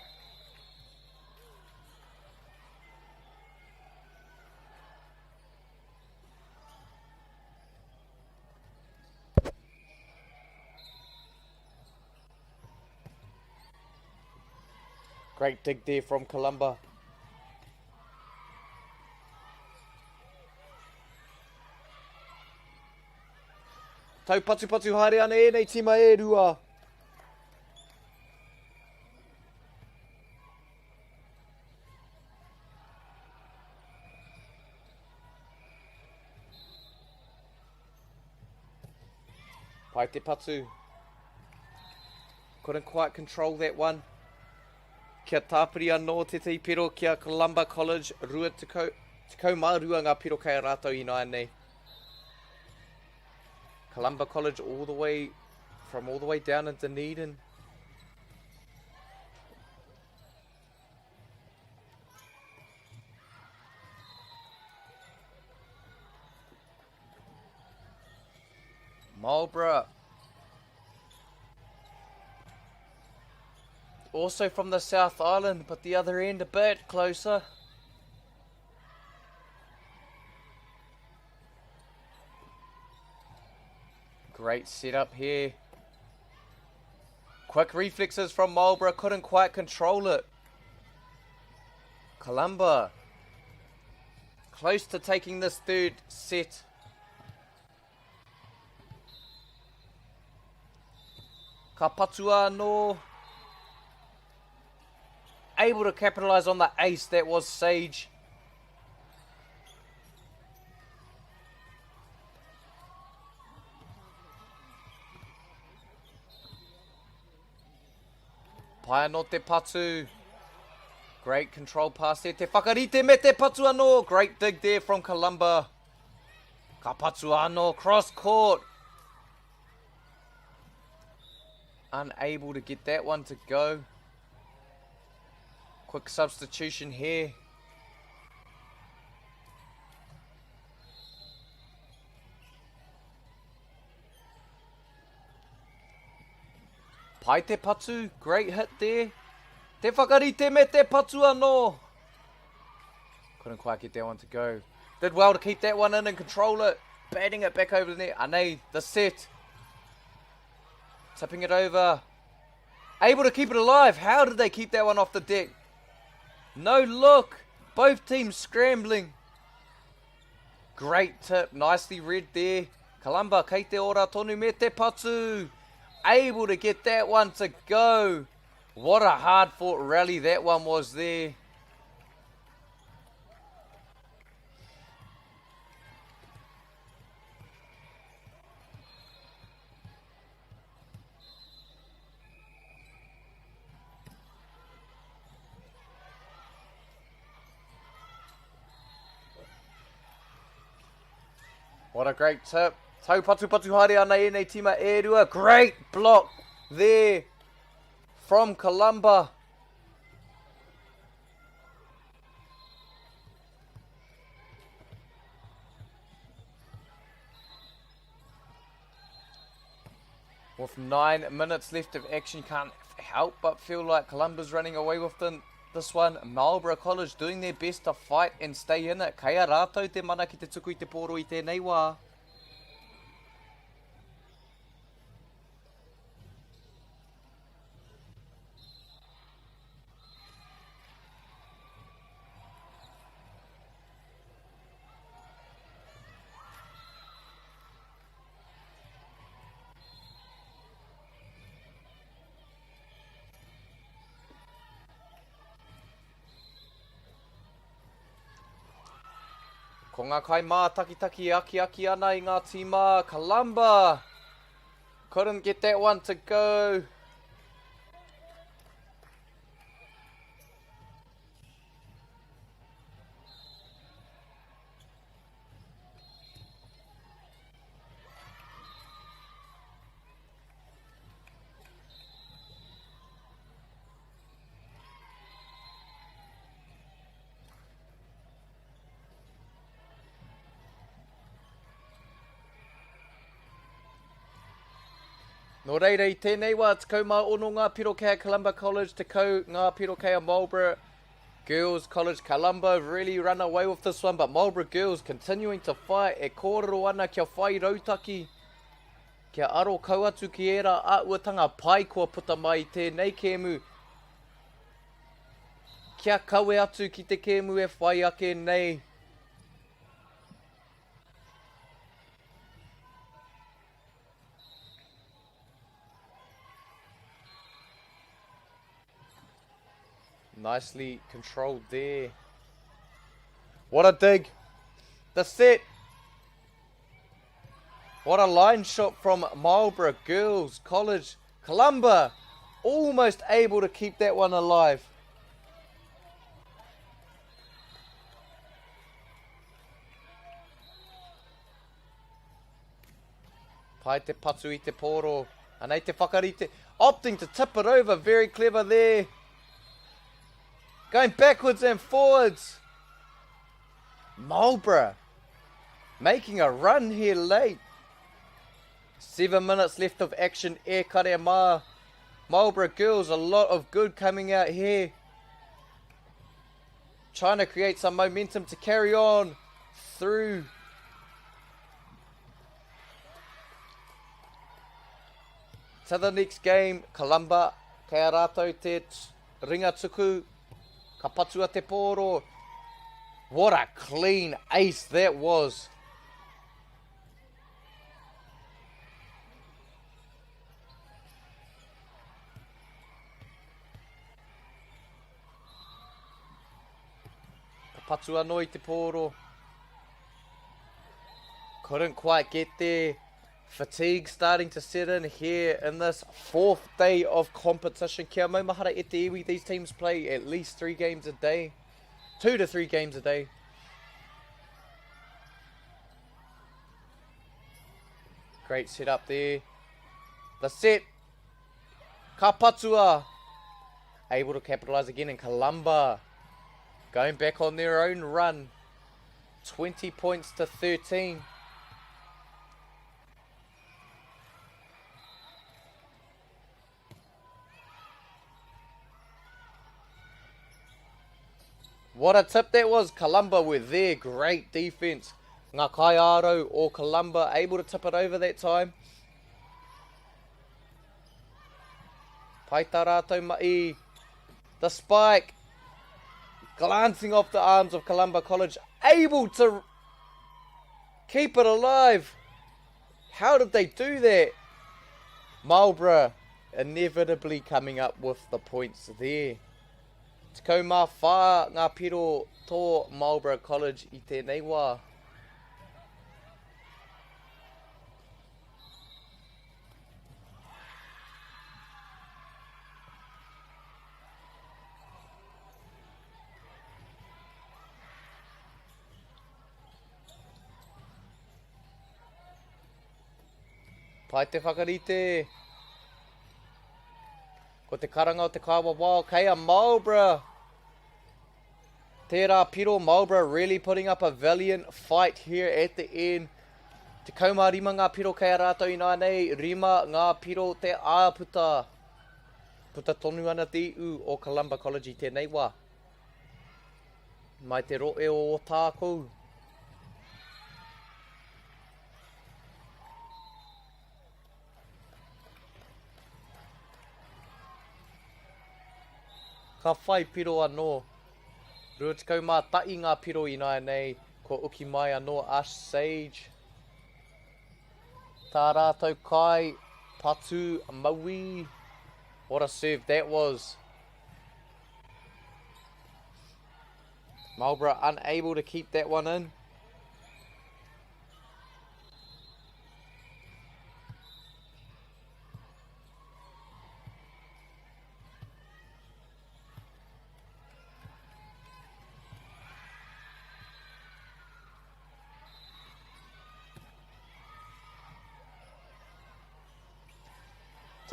Great dig there from Columba. Taupatupatu haere ana ēnei tīma e rua. Pai te patu. Couldn't quite control that one. Kia tāpiri anō tētahi piro ki a Columba College, 22 ngā piro kei a rātou ināianei. Columba College all the way from all the way down in Dunedin. Marlborough. Also from the South Island, but the other end a bit closer. Great setup here. Quick reflexes from Marlborough, couldn't quite control it. Columba close to taking this third set. Ka patua anō. Able to capitalise on the ace that was Sage. Pai anō te patu. Great control pass there. Te whakarite me te patu anō. Great dig there from Columba. Ka patu anō. Cross court. Unable to get that one to go. Quick substitution here. Pai te patu, great hit there. Te whakarite me te patu anō. Couldn't quite get that one to go. Did well to keep that one in and control it. Batting it back over the net. Anei, the set. Tipping it over. Able to keep it alive. How did they keep that one off the deck? No look. Both teams scrambling. Great tip. Nicely read there. Kalamba, kei te ora tonu me te patu. Able to get that one to go. What a hard fought rally that one was there. What a great tip. Tau patu patu haere ana ēnei tīma e rua. Great block there from Columba. With 9 minutes left of action, can't help but feel like Columba's running away with the, this one. Marlborough College doing their best to fight and stay in it. Kei a rātou te mana ki te tuku i te pōro i tēnei wā. Ko ngā kaimātakitaki e akiaki ana i ngā tīma Columba couldn't get that one to go. Nō reira, i tēnei wā, 16 ngā piro kei a Columba College, 10 ngā piro kei a Marlborough Girls College. Columba really run away with this one, but Marlborough Girls continuing to fight, e kōrero ana kia whai rautaki, kia aro kau atu ki ērā āhuatanga pai kua puta mai i tēnei kēmu. Kia kawe atu ki te kēmu e whai ake nei. Nicely controlled there. What a dig. The set. What a line shot from Marlborough Girls College. Columba almost able to keep that one alive. Pai te patu i te pōro. Anei te whakarite. Opting to tip it over. Very clever there. Going backwards and forwards. Marlborough making a run here late. 7 minutes left of action. E kare mā. Marlborough girls, a lot of good coming out here. Trying to create some momentum to carry on through. To the next game, Columba, kei a rātou te ringa tuku, ka patua te pōro. What a clean ace that was. Ka patu anō i te pōro. Couldn't quite get there. Fatigue starting to set in here in this fourth day of competition. Kia maumahara e te iwi, these teams play at least 3 games a day. 2 to 3 games a day. Great setup there. The set. Ka patua. Able to capitalise again in Columba. Going back on their own run. 20 points to 13. What a tip that was. Columba with their great defense. Ngā Kaiaro or Columba able to tip it over that time. Pai tā rātou mahi. The spike. Glancing off the arms of Columba College. Able to keep it alive. How did they do that? Marlborough inevitably coming up with the points there. 14 ngā piro tō Marlborough College i tēnei wā. Pai te whakarite. Ko te karanga o te kaiwawao kei a Marlborough. Tērā piro, Marlborough really putting up a valiant fight here at the end. 15 ngā piro kei a rātou ināianei, 5 ngā piro te āputa. Puta tonu ana te iu o Columba College i tēnei wā. Mai te roe o Ōtākou. Ka whai piro anō. 21 ngā piro ināianei, kua uki mai anō a Sage. Tā rātou kai, patu, mauī. What a serve that was. Marlborough unable to keep that one in.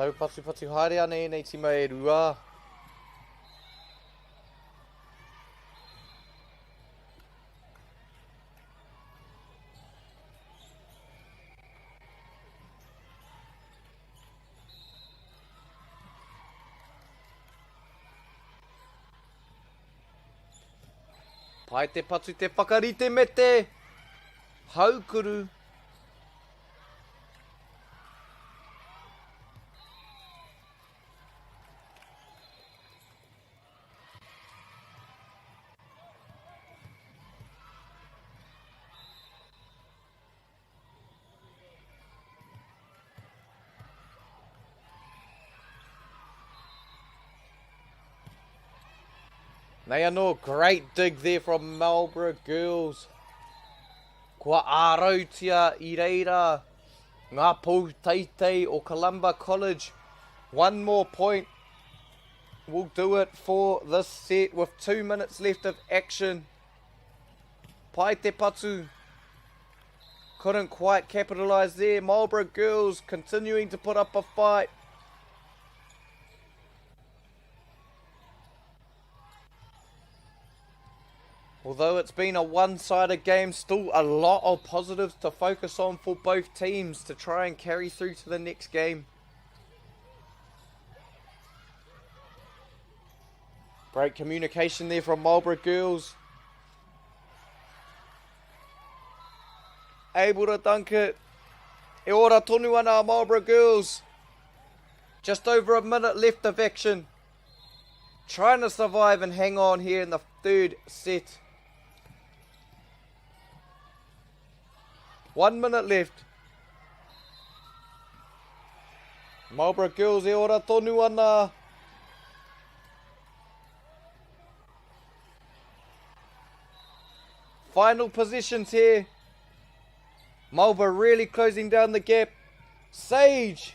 Taupatupatu haere ana ēnei tima e rua. Pai te patu te whakarite me te haukuru. Nei anō, great dig there from Marlborough Girls. Kua ārautia i reira ngā pou teitei o Columba College. One more point will do it for this set with two minutes left of action. Pai te patu. Couldn't quite capitalise there. Marlborough Girls continuing to put up a fight. Although it's been a one-sided game, still a lot of positives to focus on for both teams to try and carry through to the next game. Great communication there from Marlborough Girls. Able to dunk it. E ora tonu ana a Marlborough Girls. Just over a minute left of action. Trying to survive and hang on here in the third set. One minute left. Marlborough Girls e ora tonu ana. Final positions here. Marlborough really closing down the gap. Sage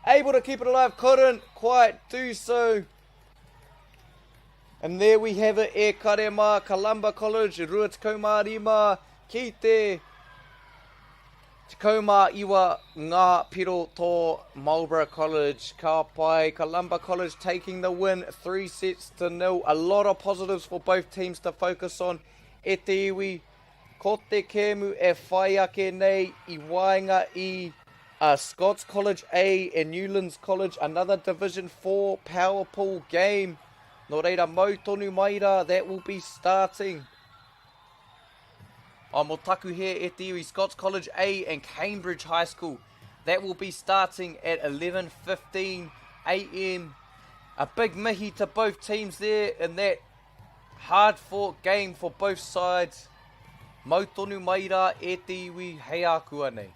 able to keep it alive, couldn't quite do so. And there we have it, e kare mā, Columba College, 25, ki te 19 ngā piro tō Marlborough College. Ka pai, Columba College taking the win, 3 sets to nil. A lot of positives for both teams to focus on. E te iwi, ko te kēmu e whai ake nei i waenga i a Scots College A and Newlands College, another Division 4 power pool game. Nō reira, mau tonu mai rā, that will be starting. Oh, mō taku he e te iwi, Scots College A and Cambridge High School. That will be starting at 11:15 a.m. A big mihi to both teams there in that hard-fought game for both sides. Mau tonu mai rā e te iwi hei ākuanei.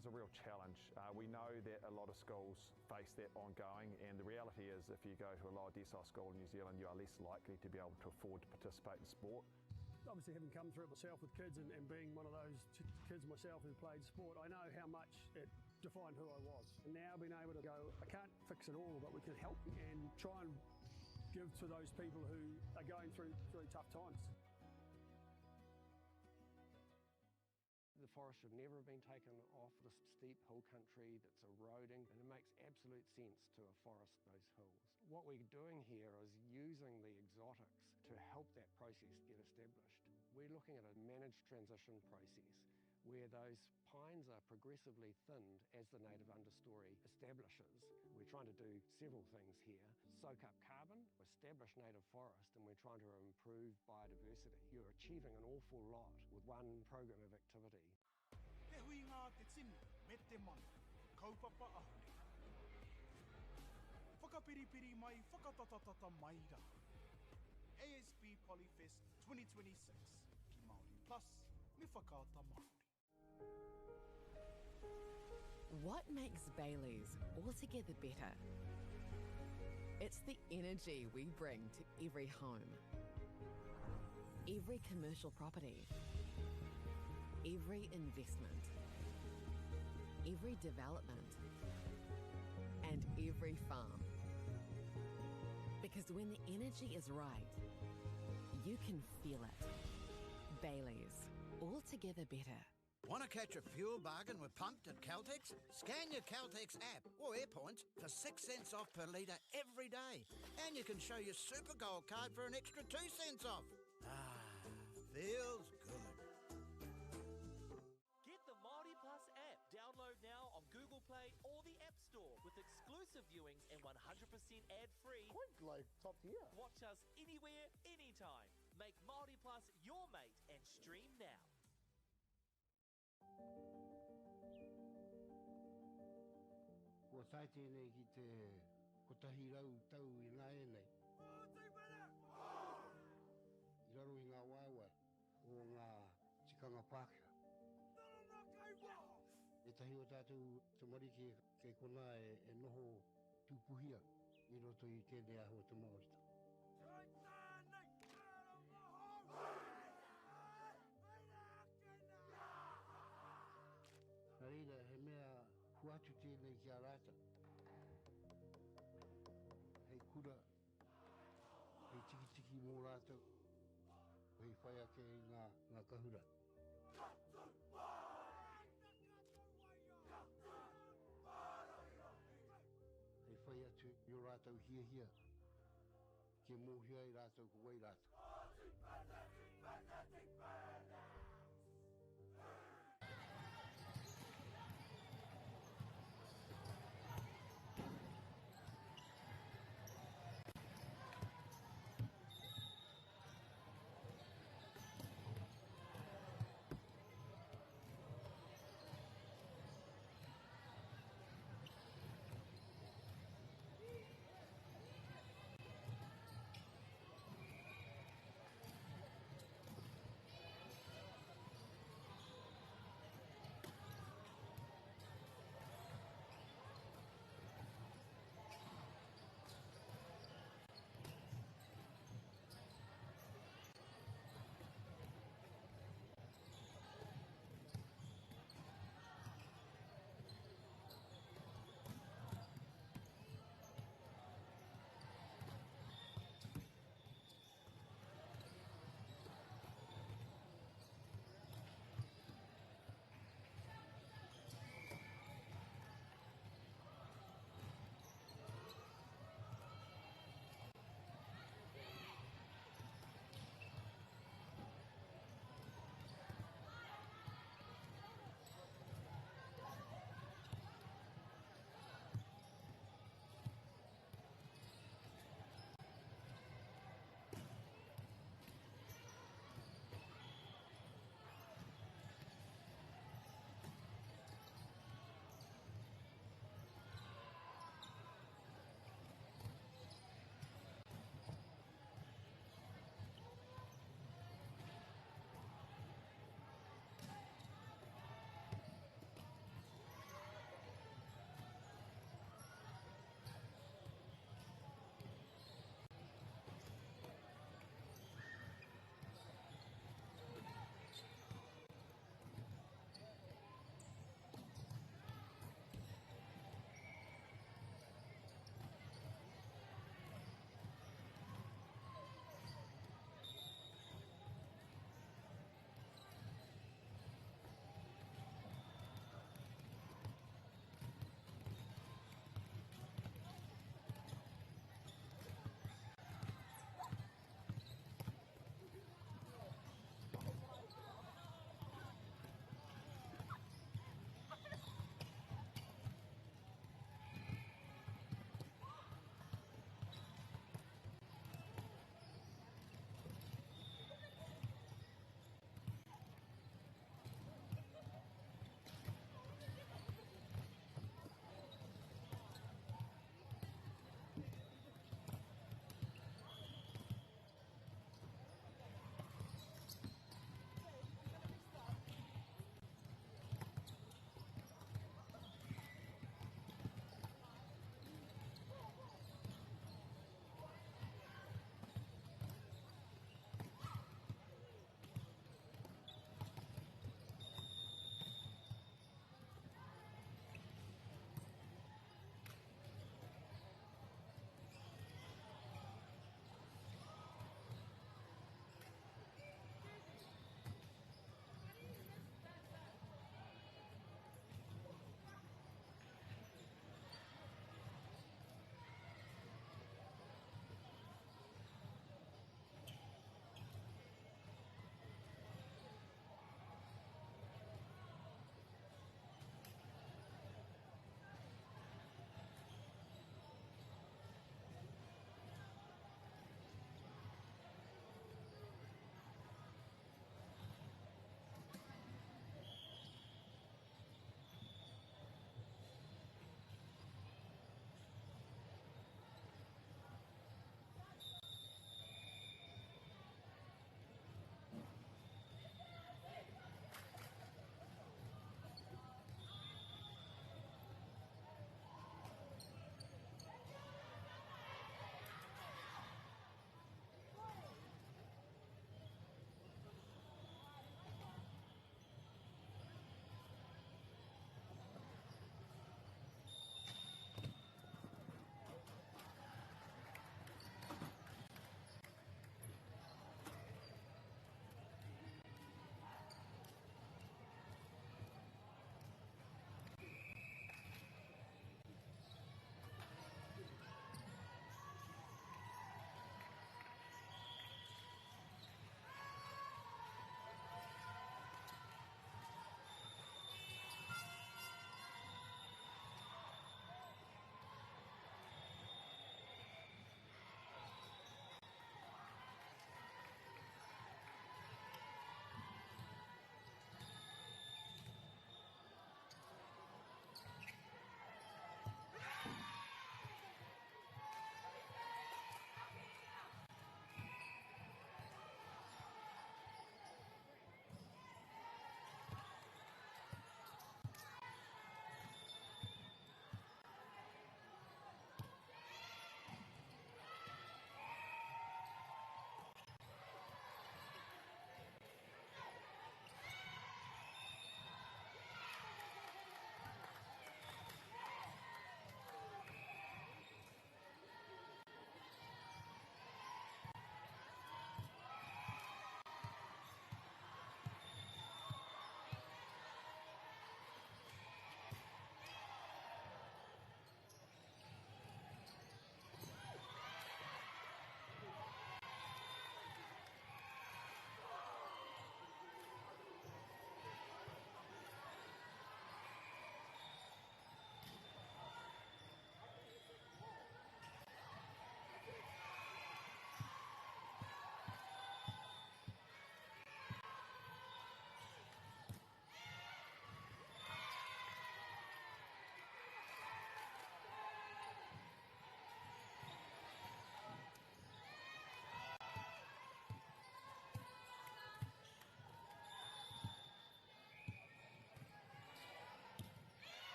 is a real challenge. We know that a lot of schools face that ongoing, and the reality is if you go to a lower decile school in New Zealand, you are less likely to be able to afford to participate in sport. Obviously, having come through it myself with kids and being one of those kids myself who played sport, I know how much it defined who I was. And now being able to go, I can't fix it all, but we can help and try and give to those people who are going through tough times. The forest should never have been taken off this steep hill country that's eroding, and it makes absolute sense to afforest those hills. What we're doing here is using the exotics to help that process get established. We're looking at a managed transition process where those pines are progressively thinned as the native understory establishes. We're trying to do several things here. Soak up carbon, establish native forest, and we're trying to improve biodiversity. You're achieving an awful lot with one program of activity. Te huinga a te tini me te mana, kaupapa ahurea. Whakapiripiri mai, whakatatatata mai rā. ASB Polyfest 2026 ki Māori Plus me Whakaata Māori. What makes Bayleys altogether better? It's the energy we bring to every home, every commercial property, every investment, every development, and every farm. Because when the energy is right, you can feel it. Bayleys, altogether better. Want to catch a fuel bargain with Pumped at Caltex? Scan your Caltex app or Airpoints for 6 cents off per litre every day. And you can show your Super Gold card for an extra 2 cents off. Ah, feels good. Get the Māori Plus app. Download now on Google Play or the App Store with exclusive viewings and 100% ad-free. Quite like top tier. Watch us anywhere, anytime. Make Māori Plus your mate and stream now. Kua tae tēnei ki te 100 tau ināianei. I raro i ngā waewae o ngā tikanga Pākehā. Ētahi o tātou tamariki kei konā e noho tūpuhia i roto i tēnei āhua te Māoritanga. Nā reira, he mea hoatu tēnei ki a rātou. Hei kura, hei tikitiki mō rātou, hei whai ake i ngā, ngā kahura. Hei whai atu i ō rātou hiahia, kia mōhio ai rātou ko wai rātou.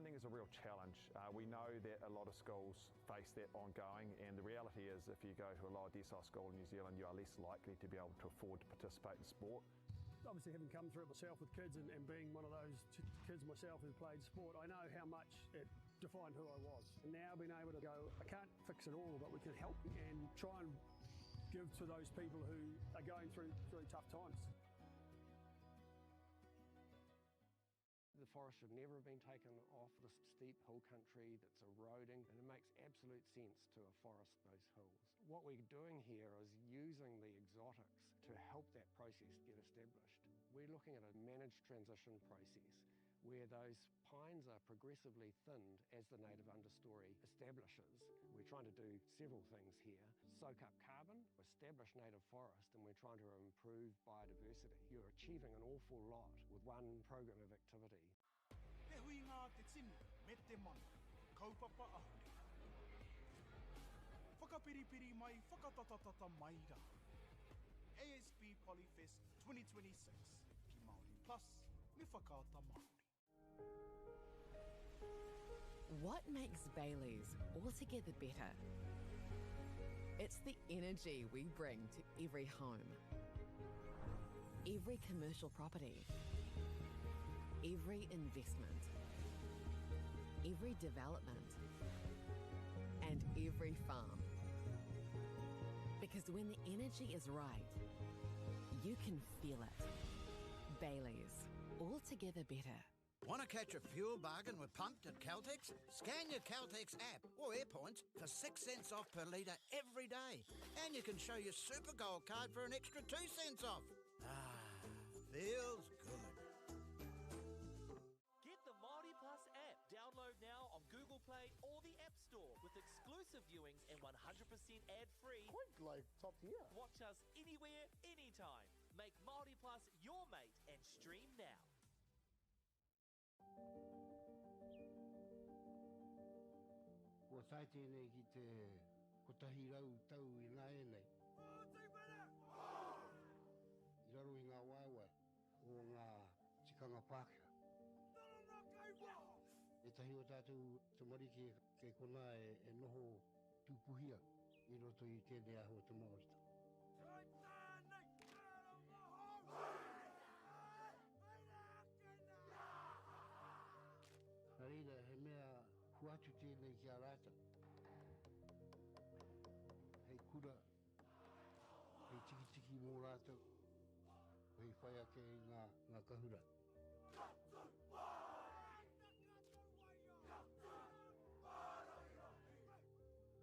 Funding is a real challenge. We know that a lot of schools face that ongoing, and the reality is if you go to a lower decile school in New Zealand, you are less likely to be able to afford to participate in sport. Obviously, having come through it myself with kids and, and being one of those kids myself who played sport, I know how much it defined who I was. And now being able to go, I can't fix it all, but we can help and try and give to those people who are going through, through tough times. The forest should never have been taken off the steep hill country that's eroding, and it makes absolute sense to afforest those hills. What we're doing here is using the exotics to help that process get established. We're looking at a managed transition process where those pines are progressively thinned as the native understory establishes. We're trying to do several things here. Soak up carbon, establish native forest, and we're trying to improve biodiversity. You're achieving an awful lot with one program of activity. Te huinga te tini me te mana, kaupapa ahurea. Whakapiripiri mai, whakatatatata mai rā. ASB Polyfest 2026 ki Māori Plus me Whakaata Māori. What makes Bailey's altogether better? It's the energy we bring to every home, every commercial property, every investment, every development, and every farm. Because when the energy is right, you can feel it. Bailey's, altogether better. Want to catch a fuel bargain with Pumped at Caltex? Scan your Caltex app or Airpoints for 6 cents off per litre every day. And you can show your Super Gold card for an extra 2 cents off. Ah, feels good. Get the Māori Plus app. Download now on Google Play or the App Store with exclusive viewings and 100% ad-free. Quite like top tier. Watch us anywhere, anytime. Make Māori Plus your mate and stream now. Kua tae tēnei ki te 100 tau ināianei. I raro i ngā waewae o ngā tikanga Pākehā. Ētahi o tātou tamariki kei konā e noho tūpuhia i roto i tēnei āhua o te Māoritanga. Nā reira, he mea hoatu tēnei ki a rātou, hei kura, hei tikitiki mō rātou, hei whai ake i ngā, ngā kahura.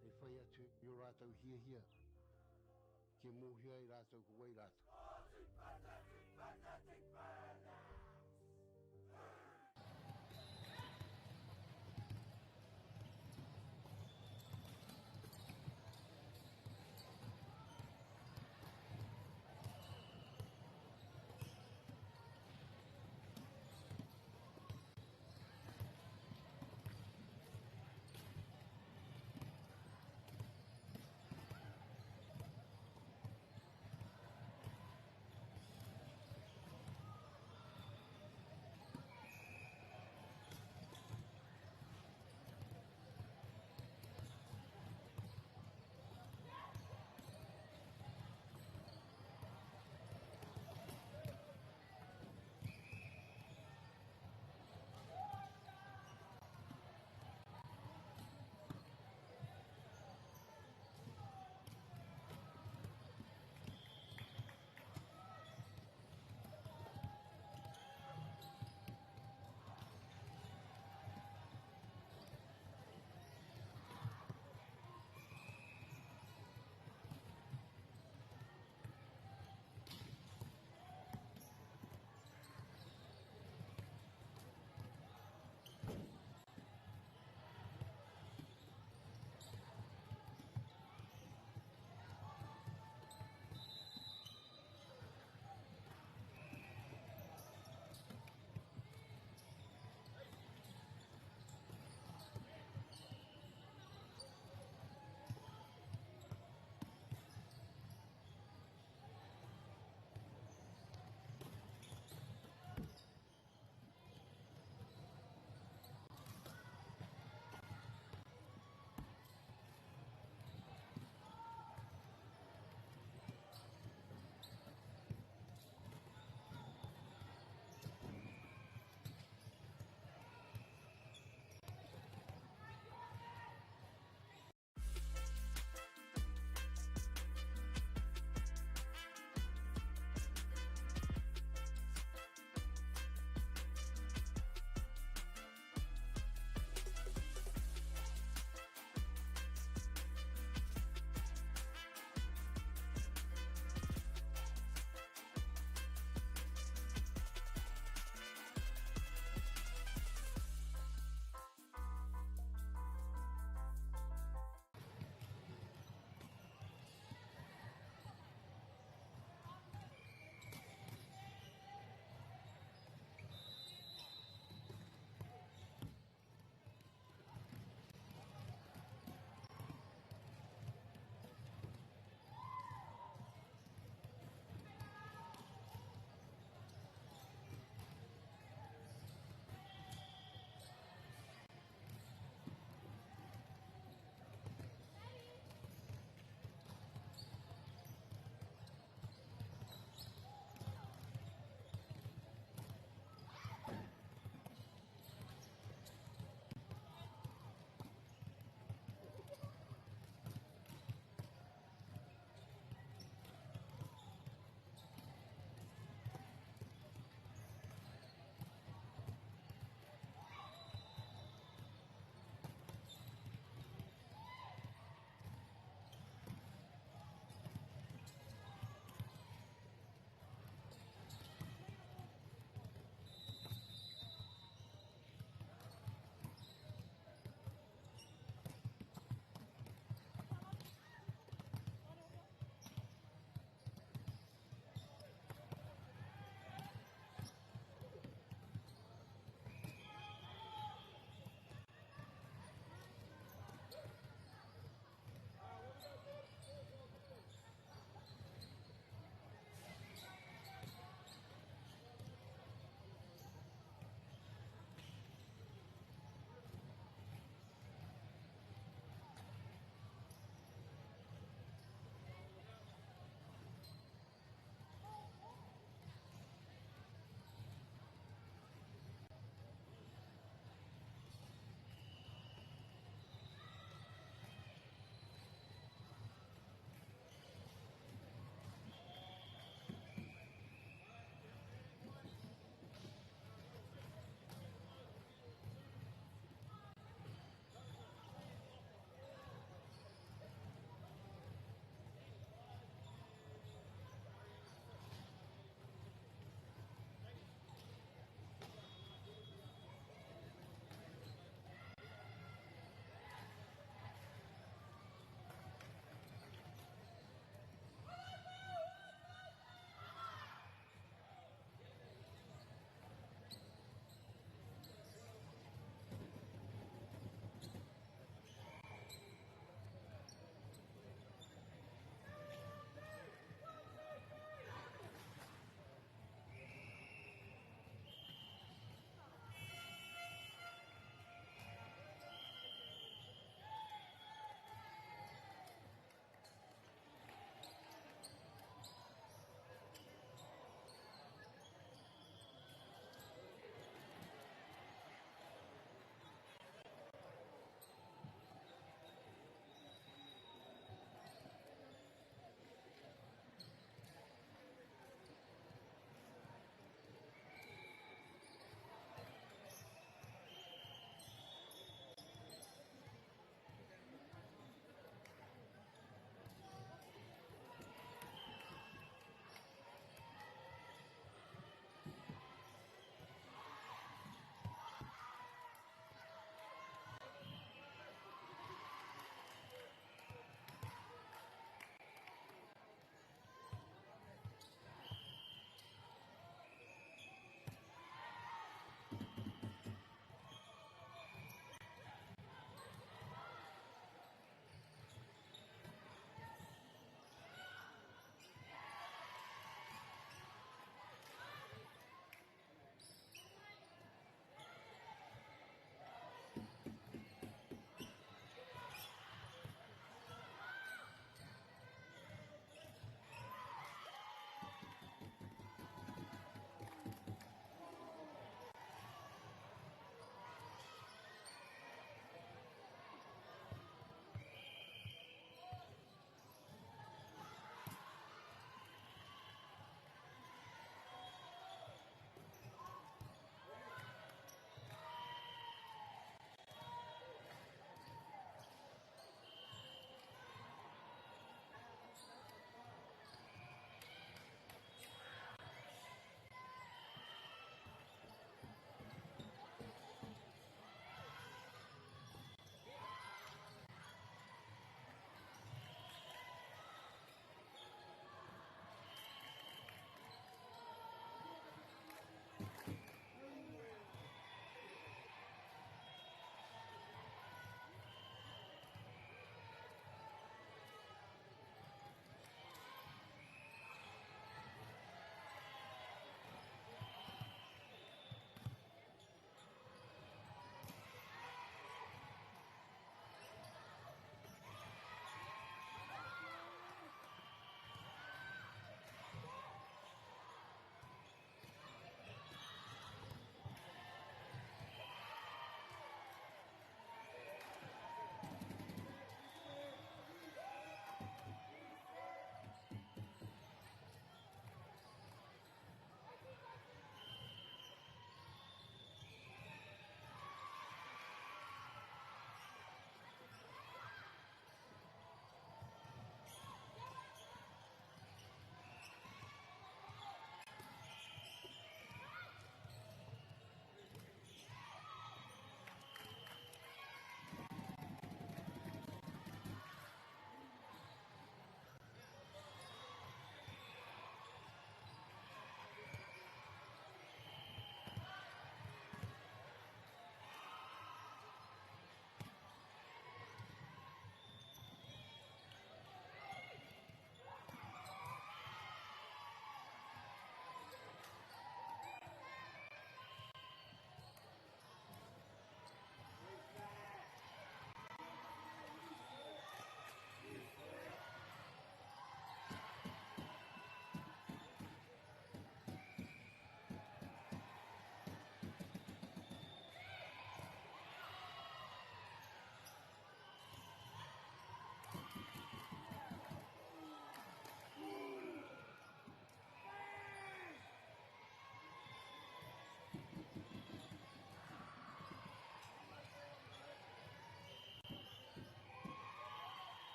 Hei whai atu i ō rātou hiahia, kia mōhio ai rātou ko wai rātou.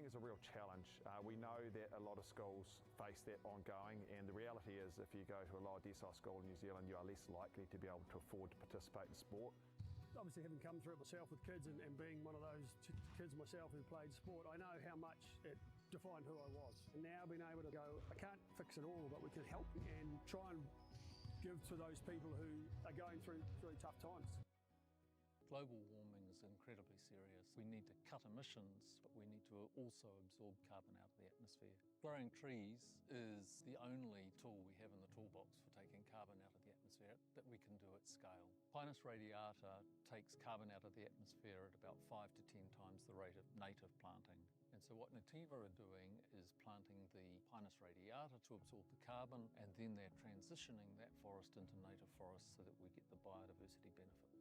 think is a real challenge. We know that a lot of schools face that ongoing, and the reality is if you go to a lower decile school in New Zealand, you are less likely to be able to afford to participate in sport. Obviously, having come through it myself with kids and being one of those kids myself who played sport, I know how much it defined who I was. And now being able to go, I can't fix it all, but we can help and try and give to those people who are going through tough times. Global warming is incredibly serious. We need to cut emissions, but we need to also absorb carbon out of the atmosphere. Growing trees is the only tool we have in the toolbox for taking carbon out of the atmosphere that we can do at scale. Pinus radiata takes carbon out of the atmosphere at about 5 to 10 times the rate of native planting. And so what Nativa are doing is planting the Pinus radiata to absorb the carbon, and then they're transitioning that forest into native forests so that we get the biodiversity benefit.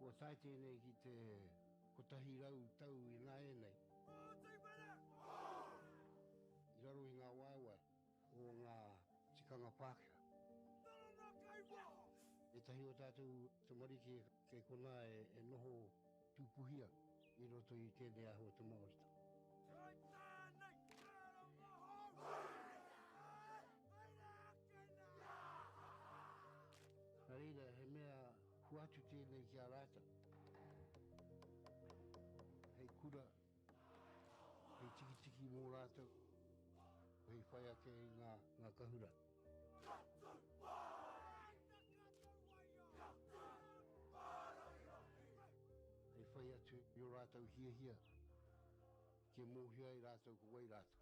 Kua tae tēnei ki te 100 tau ināianei. I raro i ngā waewae o ngā tikanga Pākehā. Ētahi o tātou tamariki kei konā e noho tūpuhia i roto i tēnei āhua te Māoritanga. Nā reira, he mea hoatu tēnei ki a rātou, hei kura, hei tikitiki mō rātou, hei whai ake i ngā, ngā kahura. Hei whai atu i ō rātou hiahia, kia mōhio ai rātou ko wai rātou.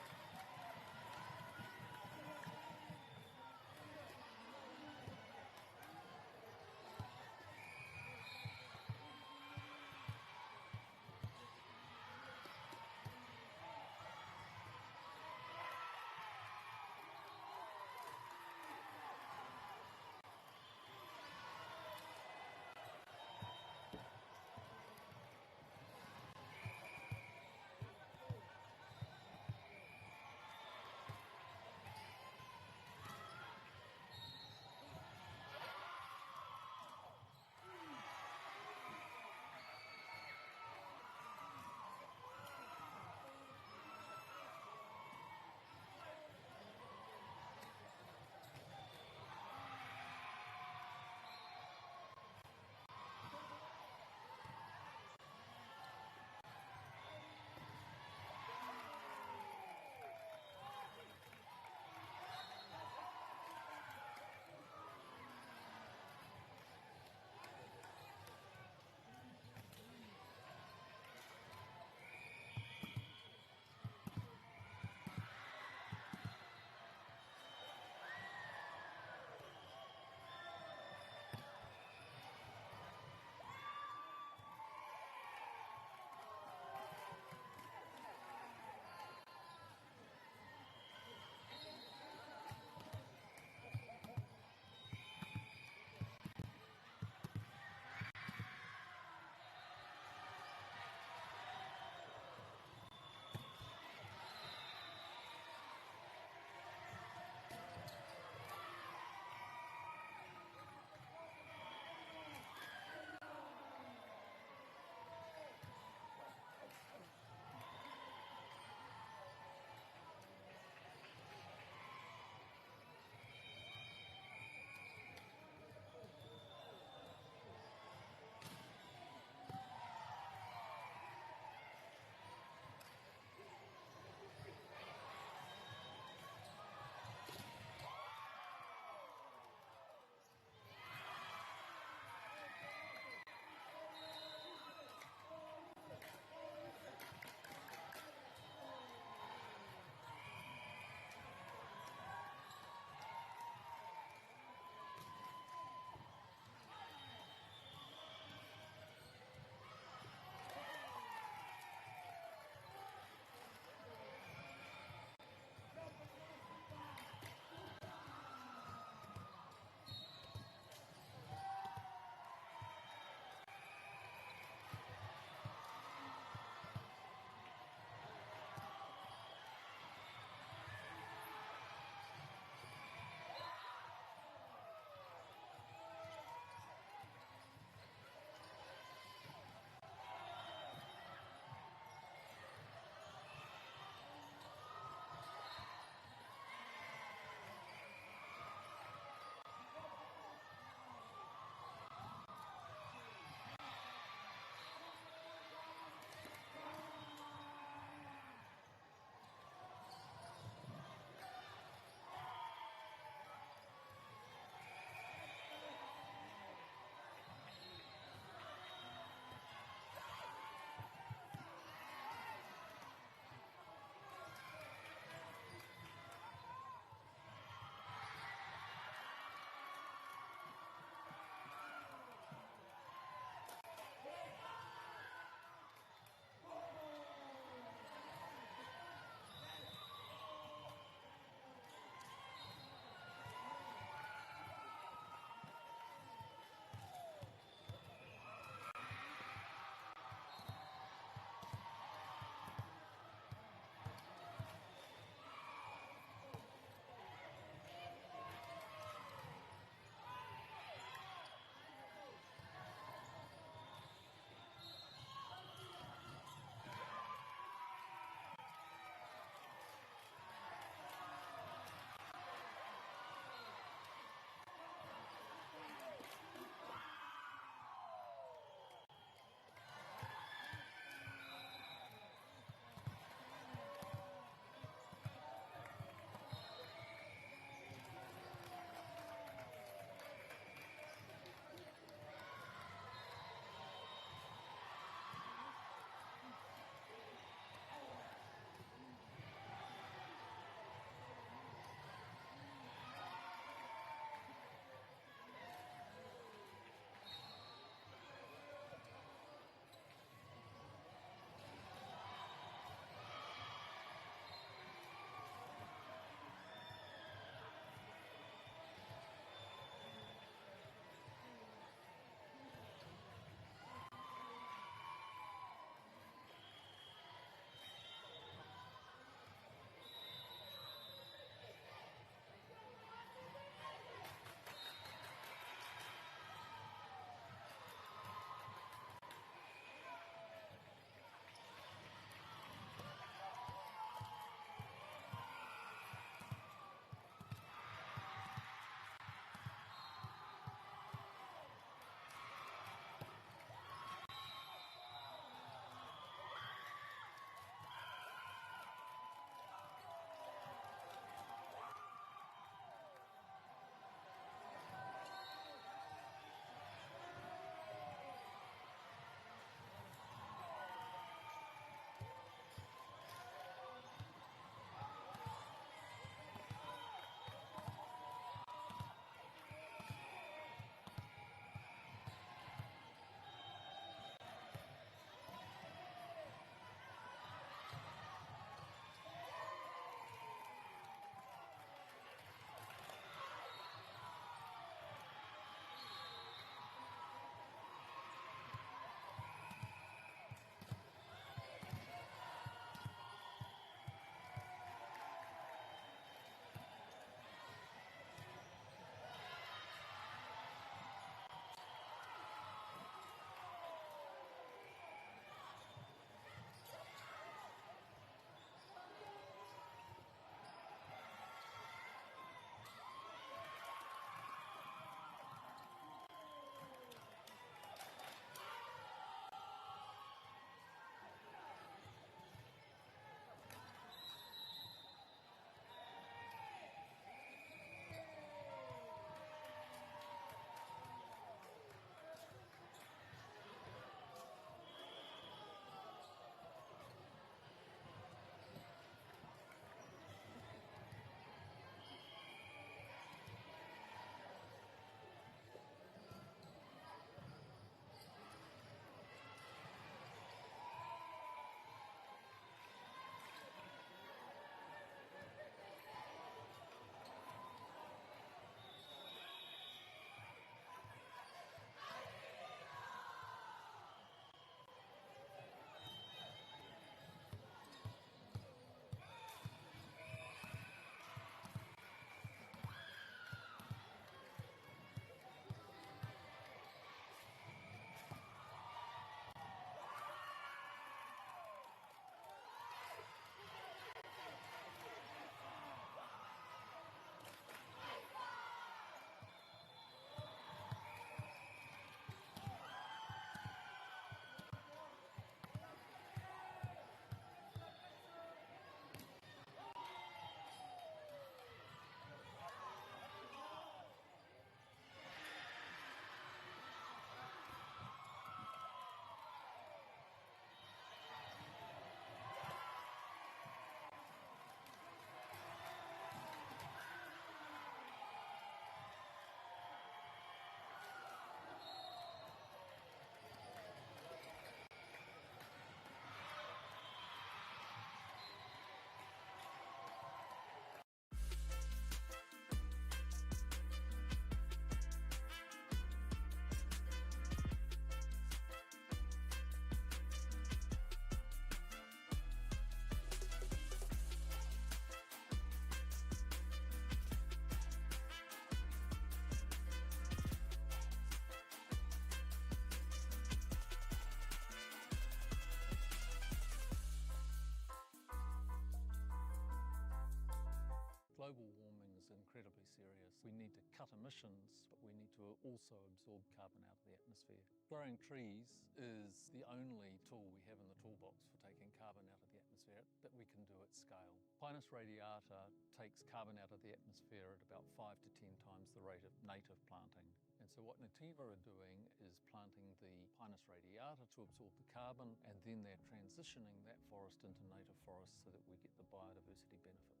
We need to cut emissions, but we need to also absorb carbon out of the atmosphere. Growing trees is the only tool we have in the toolbox for taking carbon out of the atmosphere that we can do at scale. Pinus radiata takes carbon out of the atmosphere at about 5 to 10 times the rate of native planting. And so what Nativa are doing is planting the Pinus radiata to absorb the carbon, and then they're transitioning that forest into native forests so that we get the biodiversity benefit.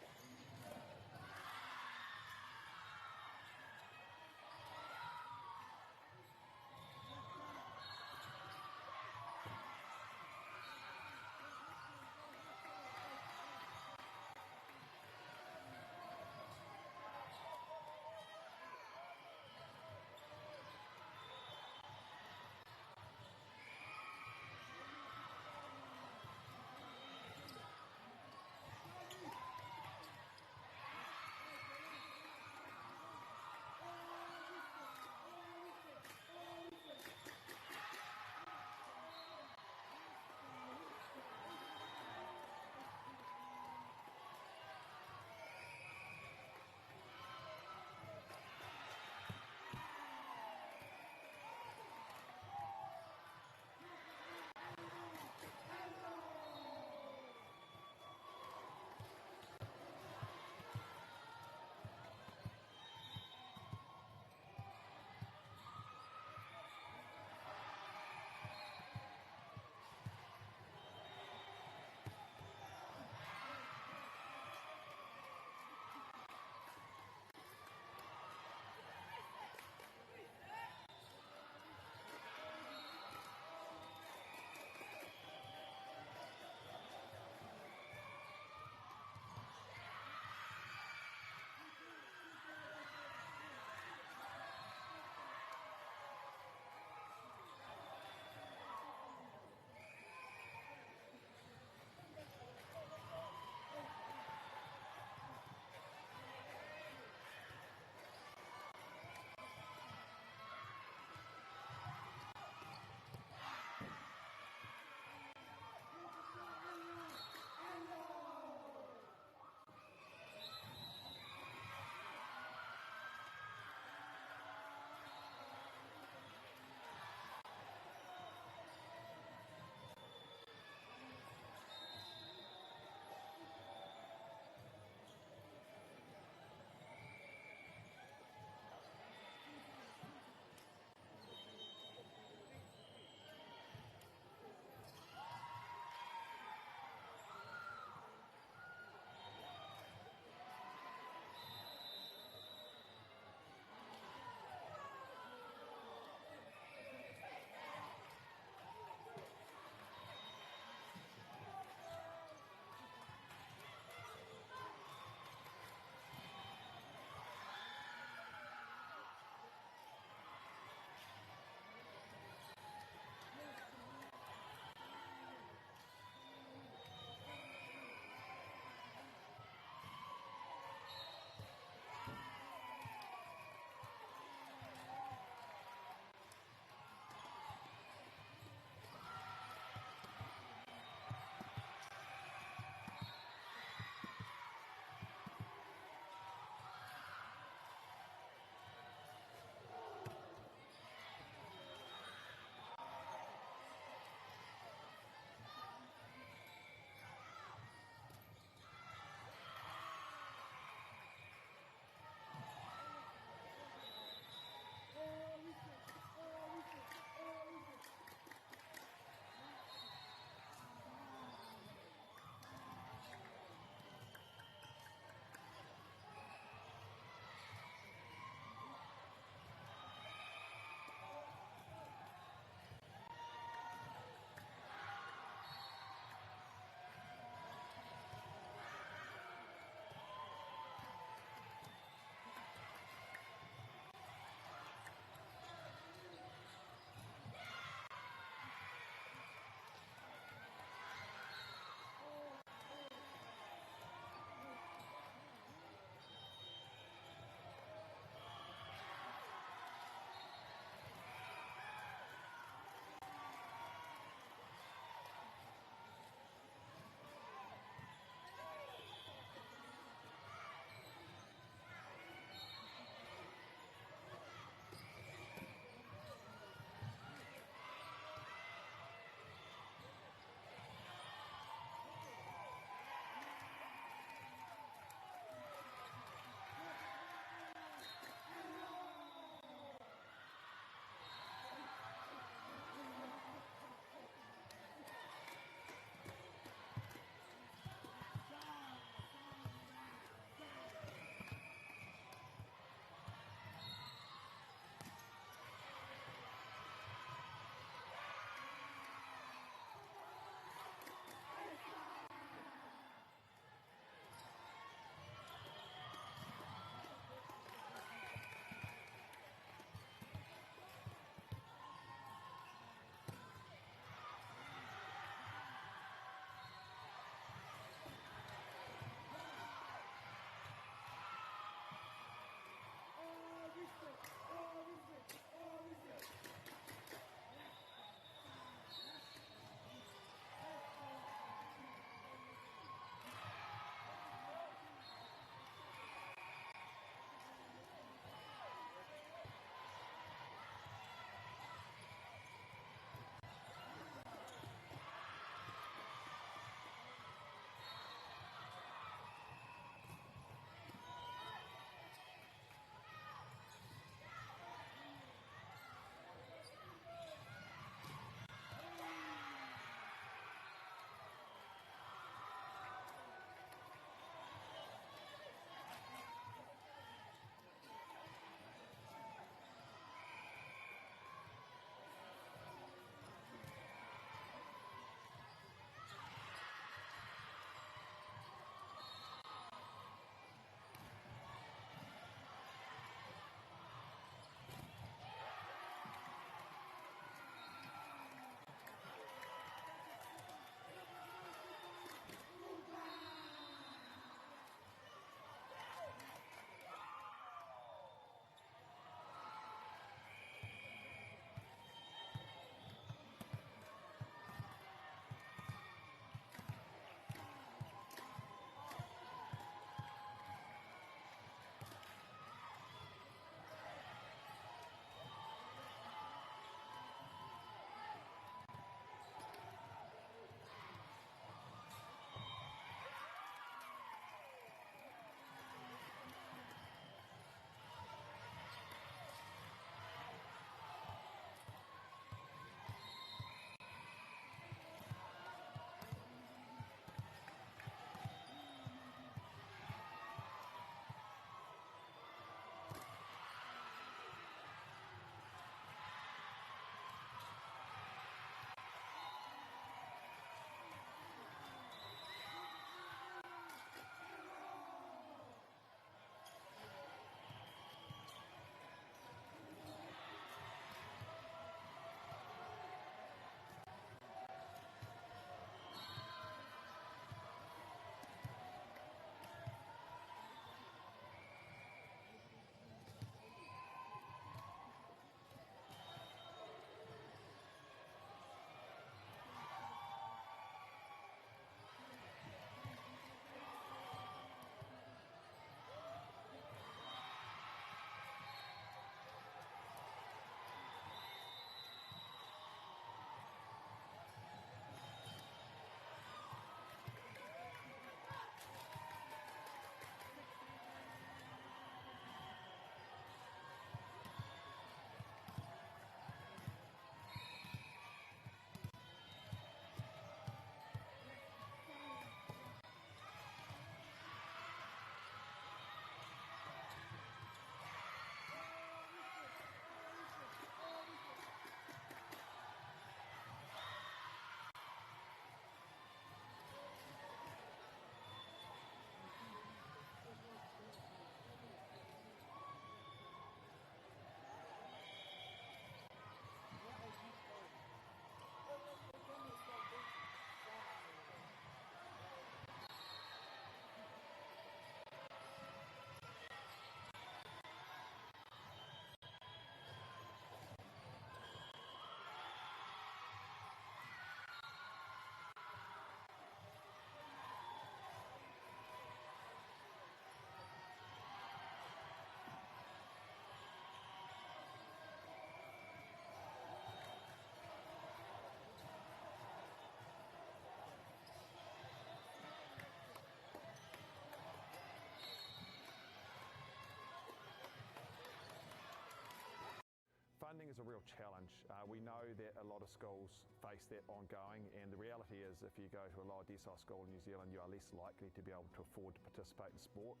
is a real challenge. We know that a lot of schools face that ongoing, and the reality is if you go to a lower decile school in New Zealand, you are less likely to be able to afford to participate in sport.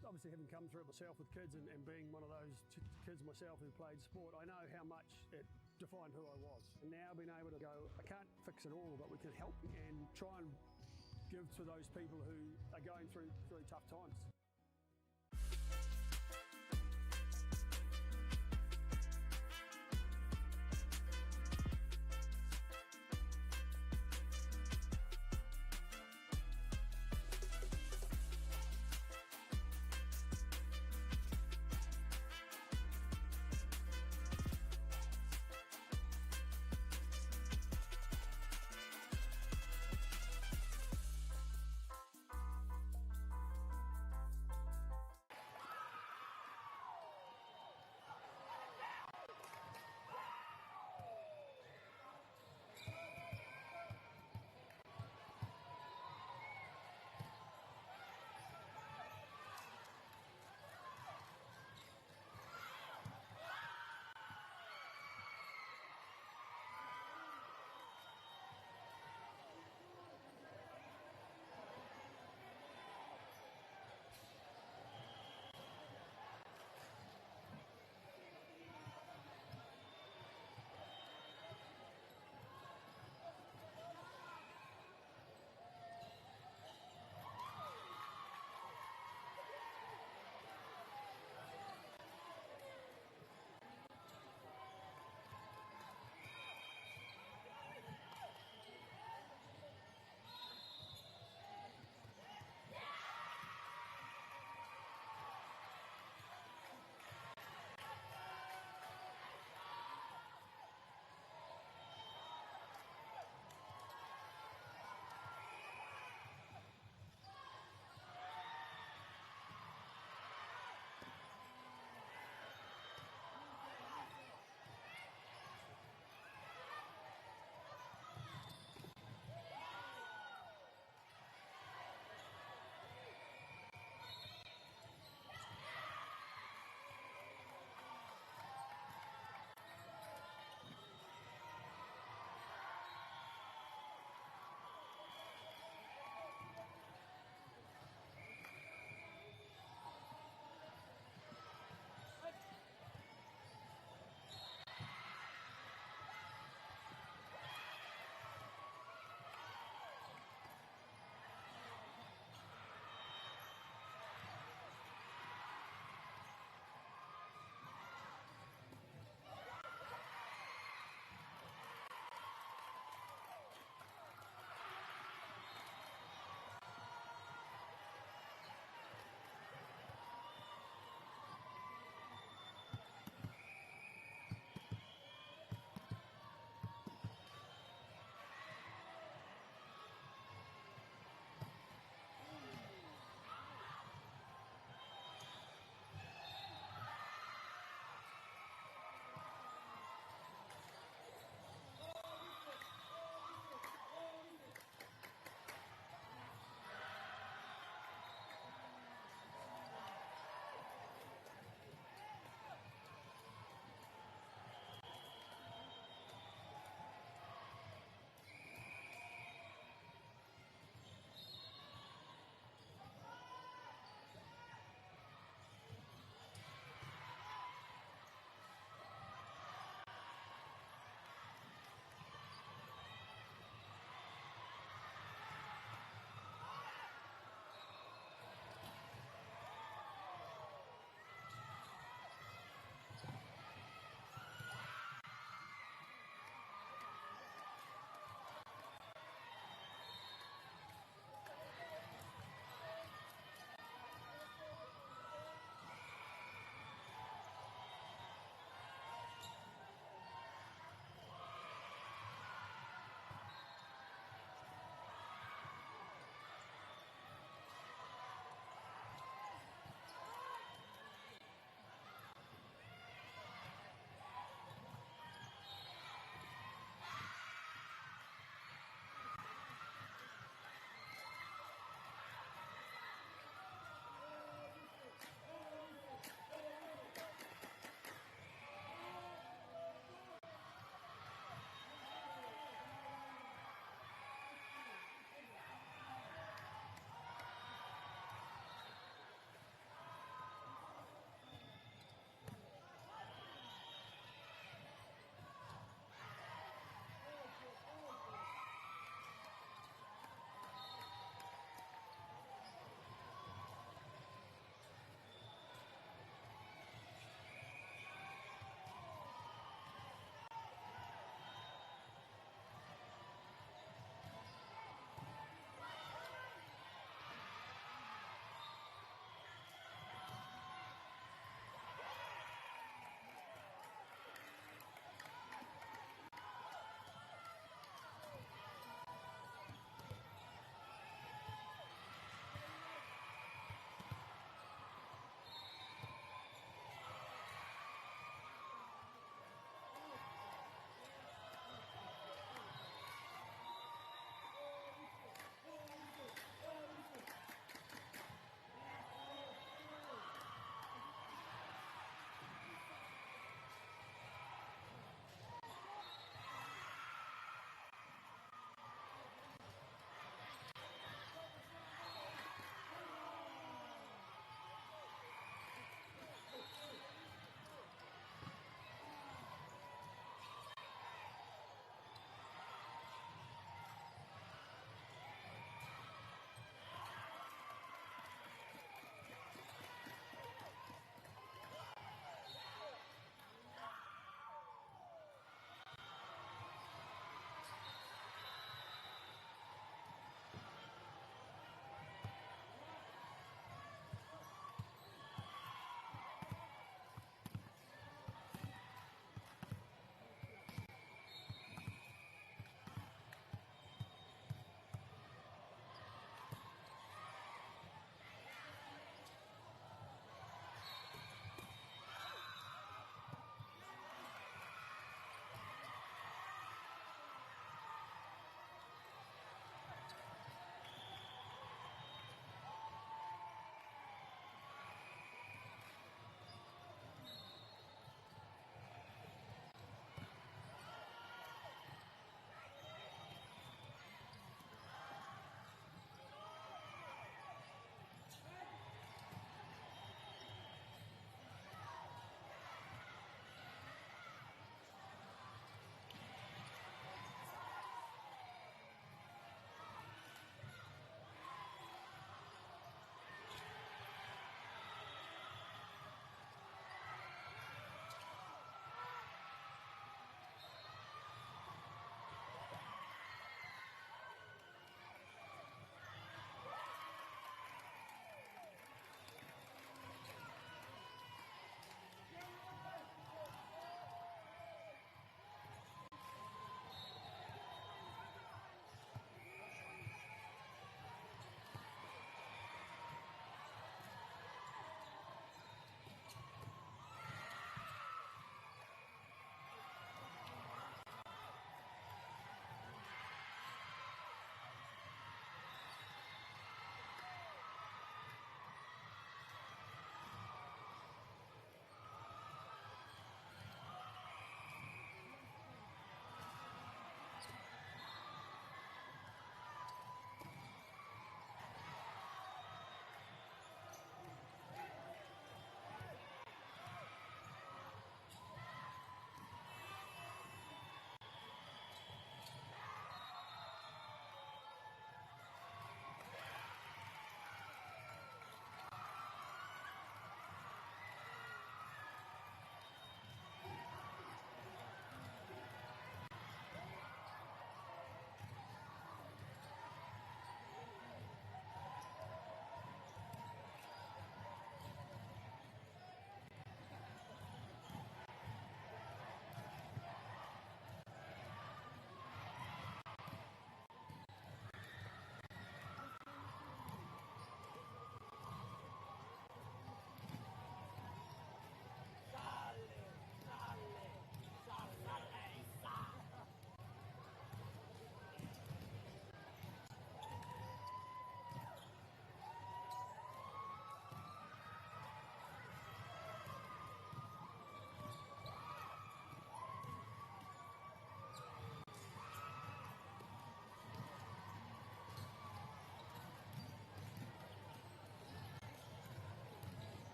Obviously, having come through it myself with kids and being one of those kids myself who played sport, I know how much it defined who I was. And now being able to go, I can't fix it all, but we can help and try and give to those people who are going through tough times.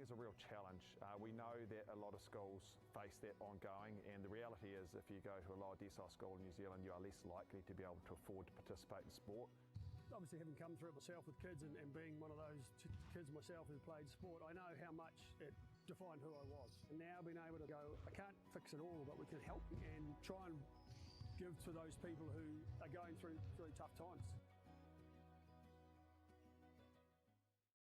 think it's a real challenge. We know that a lot of schools face that ongoing, and the reality is if you go to a lower decile school in New Zealand, you are less likely to be able to afford to participate in sport. Obviously, having come through it myself with kids and being one of those kids myself who played sport, I know how much it defined who I was. And now being able to go, I can't fix it all, but we can help and try and give to those people who are going through really tough times.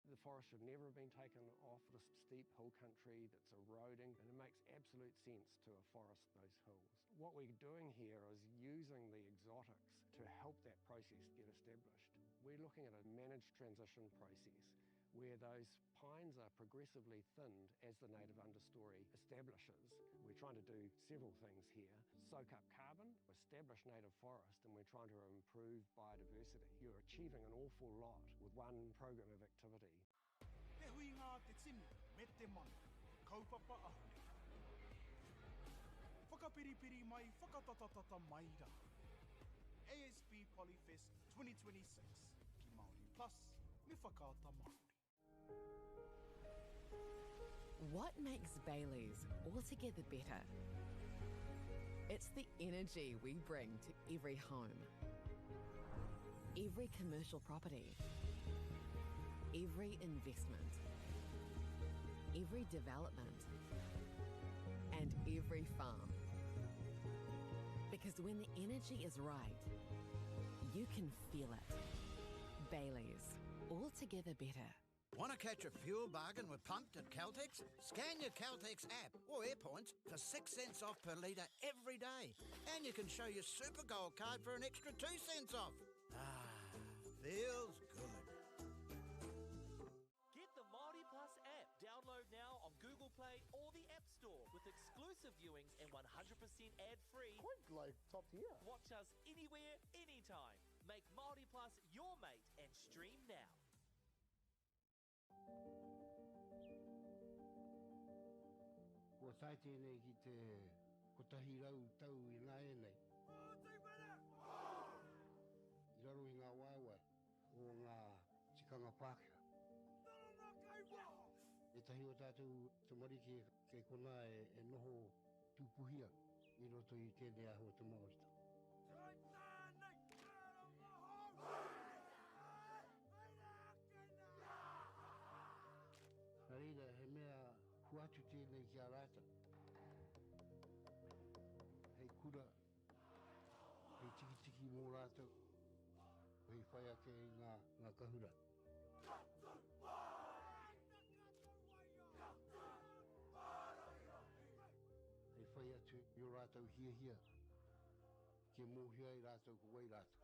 The forest should never have been taken off the steep hill country that's eroding, and it makes absolute sense to afforest those hills. What we're doing here is using the exotics to help that process get established. We're looking at a managed transition process where those pines are progressively thinned as the native understory establishes. We're trying to do several things here. Soak up carbon, establish native forest, and we're trying to improve biodiversity. You're achieving an awful lot with one program of activity. Te huinga a te tini me te mano, kaupapa ahurea. Whakapiripiri mai, whakatatatata mai rā. ASB Polyfest 2026 ki Māori Plus me Whakaata Māori. What makes Bayleys altogether better? It's the energy we bring to every home, every commercial property, every investment, every development, and every farm. Because when the energy is right, you can feel it. Bayleys, altogether better. Want to catch a fuel bargain with Pumped at Caltex? Scan your Caltex app or Airpoints for 6 cents off per litre every day. And you can show your Super Gold card for an extra 2 cents off. Ah, feels good. Get the Māori Plus app. Download now on Google Play or the App Store with exclusive viewings and 100% ad-free. Quite like top tier. Watch us anywhere, anytime. Make Māori Plus your mate and stream now. Kua tae tēnei ki te 100 tau ināianei. I raro i ngā waewae o ngā tikanga Pākehā. Ētahi o tātou tamariki kei konā e noho tūpuhi ana i roto i tēnei āhua o te Māoritanga. Nā reira, he mea hoatu tēnei ki a rātou, hei kura, hei tikitiki mō rātou, hei whai ake i ngā, ngā kahura. Hei whai atu i ō rātou hiahia, kia mōhio ai rātou ko wai rātou.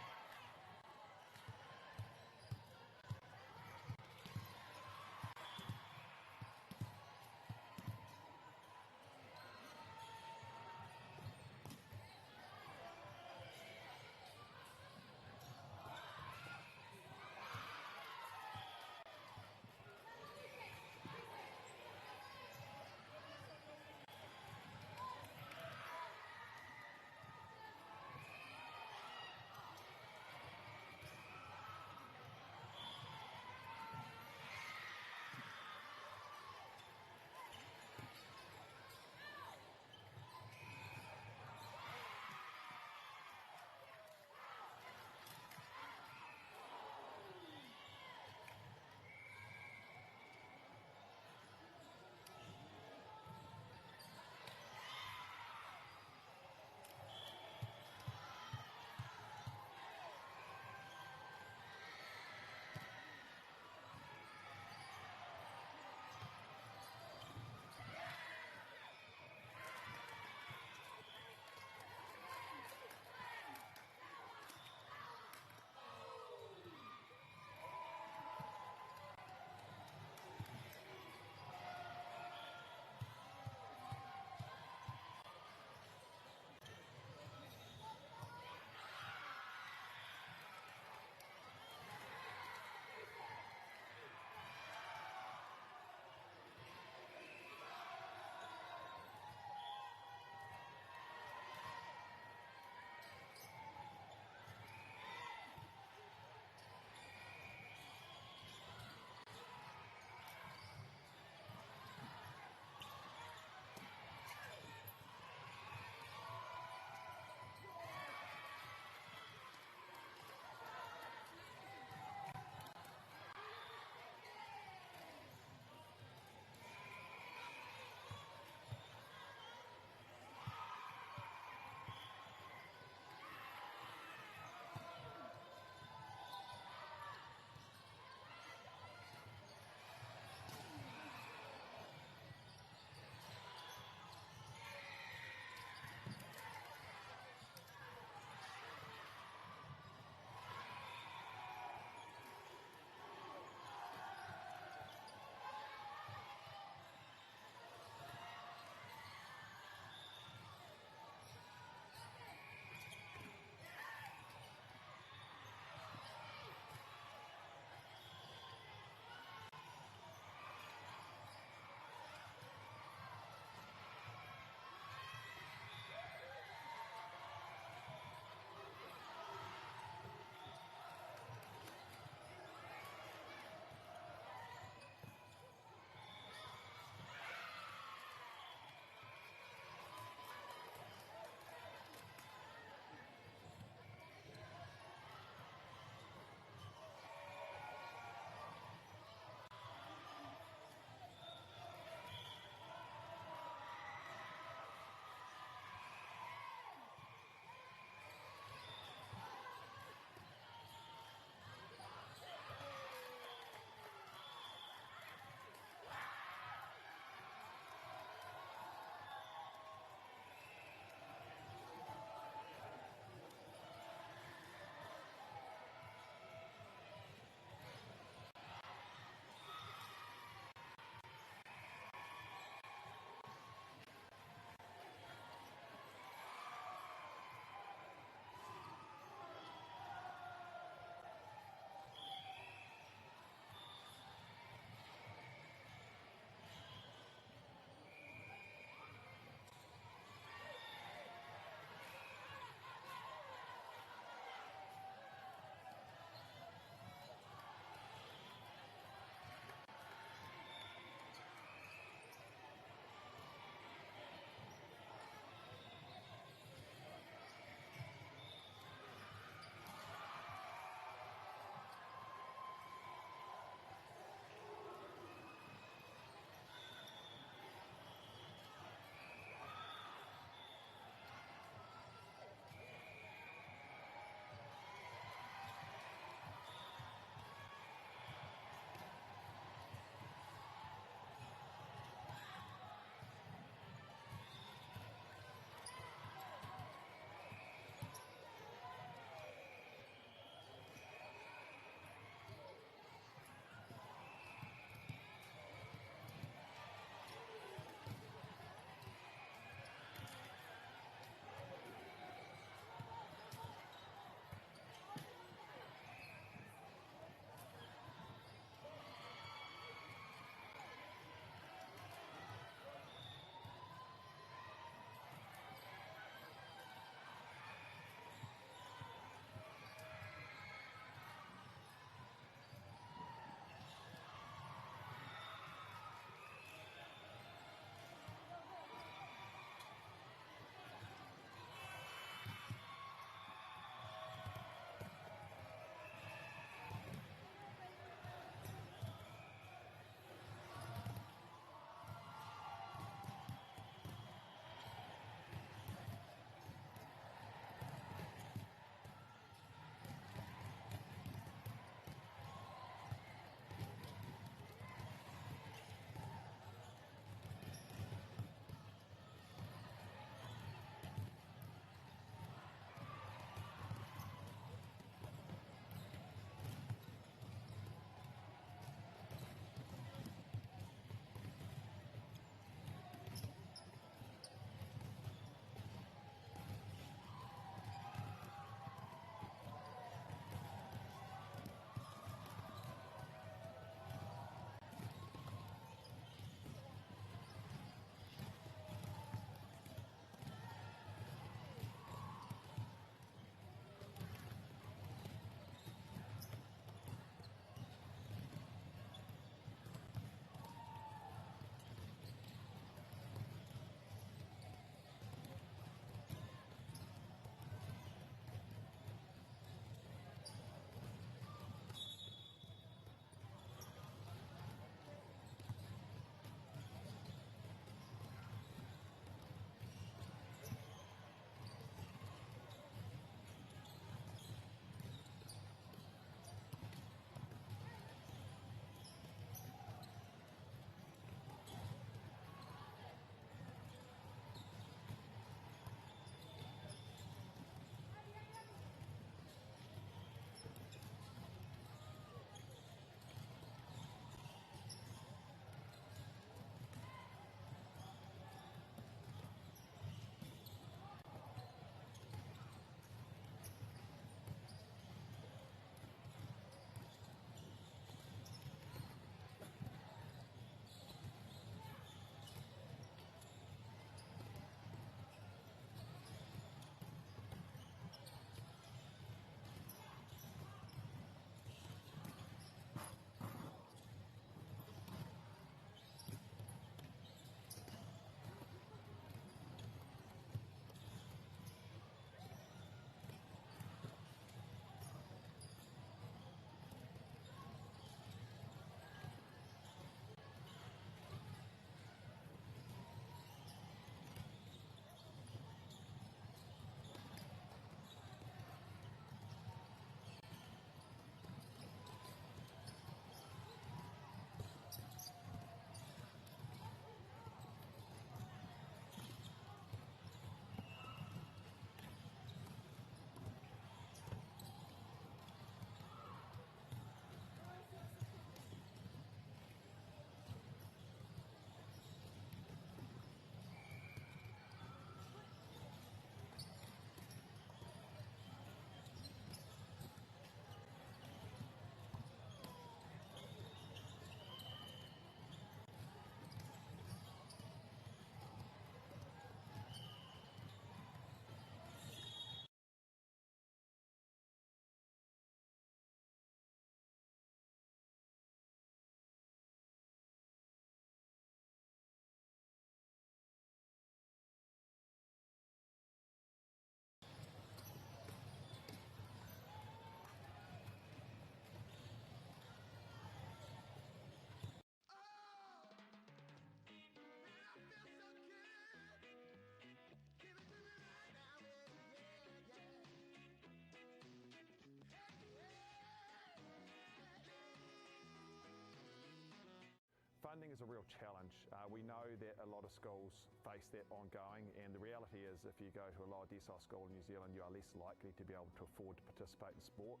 Funding is a real challenge. We know that a lot of schools face that ongoing, and the reality is if you go to a lower decile school in New Zealand, you are less likely to be able to afford to participate in sport.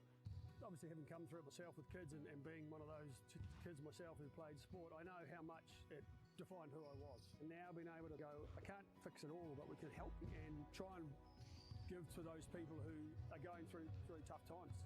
Obviously, having come through it myself with kids and being one of those kids myself who played sport, I know how much it defined who I was. And now being able to go, I can't fix it all, but we can help and try and give to those people who are going through tough times.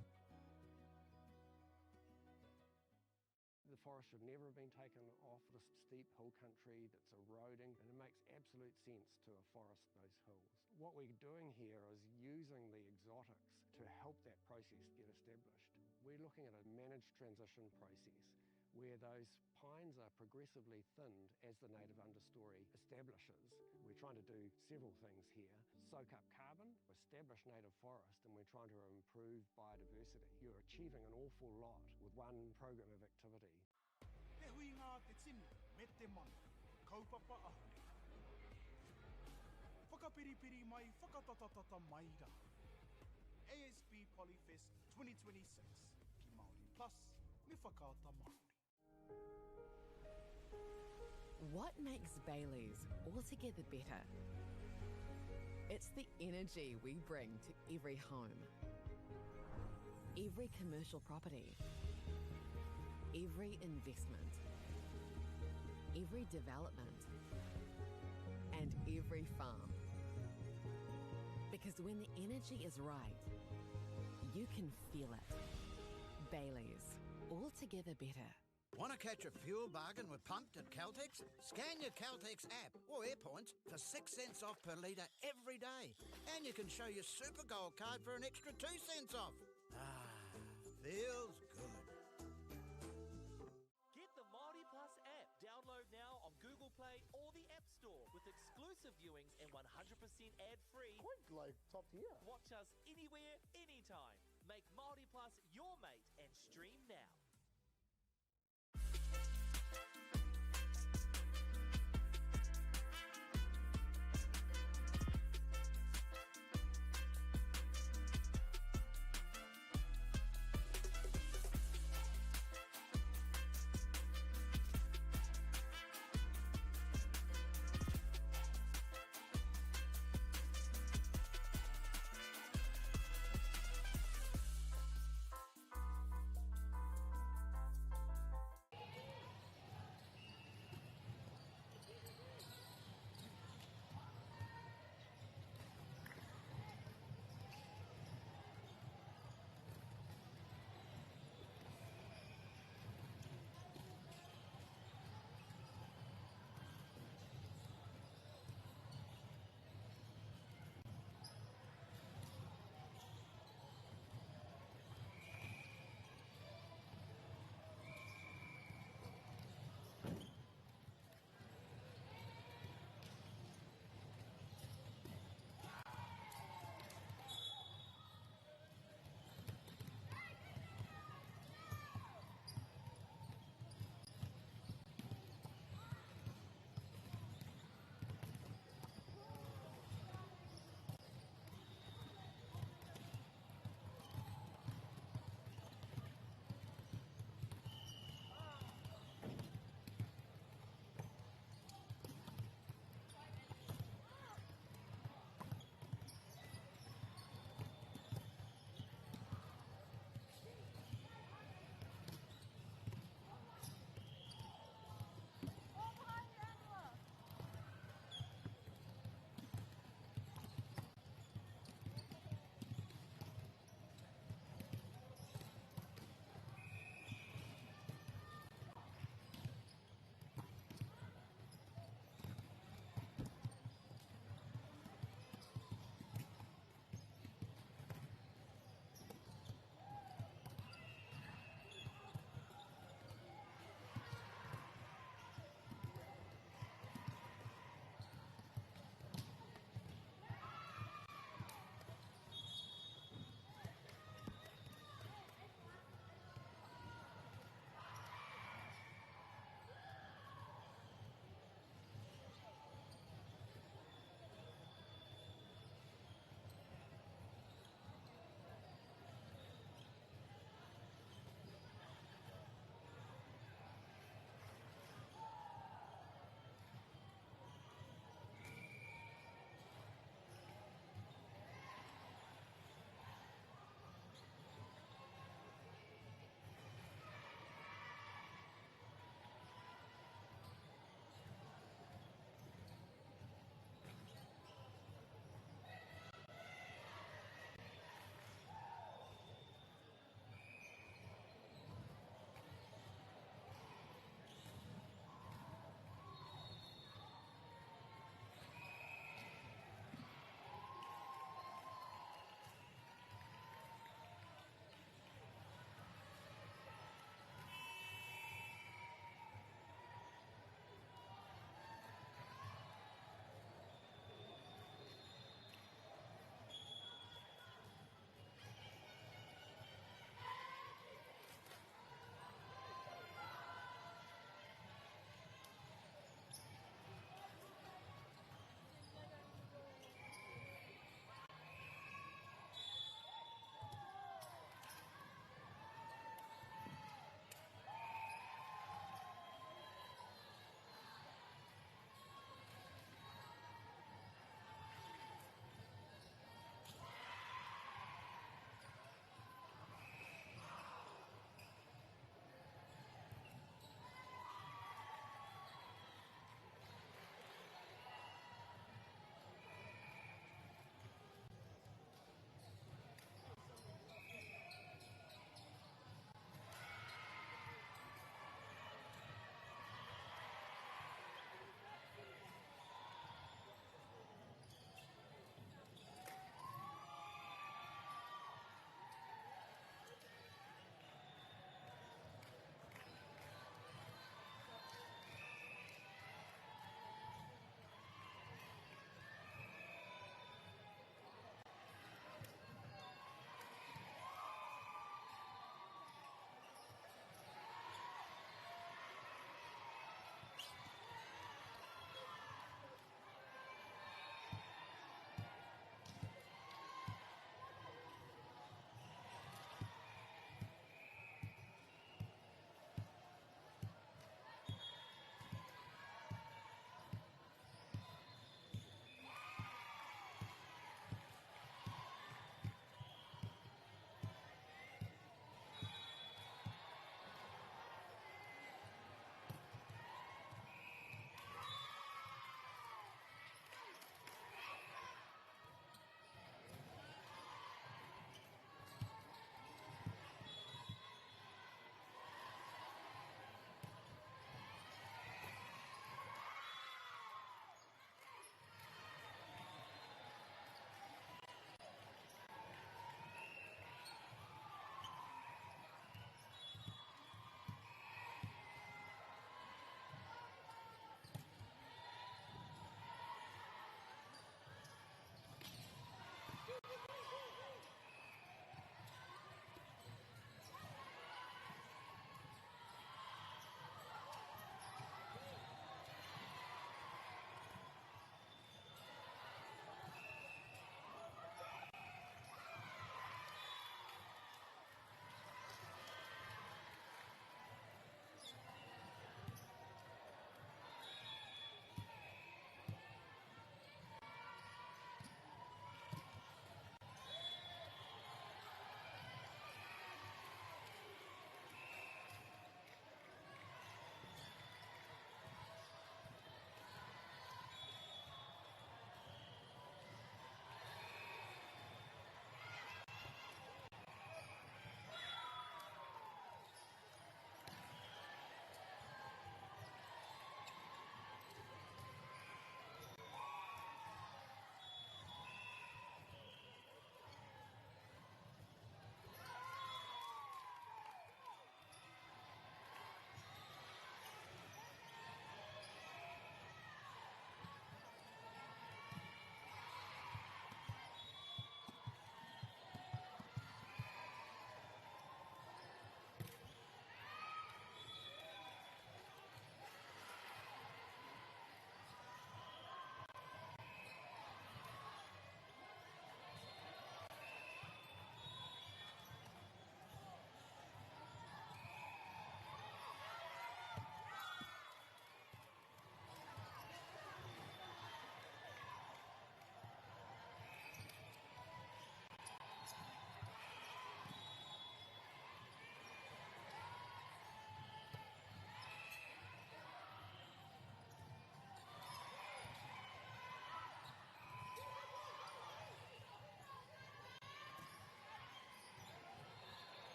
The forest should never have been taken off the steep hill country that's eroding, and it makes absolute sense to afforest those hills. What we're doing here is using the exotics to help that process get established. We're looking at a managed transition process where those pines are progressively thinned as the native understory establishes. We're trying to do several things here. Soak up carbon, establish native forest, and we're trying to improve biodiversity. You're achieving an awful lot with one program of activity. Te huinga a te tini me te mano, kaupapa ahurea. Whakapiripiri mai, whakatatatata mai rā. ASB Polyfest 2026 ki Māori Plus me Whakaata Māori. What makes Bayleys altogether better? It's the energy we bring to every home, every commercial property, every investment, every development, and every farm. Because when the energy is right, you can feel it. Bayleys, altogether better. Want to catch a fuel bargain with Pumped at Caltex? Scan your Caltex app or Airpoints for 6 cents off per litre every day. And you can show your Super Gold card for an extra 2 cents off. Ah, feels good. Get the Māori Plus app. Download now on Google Play or the App Store with exclusive viewings and 100% ad-free. Quite like top tier. Watch us anywhere, anytime. Make Māori Plus your mate and stream now.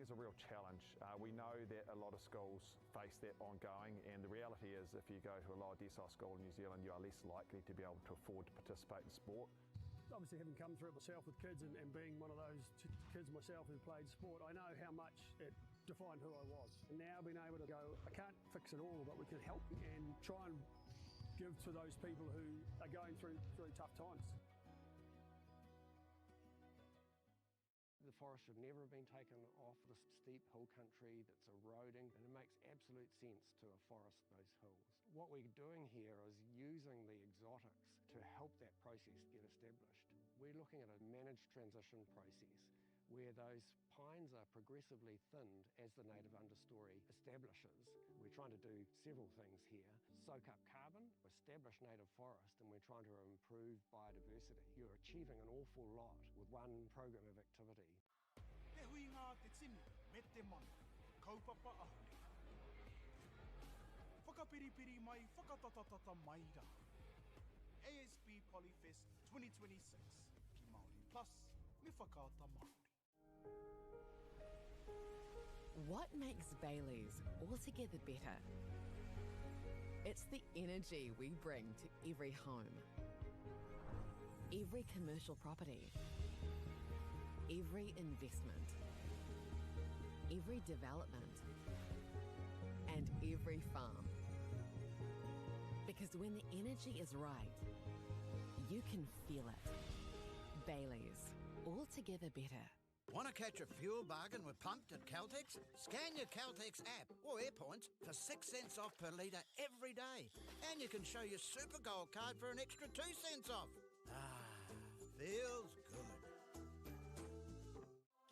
is a real challenge. We know that a lot of schools face that ongoing, and the reality is if you go to a lower decile school in New Zealand, you are less likely to be able to afford to participate in sport. Obviously, having come through it myself with kids and being one of those kids myself who played sport, I know how much it defined who I was. And now being able to go, I can't fix it all, but we can help and try and give to those people who are going through tough times. The forest should never have been taken off the steep hill country that's eroding, and it makes absolute sense to afforest those hills. What we're doing here is using the exotics to help that process get established. We're looking at a managed transition process where those pines are progressively thinned as the native understory establishes. We're trying to do several things here. Soak up carbon, establish native forest, and we're trying to improve biodiversity. You're achieving an awful lot with one program of activity. Te huinga te tini me te mana, kaupapa ahurea. Whakapiripiri mai, whakatatatata mai rā. ASB Polyfest 2026 ki Māori Plus me Whakaata Māori. What makes Bayleys altogether better? It's the energy we bring to every home, every commercial property, every investment, every development, and every farm. Because when the energy is right, you can feel it. Bayleys, altogether better. Want to catch a fuel bargain with Pumped at Caltex? Scan your Caltex app or Airpoints for 6 cents off per litre every day. And you can show your Super Gold card for an extra 2 cents off. Ah, feels good.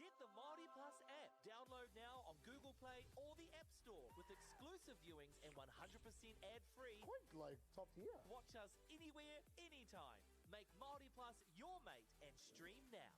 Get the Māori Plus app. Download now on Google Play or the App Store with exclusive viewings and 100% ad-free. Quite like top tier. Watch us anywhere, anytime. Make Māori Plus your mate and stream now.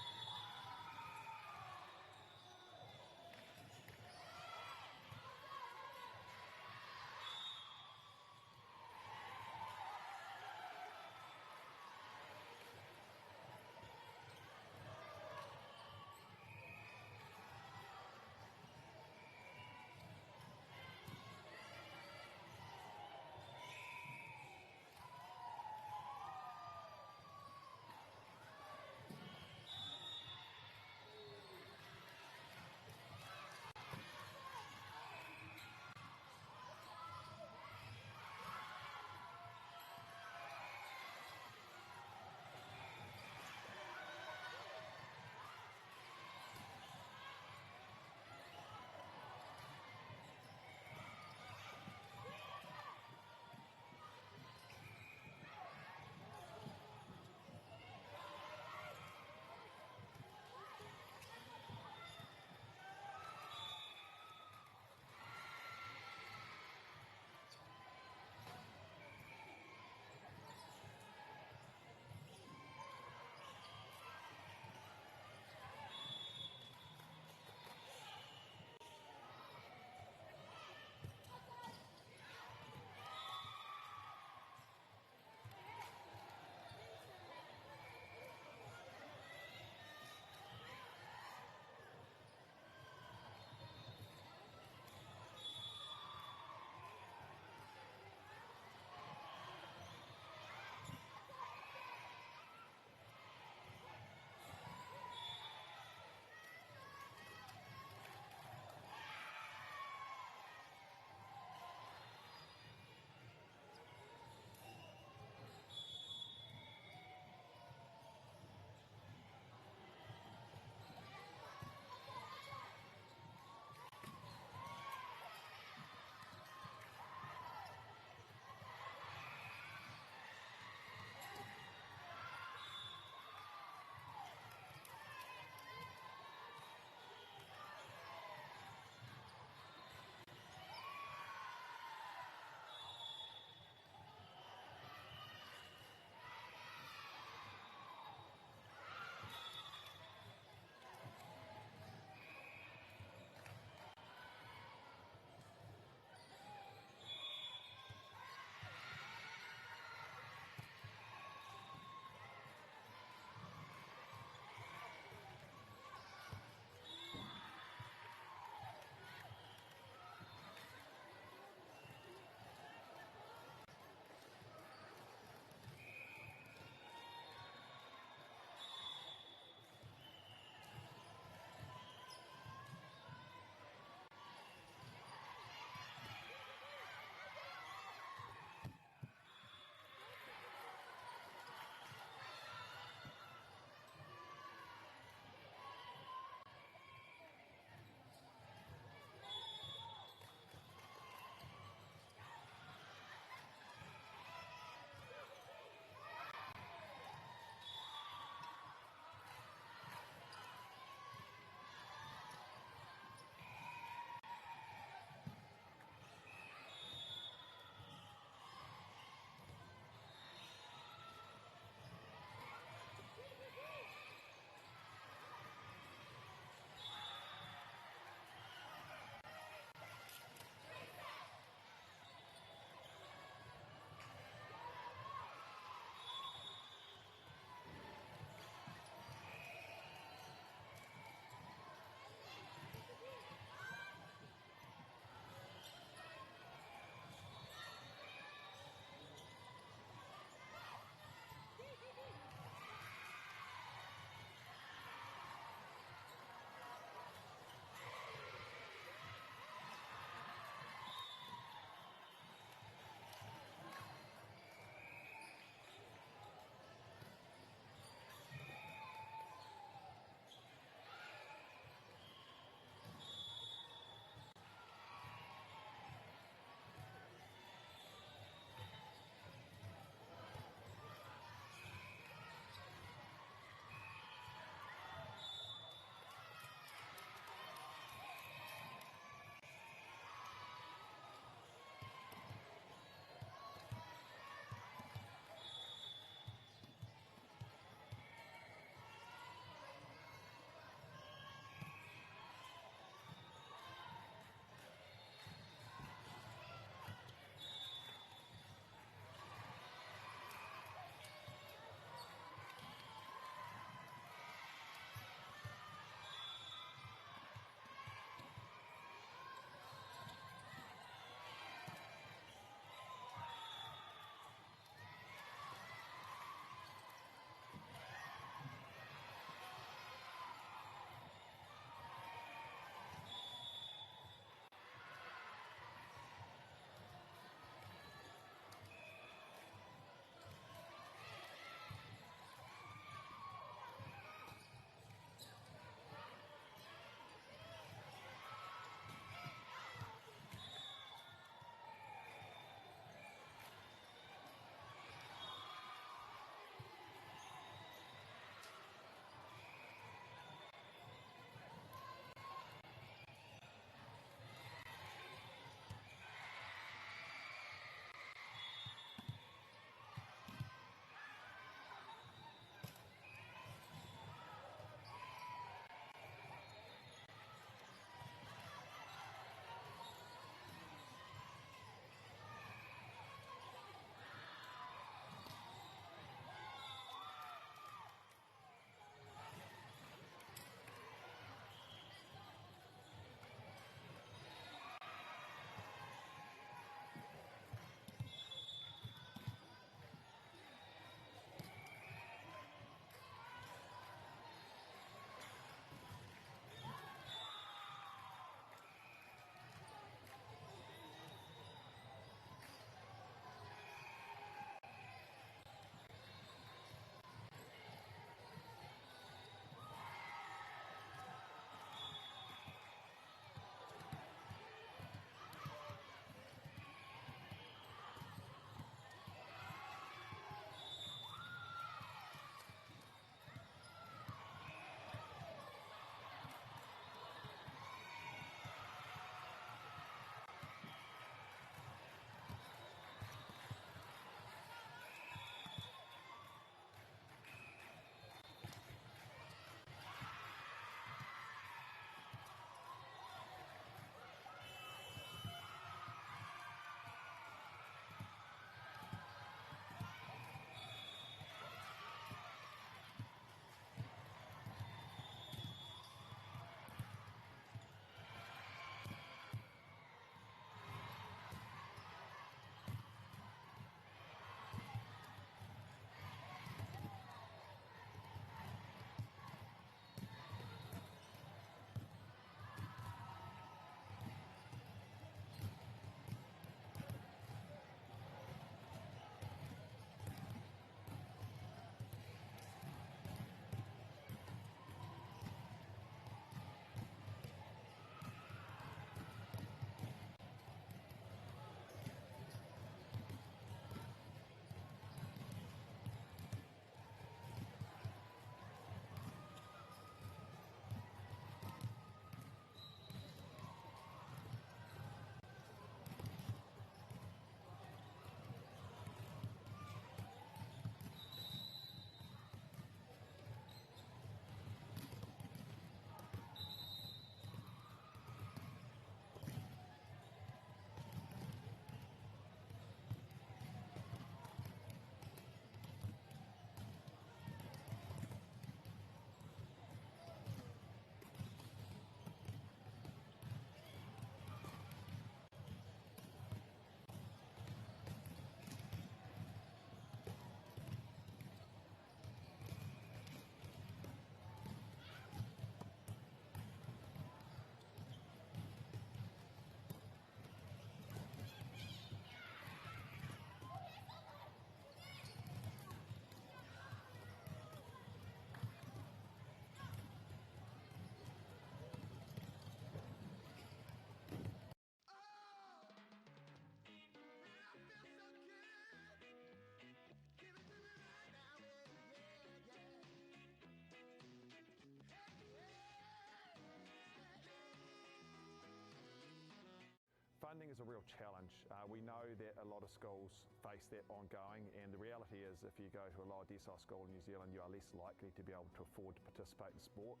Funding is a real challenge. We know that a lot of schools face that ongoing, and the reality is if you go to a lower decile school in New Zealand, you are less likely to be able to afford to participate in sport.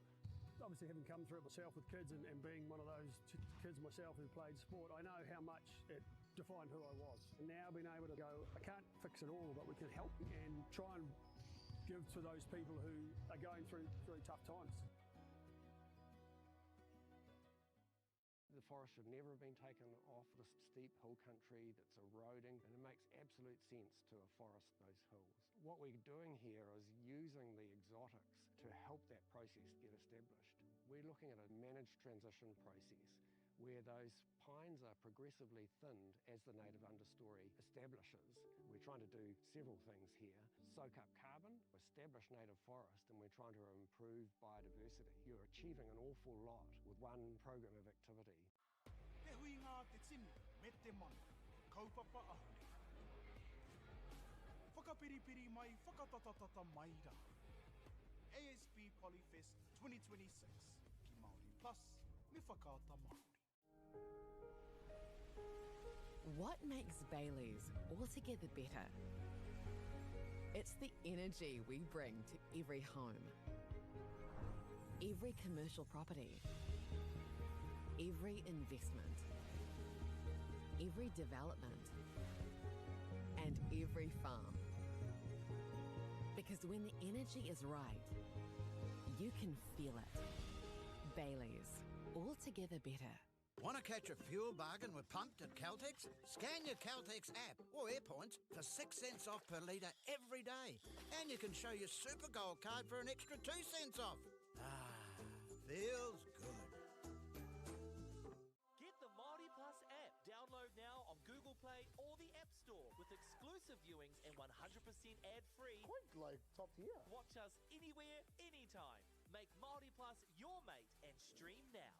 Obviously, having come through it myself with kids and being one of those kids myself who played sport, I know how much it defined who I was. And now being able to go, I can't fix it all, but we can help and try and give to those people who are going through really tough times. The forest should never have been taken off the steep hill country that's eroding, and it makes absolute sense to afforest those hills. What we're doing here is using the exotics to help that process get established. We're looking at a managed transition process where those pines are progressively thinned as the native understory establishes. We're trying to do several things here. Soak up carbon, establish native forest, and we're trying to improve biodiversity. You're achieving an awful lot with one program of activity. Te huinga a te tini me te mana, he kaupapa ahurea. Whakapiripiri mai, whakatatatata mai rā. ASB Polyfest 2026 ki Māori Plus me Whakaata Māori. What makes Bayleys altogether better? It's the energy we bring to every home, every commercial property, every investment, every development, and every farm. Because when the energy is right, you can feel it. Bayleys, altogether better. Want to catch a fuel bargain with Pumped at Caltex? Scan your Caltex app or Airpoints for 6 cents off per litre every day. And you can show your Super Gold card for an extra 2 cents off. Ah, feels good. Get the Māori Plus app. Download now on Google Play or the App Store with exclusive viewings and 100% ad-free. Quite like top tier. Watch us anywhere, anytime. Make Māori Plus your mate and stream now.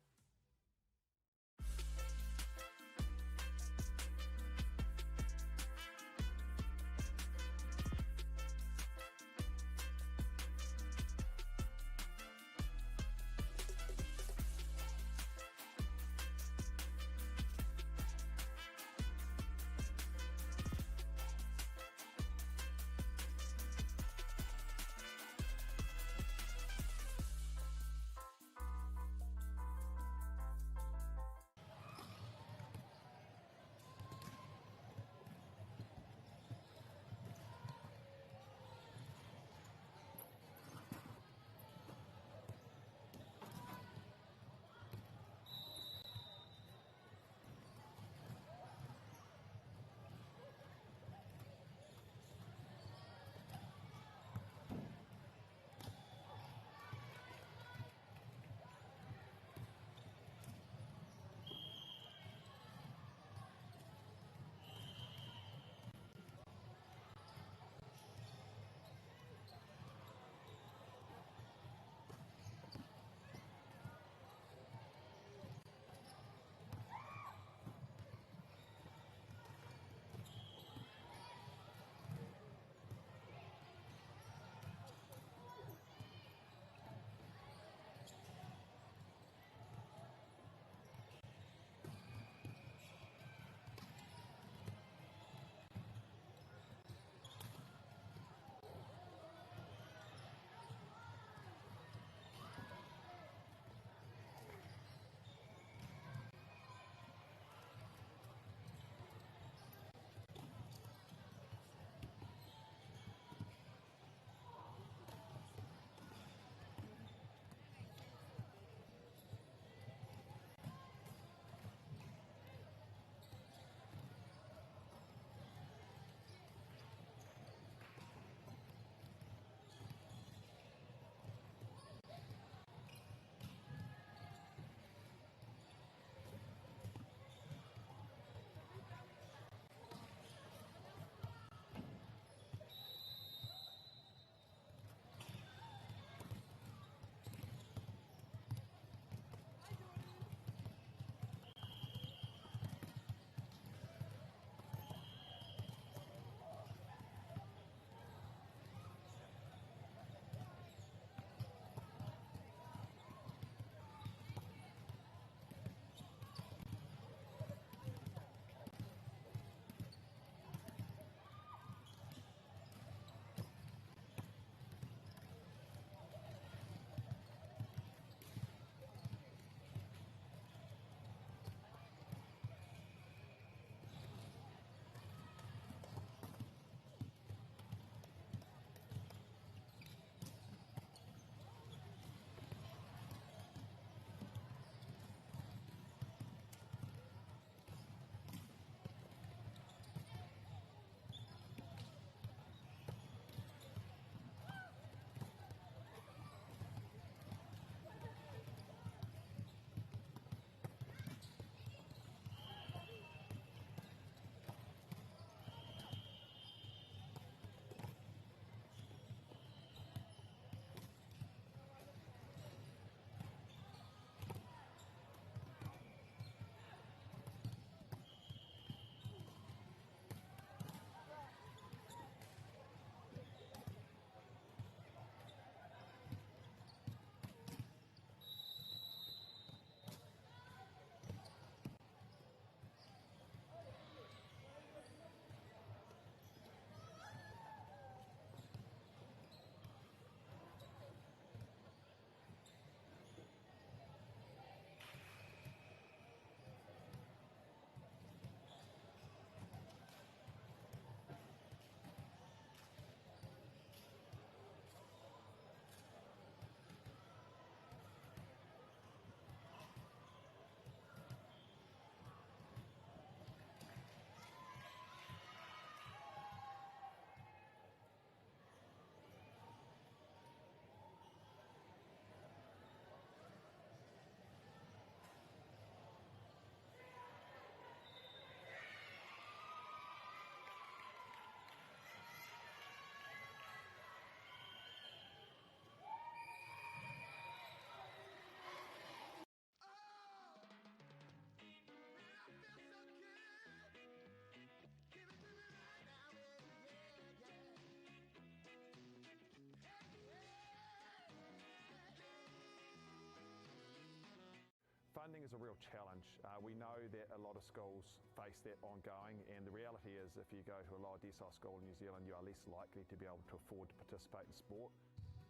Funding is a real challenge. We know that a lot of schools face that ongoing, and the reality is if you go to a lower decile school in New Zealand, you are less likely to be able to afford to participate in sport.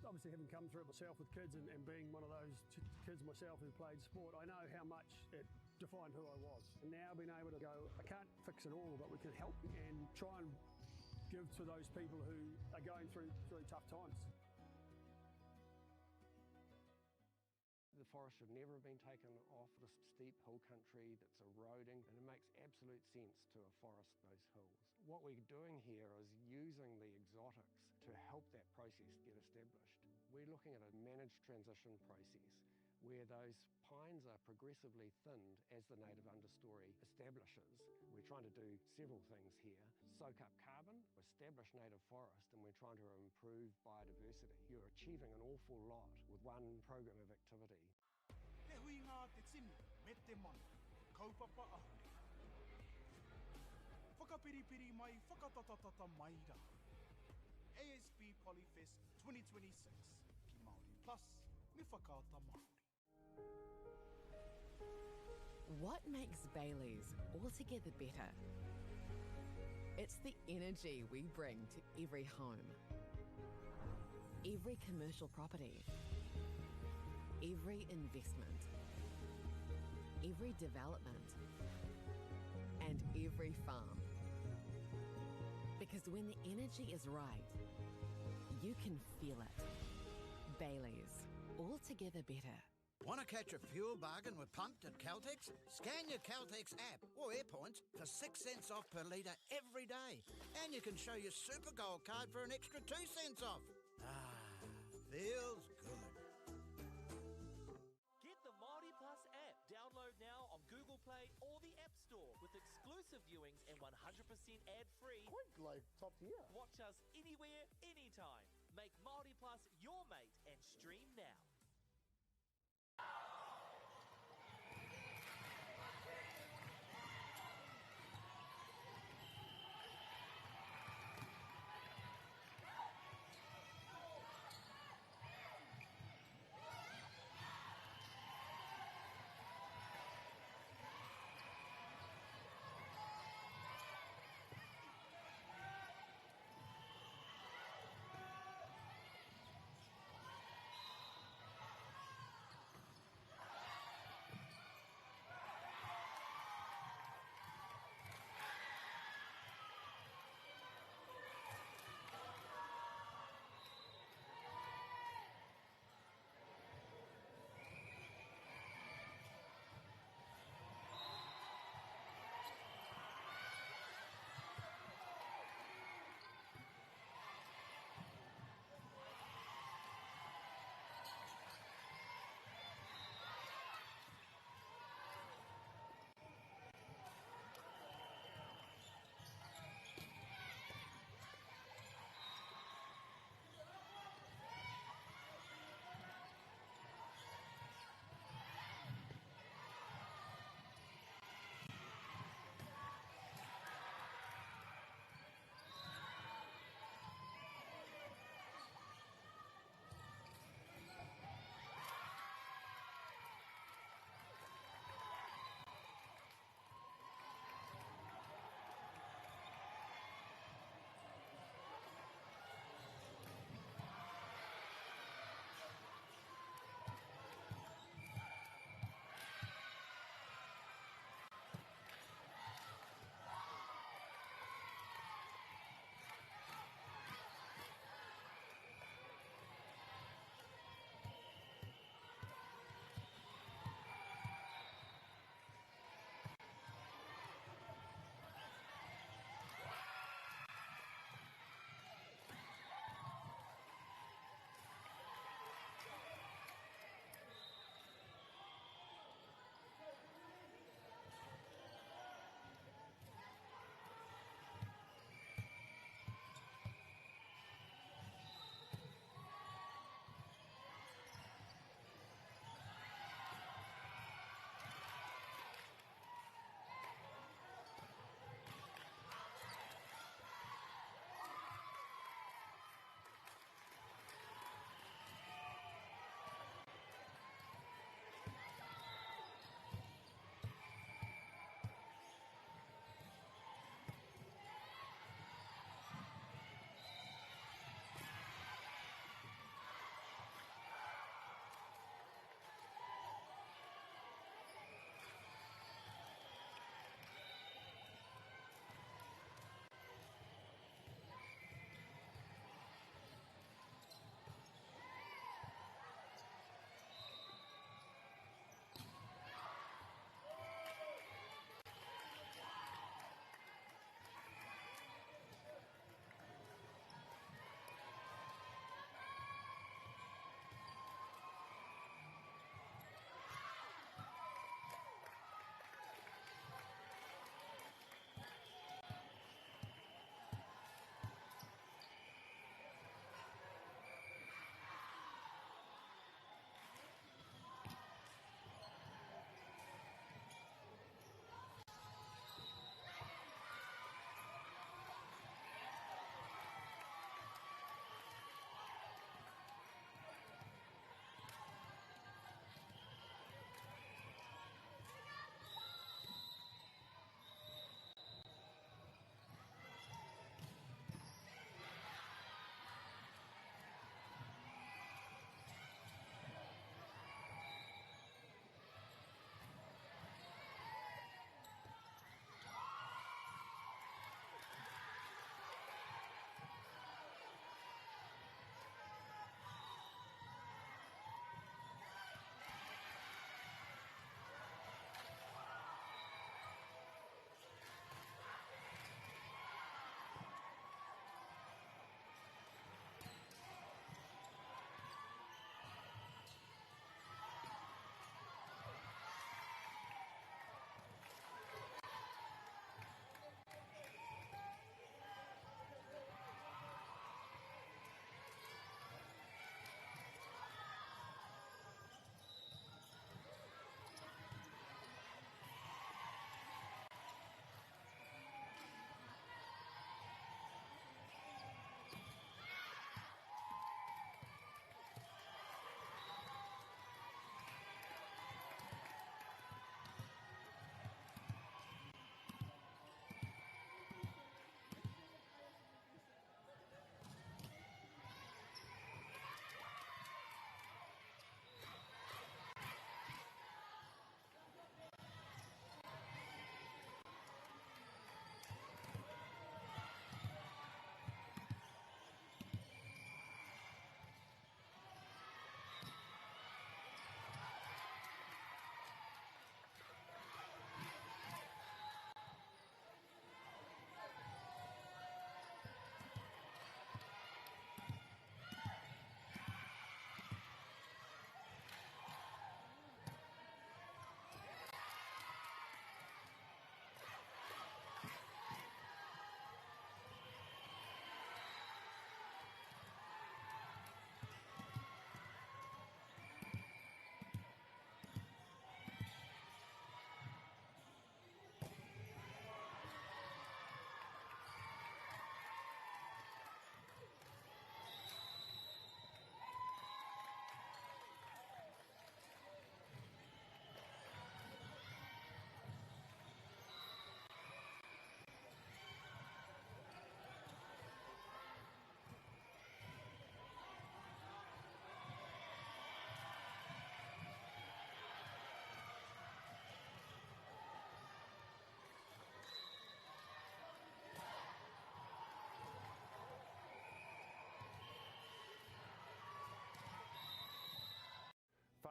Obviously, having come through it myself with kids and being one of those kids myself who played sport, I know how much it defined who I was. And now being able to go, I can't fix it all, but we can help and try and give to those people who are going through tough times. The forest should never have been taken off the steep hill country that's eroding, and it makes absolute sense to afforest those hills. What we're doing here is using the exotics to help that process get established. We're looking at a managed transition process where those pines are progressively thinned as the native understory establishes. We're trying to do several things here. Soak up carbon, establish native forest, and we're trying to improve biodiversity. You're achieving an awful lot with one program of activity. Te huinga a te tini me te mano, kaupapa ahurea. Whakapiripiri mai, whakatatatata mai rā. ASB Polyfest 2026 ki Māori Plus me Whakaata Māori. What makes Bayleys altogether better? It's the energy we bring to every home, every commercial property, every investment, every development, and every farm. Because when the energy is right, you can feel it. Bayleys, altogether better. Want to catch a fuel bargain with Pumped at Caltex? Scan your Caltex app or Airpoints for 6 cents off per litre every day. And you can show your Super Gold card for an extra 2 cents off. Ah, feels good. Get the Māori Plus app. Download now on Google Play or the App Store with exclusive viewings and 100% ad-free. Quite like top tier. Watch us anywhere, anytime. Make Māori Plus your mate and stream now.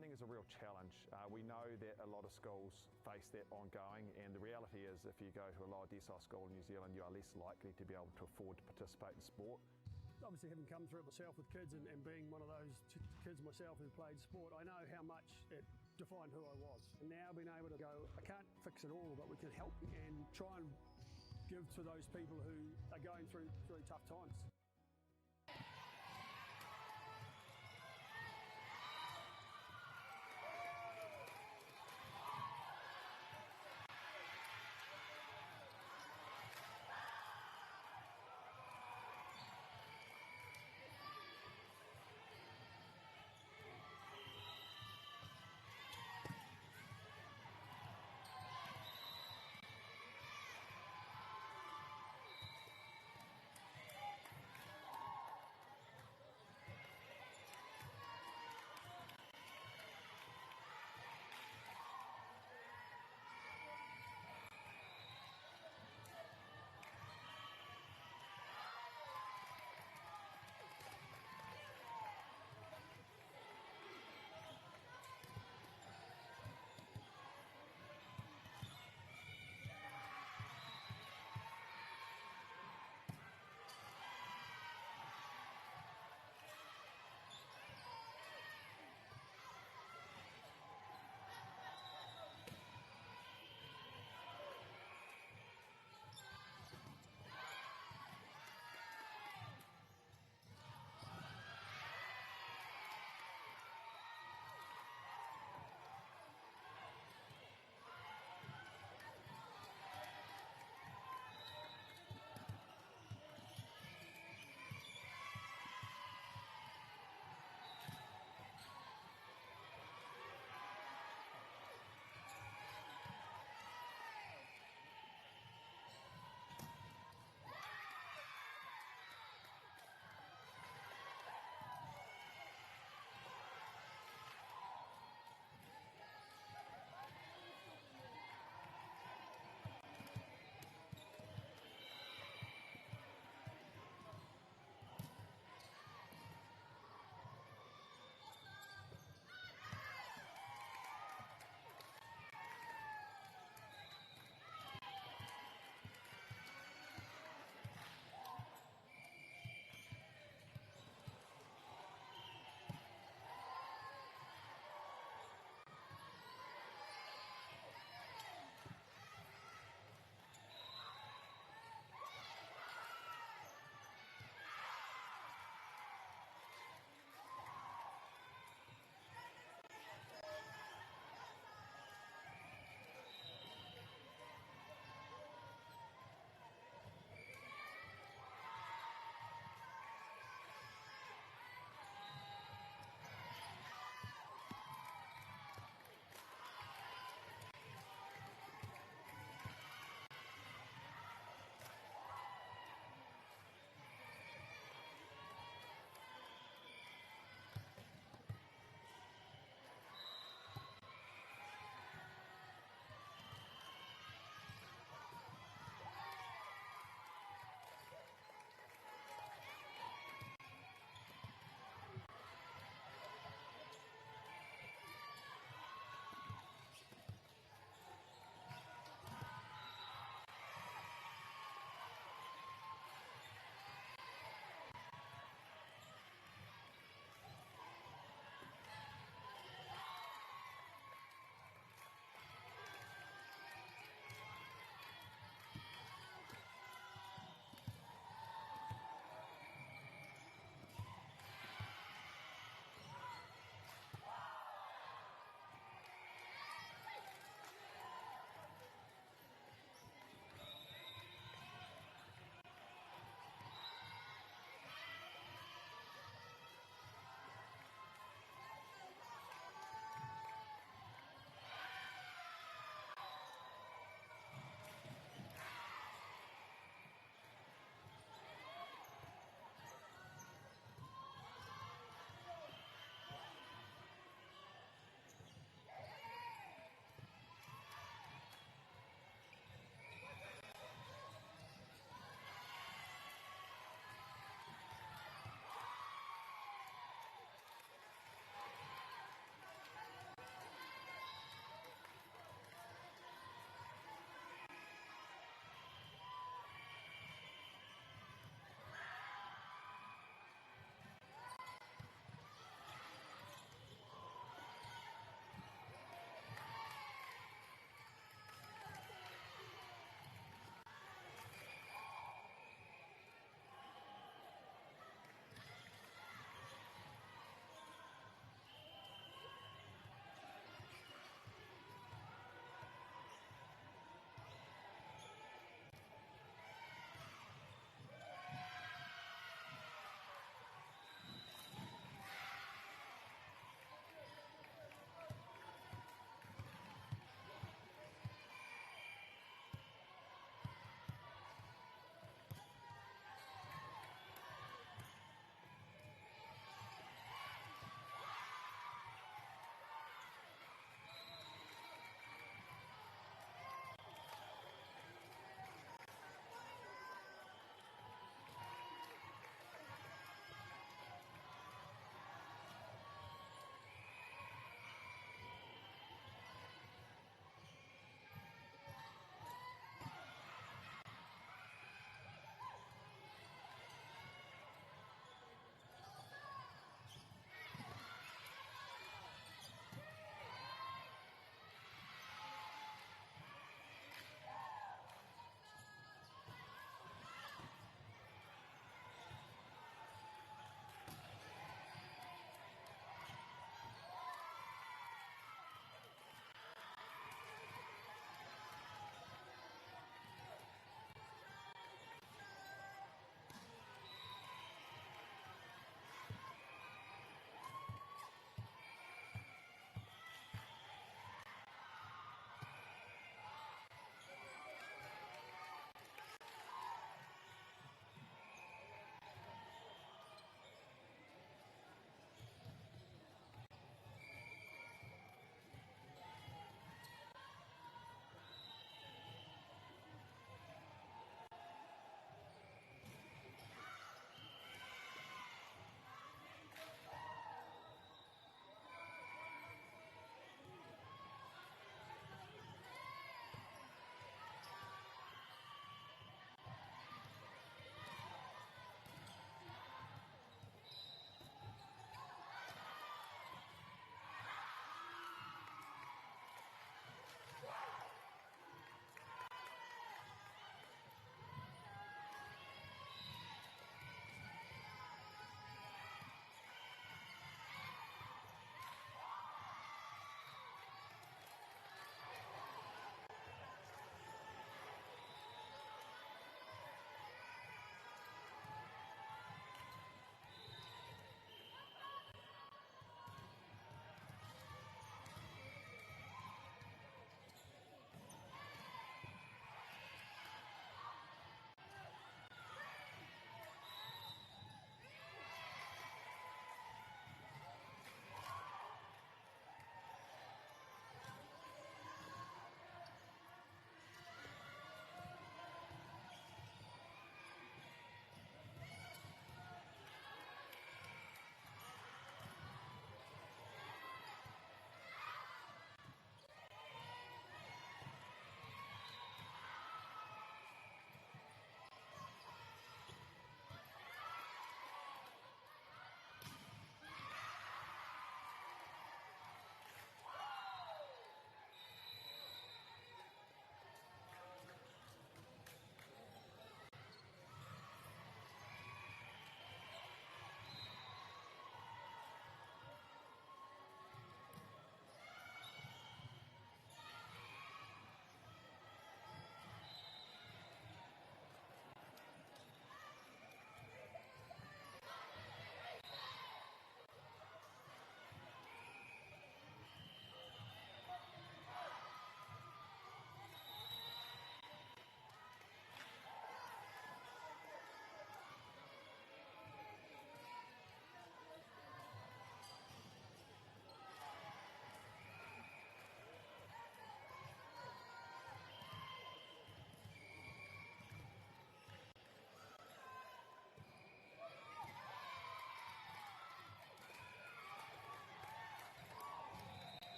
Funding is a real challenge. We know that a lot of schools face that ongoing, and the reality is if you go to a lower decile school in New Zealand, you are less likely to be able to afford to participate in sport. Obviously, having come through it myself with kids and being one of those kids myself who played sport, I know how much it defined who I was. And now being able to go, I can't fix it all, but we can help and try and give to those people who are going through tough times.